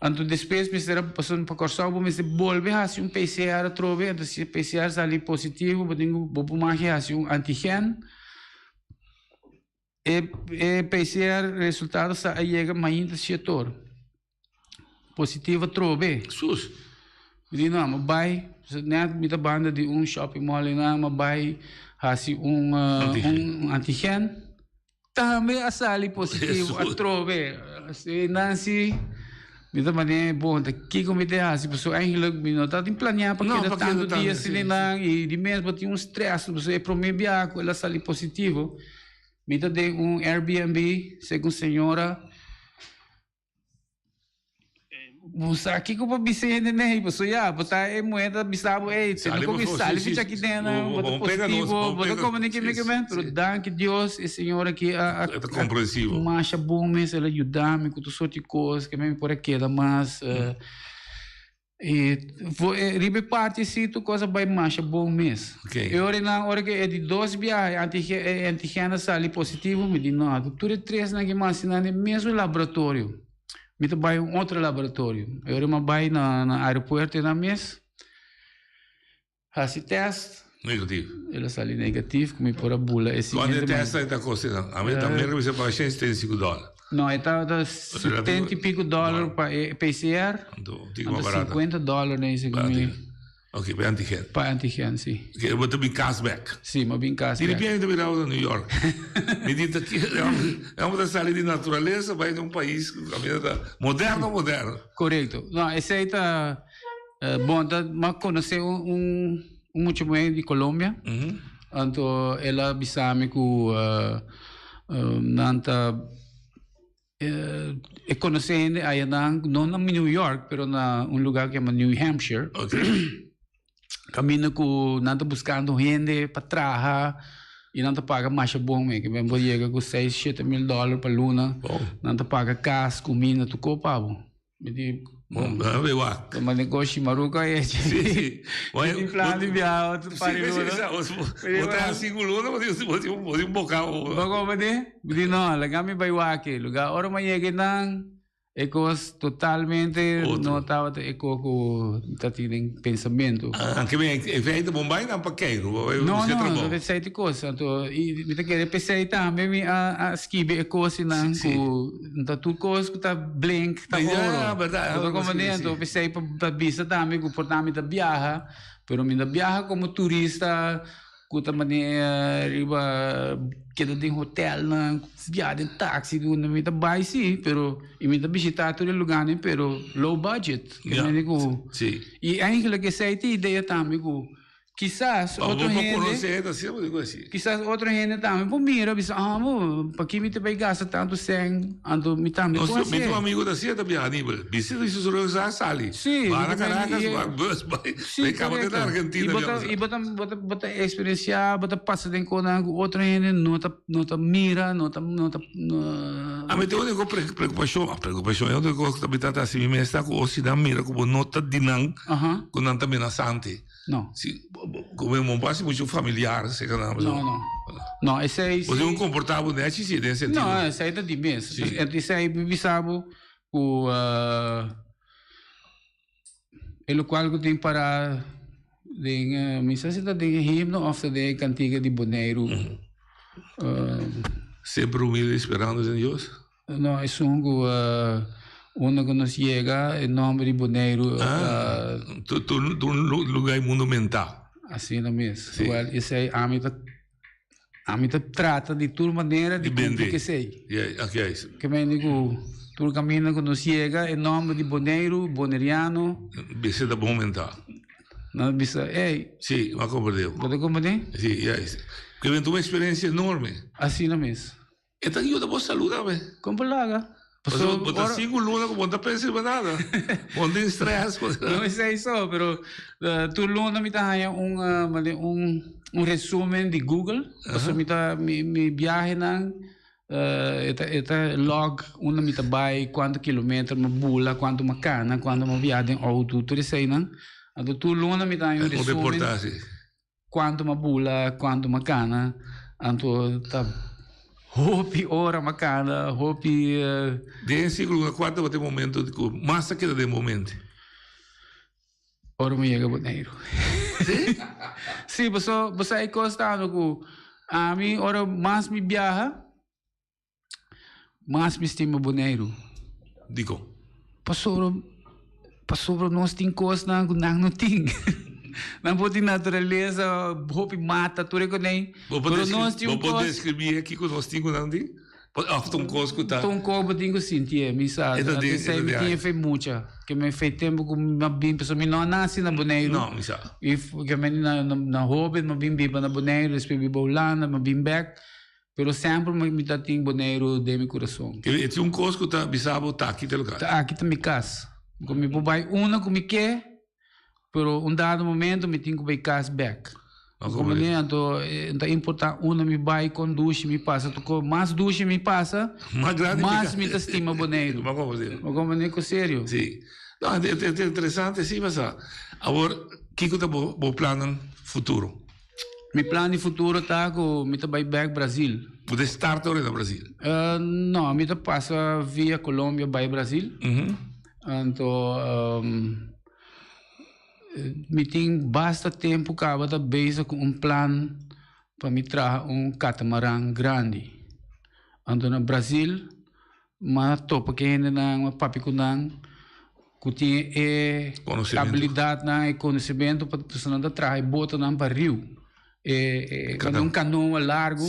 O: Anto despues mester a pasobra pa Kòrsou bo mester bolbe hasi un PCR atrobe, anto si e PCR sali positivo bo tin ku bo por maki hasi un antigen. E e PCR resultado sa a yega mainta siete or. Positivo atrobe.
N: Sus.
O: Mi di no, mi bai, net mi ta banda di un shopping mall einan, mi bai hasi un un antigen. Tambe a sali positivo atrobe. Nancy, mi ta mane bon, ta kiko mi ta hasi? Pasobra eigenlijk mi no ta tin planea pa keda tantu dia asina einan i di mes bo tin un stress, pasobra e prome biaha ku el a sali positivo, mi ta den un Airbnb segun señora. Bo sa kiko bo bisa hende nei, paso ya, bo ta e muher ta bisa bo, ey, te no komi sali ficha aki den nan, bo ta positivo, bo ta komo ni kimi kimen, pero danki Dios e señor aki a
N: a
O: masha bon mes, el a yuda mi ku tur sorti kos, ke mi por a keda mas. E riba e parti si tur kos a bai masha bon mes. E ora nan, ora ku e di dos biaha e antigen a sali positivo, mi di no, tur e tresnan aki mas nan den mesun laboratorio. Mi ta bai un otro laboratorio. E ora mi a bai na aeropuerto nan mes. Hasi test.
N: Negatief.
O: El a sali negatief ku mi por a bula e
N: siguiente. Kuantu e test ta kosta nan? Ami ta merka bisa paga 175 dòler.
O: No, e tabata 70 i pico dòler pa e PCR.
N: Anto, tiki mas barata.
O: 50 dòler na ese ku mi.
N: Ok, pa e antigen.
O: Pa e antigen, si.
N: Ok, bo ta bin kas bek.
O: Si, mi a bin kas
N: bek. Di repente mi ta bira na New York. Mi di ta ki, e homber ta sali di naturalesa bai na un pais ku kaminda ta moderno moderno.
O: Korekto. No, esei ta. Bon, ta m'a conoce un, un, un mucha muher di Colombia. Anto el a bisa mi cu nan ta e conoce hende aya nan, no na New York, pero na un lugar cu yama New Hampshire. Caminda cu nan ta buscando hende pa traha y nan ta paga masha bon me. Ke bo yega cu seis, shete mil dollar pa luna. Nan ta paga cas, cuminda, tur cos pa bo. Mi di, bon,
N: Be wak.
O: ma negoshi maruca e.
N: Sí, sí.
O: Mi tin plan di biaha otro par di luna.
N: Bo ta cinco luna, bo tin bo tin boca.
O: Bo como di? Mi di no, laga mi bai wak e lugar. Ora mi yega einan, e cos totalmente no tabata e cos cu ta tin den pensamento.
N: Ah, ke ben, e feita bon bai nan pa keiru, bo bai
O: No,
N: busca
O: no,
N: trabou.
O: no, esei ta cos. Anto, i mi ta kere p'esei tambe mi a a skibi e cosnan cu Ta tur kos ku ta blink ta oro. Bo ta komprendé? Anto p'esei pa bisa tambe ku por ta mi ta biaha, pero mi ta biaha komo turista ku ta manera riba keda den hotelnan, biaha den taxi, mi ta bai si, pero i mi ta bishitá tur e lugánan pero low budget. I eigenlijk esei ta e idea tambe ku Kisas otro hende, kisas otro hende tambe por mira bisa, ah, bo, paki mi ta bay gasta tantu sèn, anto mi tambe por
N: hasié. Mi tin un amigu ta hasié ta biaha Aníbal, bisa di su sa sali, ba na Caracas, ba bus, bai, bai kaba te na Argentina.
O: I bo ta, bo ta, bo ta eksperensiá, bo ta pasa den konan ku otro hende no ta, no ta mira, no ta, no ta, no.
N: Ami tin úniko preokupashon, preokupashon, e úniko kos ku ta mi ta hasi mi mes ta ku si nan mira ku bo no ta di nan, ku nan ta menasante.
O: No.
N: Si, como mi pasi mucho familiar, se ka
O: No, no. No, esei
N: si. Bo un comportabo nechi si den sentido.
O: No, esei ta di mes. Si. Esei mi bisa bo ku uh, e lokual ku tin para den uh, mi sa si ta den e himno of ta den e kantiga di Boneiru.
N: Mm -hmm. uh, Sempre humilde esperando en Dios.
O: No, esun ku unda ku nos yega e nomber di Boneiru
N: ta. Tur luga e mundu mentá.
O: Asina mes. Wel, esei ami ta ami ta trata di tur manera di kumpli ku esei. Ke mende ku tur kaminda ku nos yega e nomber di Boneiru, boneriano.
N: Bisa ta bon mentá.
O: Nan bisa, ey.
N: Si, mi a komprendé.
O: Bo ta komprendé?
N: Si, ya. Ke mende un eksperensia enorme.
O: Asina mes.
N: E ta yuda bo salú tambe.
O: Kon por laga?
N: Pasobra bo ta singu luna ku bo no ta pensa riba nada. Bo no tin stress.
O: No esei so, pero tur luna mi ta haña un un un resumen di Google. Pasobra mi ta mi mi biahenan e ta e ta log unda mi ta bai, kuantu kilometer mi a bula, kuantu mi a kana, kuantu mi a biaha den outo, tur eseinan. Anto tur luna mi ta haña un resumen.
N: Un reportahe.
O: Cuanto m'a bula, cuanto m'a cana, anto ta. Hopi ora m'a kana, hopi.
N: Den e siglo luna kua tabata e momento ku mas a keda den bo mente?
O: Ora mi yega Boneiru.
N: Sí?
O: Sí, paso bo sa e kos tambe ku ami ora mas mi biaha, mas mi stima Boneiru.
N: Dikon?
O: Pasobra pasobra nos tin kosnan ku nan no tin. Nan por tin naturalesa, hopi mata, tur e konei.
N: Bo por
O: Pero nos tin un
N: bo por
O: kos.
N: deskribí e kiko nos tin ku nan tin? Òf ta un kos ku ta.
O: Ta un kos bo tin ku sinti e, mi sa.
N: E ta den, e
O: Esei
N: ta
O: mi
N: den
O: tin
N: aire.
O: e fe mucha. Ke mi fe tempu ku mi a bin, pasobra mi no a nasi na Boneiru.
N: No, mi sa.
O: I ke mi na na hoben mi a bin biba na Boneiru, despues biba Hulanda, mi a bin bèk. Pero semper mi ta tin Boneiru den mi kurason.
N: E tin un kos ku ta bisa bo ta aki ta lugar.
O: Ta aki ta mi kas. Ku mi por bai unda ku mi ke, pero un dado momento mi tin ku bai kas bèk. Comprende? Anto e ta importa unda mi bai, kon dushi mi pasa. Toko mas dushi mi pasa, mas mi ta stima Boneiru. Bo comprende ku serio?
N: Si. No, e ta interesante si pasa. Awor, kiko ta bo plannan futuro?
O: Mi plan di futuro ta ku mi ta bai bek Brazil.
N: Bo ta start ora na Brazil?
O: No, mi ta pasa via Colombia bai Brazil. Anto mi tin basta tempu kaba ta bezig ku un plan pa mi traha un katamaran grandi. Anto na Brazil M'a topa ku e hendenan, m'a papia ku nan ku tin e abilidatnan, e konosementu pa pasobra nan ta traha e botonan pa riu. E un kanoa largu,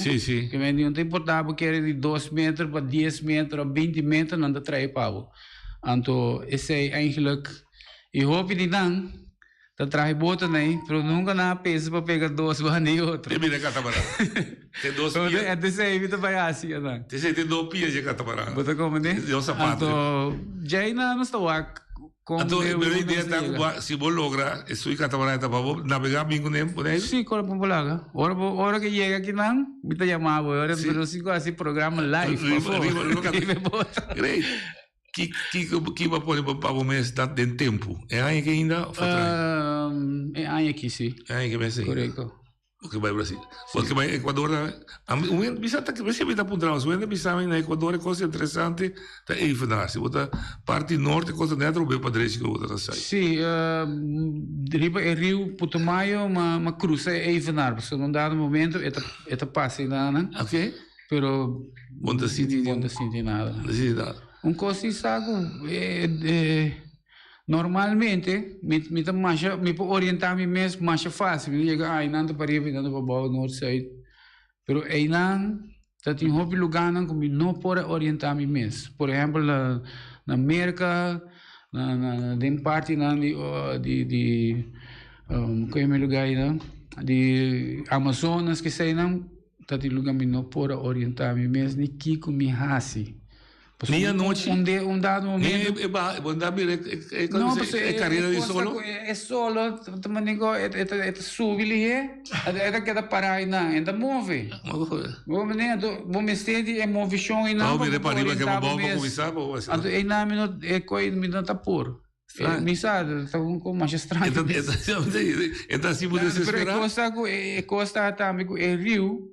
O: ke men no ta importá bo kere di dos meter pa dies meter òf binti meter nan ta traha pa bo. Anto esei eigenlik i hopi di nan Ta traha e boto nei, pero nunca nan a pensa pa pega dos banda y otro.
N: Te bira catamarán. Te dos pia.
O: E te sei mi ta bai haci anan.
N: Te sei te dos pia dje catamarán.
O: Bo ta comprende?
N: Di un zapato.
O: Anto, djei nan nos ta wak con
N: Anto,
O: leu
N: pero
O: nos
N: idea
O: ta
N: ta
O: yega.
N: cu bo, si bo logra e sui catamarán ta pa bo navega bin cu ne Boneiru?
O: Si, ora bo laga. Ora bo, ora ke yega akinan, mi ta yama bo. Ora nos tin cu haci programa live
N: Riba,
O: pafó.
N: riba, riba
O: Riba e boto.
N: Great. Ki kiko ki bo a pone pa bo mes ta den tempu? E aña aki ainda of otro aña?
O: E aña aki si.
N: E aña aki mes ainda.
O: Korekto.
N: Bo ke bai Brasil. Bo ke bai Ecuador tambe? Ami un hende bisa ta mi siempre ta puntra un hende bisa mi na Ecuador e kos interesante ta Evenaar. Si bo ta parti norte kos ta net rob'e pa drechi ku bo ta na sui.
O: Si, riba e riu Putumayo m'a krusa e Evenaar pasobra na un dado momento e ta e ta pasa einan.
N: Oke.
O: Pero
N: Bo no ta sinti
O: bo no ta sinti nada.
N: No ta sinti nada.
O: Un kos si sa ku normalmente mi mi ta masha mi por orientá mi mes masha fásil. Mi ta yega einan ta pariba einan ta pabou noord zuid. Pero einan ta tin hopi lugánan ku mi no por a orientá mi mes. Por ehèmpel na na Merka na na den partinan di di di ku e lugá einan di Amazonas keseinan. Ta di luga mi no por a orienta mi mes ni kiko mi hasi.
N: Pasobra Ni anochi?
O: Un de un dado momento.
N: Ni e ba bo anda mira e e
O: No,
N: e
O: pasobra
N: e carera di
O: e cosa
N: solo?
O: cu e solo ta manera cu e ta e ta subi lihe, e ta keda para einan, e ta move. Bo mane anto bo mester di e moveshon einan
N: No,
O: pa
N: mira
O: bo
N: pa
O: por
N: riba ke
O: orienta
N: bo
O: bo
N: bo
O: mes.
N: cuminsa bo bo
O: Anto einan mi no e coi mi no ta por.
N: Straño.
O: Mi sa, ta un cos masha straño.
N: E ta, e ta, e ta así bo
O: Pero e
N: desesperá.
O: cos ta cu, e cos ta tambe cu e riu,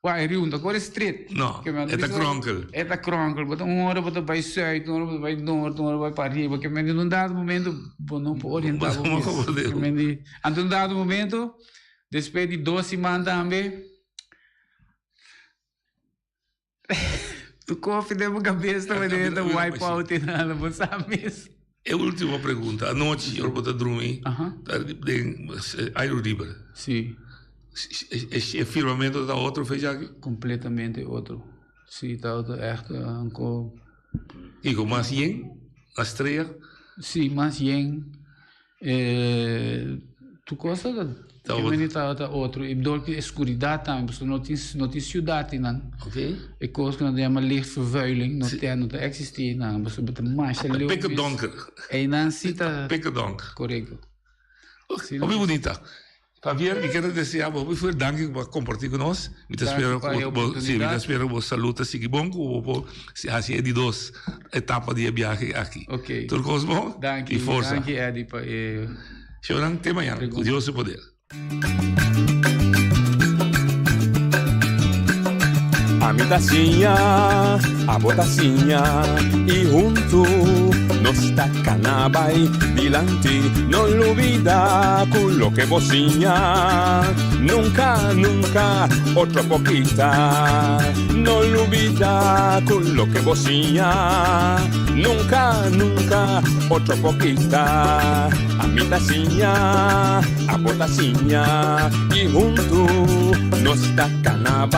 O: wak e riu no ta core straight.
N: No,
O: Ke men
N: e ta
O: bisa,
N: kronkel.
O: E ta kronkel, bo ta un ora bo ta bai zuid, un ora bo ta bai noord, un ora bo bai pa ariba. Ke men di un dado momento bo no por orienta bo
N: Bo no
O: mes.
N: por
O: Ke men di, anto un dado momento, despues di dos siman tambe, Tu koffie den bo cabeza ta manera ta wipe out y nada, bo sa mes.
N: E ultimo pregunta. Anochi ora bo ta drumi ta den aire liber.
O: Si.
N: E firmamento ta otro fecha aki?
O: Completamente otro. Si, ta otro echt anko.
N: Kiko, mas yen? Mas strea?
O: Si, mas yen. Tu cosa ta meni ta ta otro y door cu e scuridad tambe pasobra no tin no tin ciudad eynan e cos cu nan ta yama lichtvervuiling no ten no ta existi eynan pasobra ta masha leu
N: Pikke donker.
O: Eynan si ta
N: Pikke donker.
O: Corecto.
N: Hopi bunita. Javier, mi kier desea bo hopi fuer danki pa comparti cu nos. Mi ta spera cu bo, si, mi ta spera cu bo salud ta sigui bon, cu bo por haci e di dos etapa di e biahe aki.
O: Ok.
N: Tur cos bon
O: Danki,
N: y forsa.
O: danki Eddy pa e
N: Shownan, te mañana, cu Dios su poder.
M: Ami ta siña, abo ta siña y hunto nos ta cana bay dilanti. No lubida cu loke bo siña nunca, nunca otro por kita. No lubida cu loke bo siña nunca, nunca otro por kita. Ami ta siña, abo ta siña y hunto nos ta cana bay.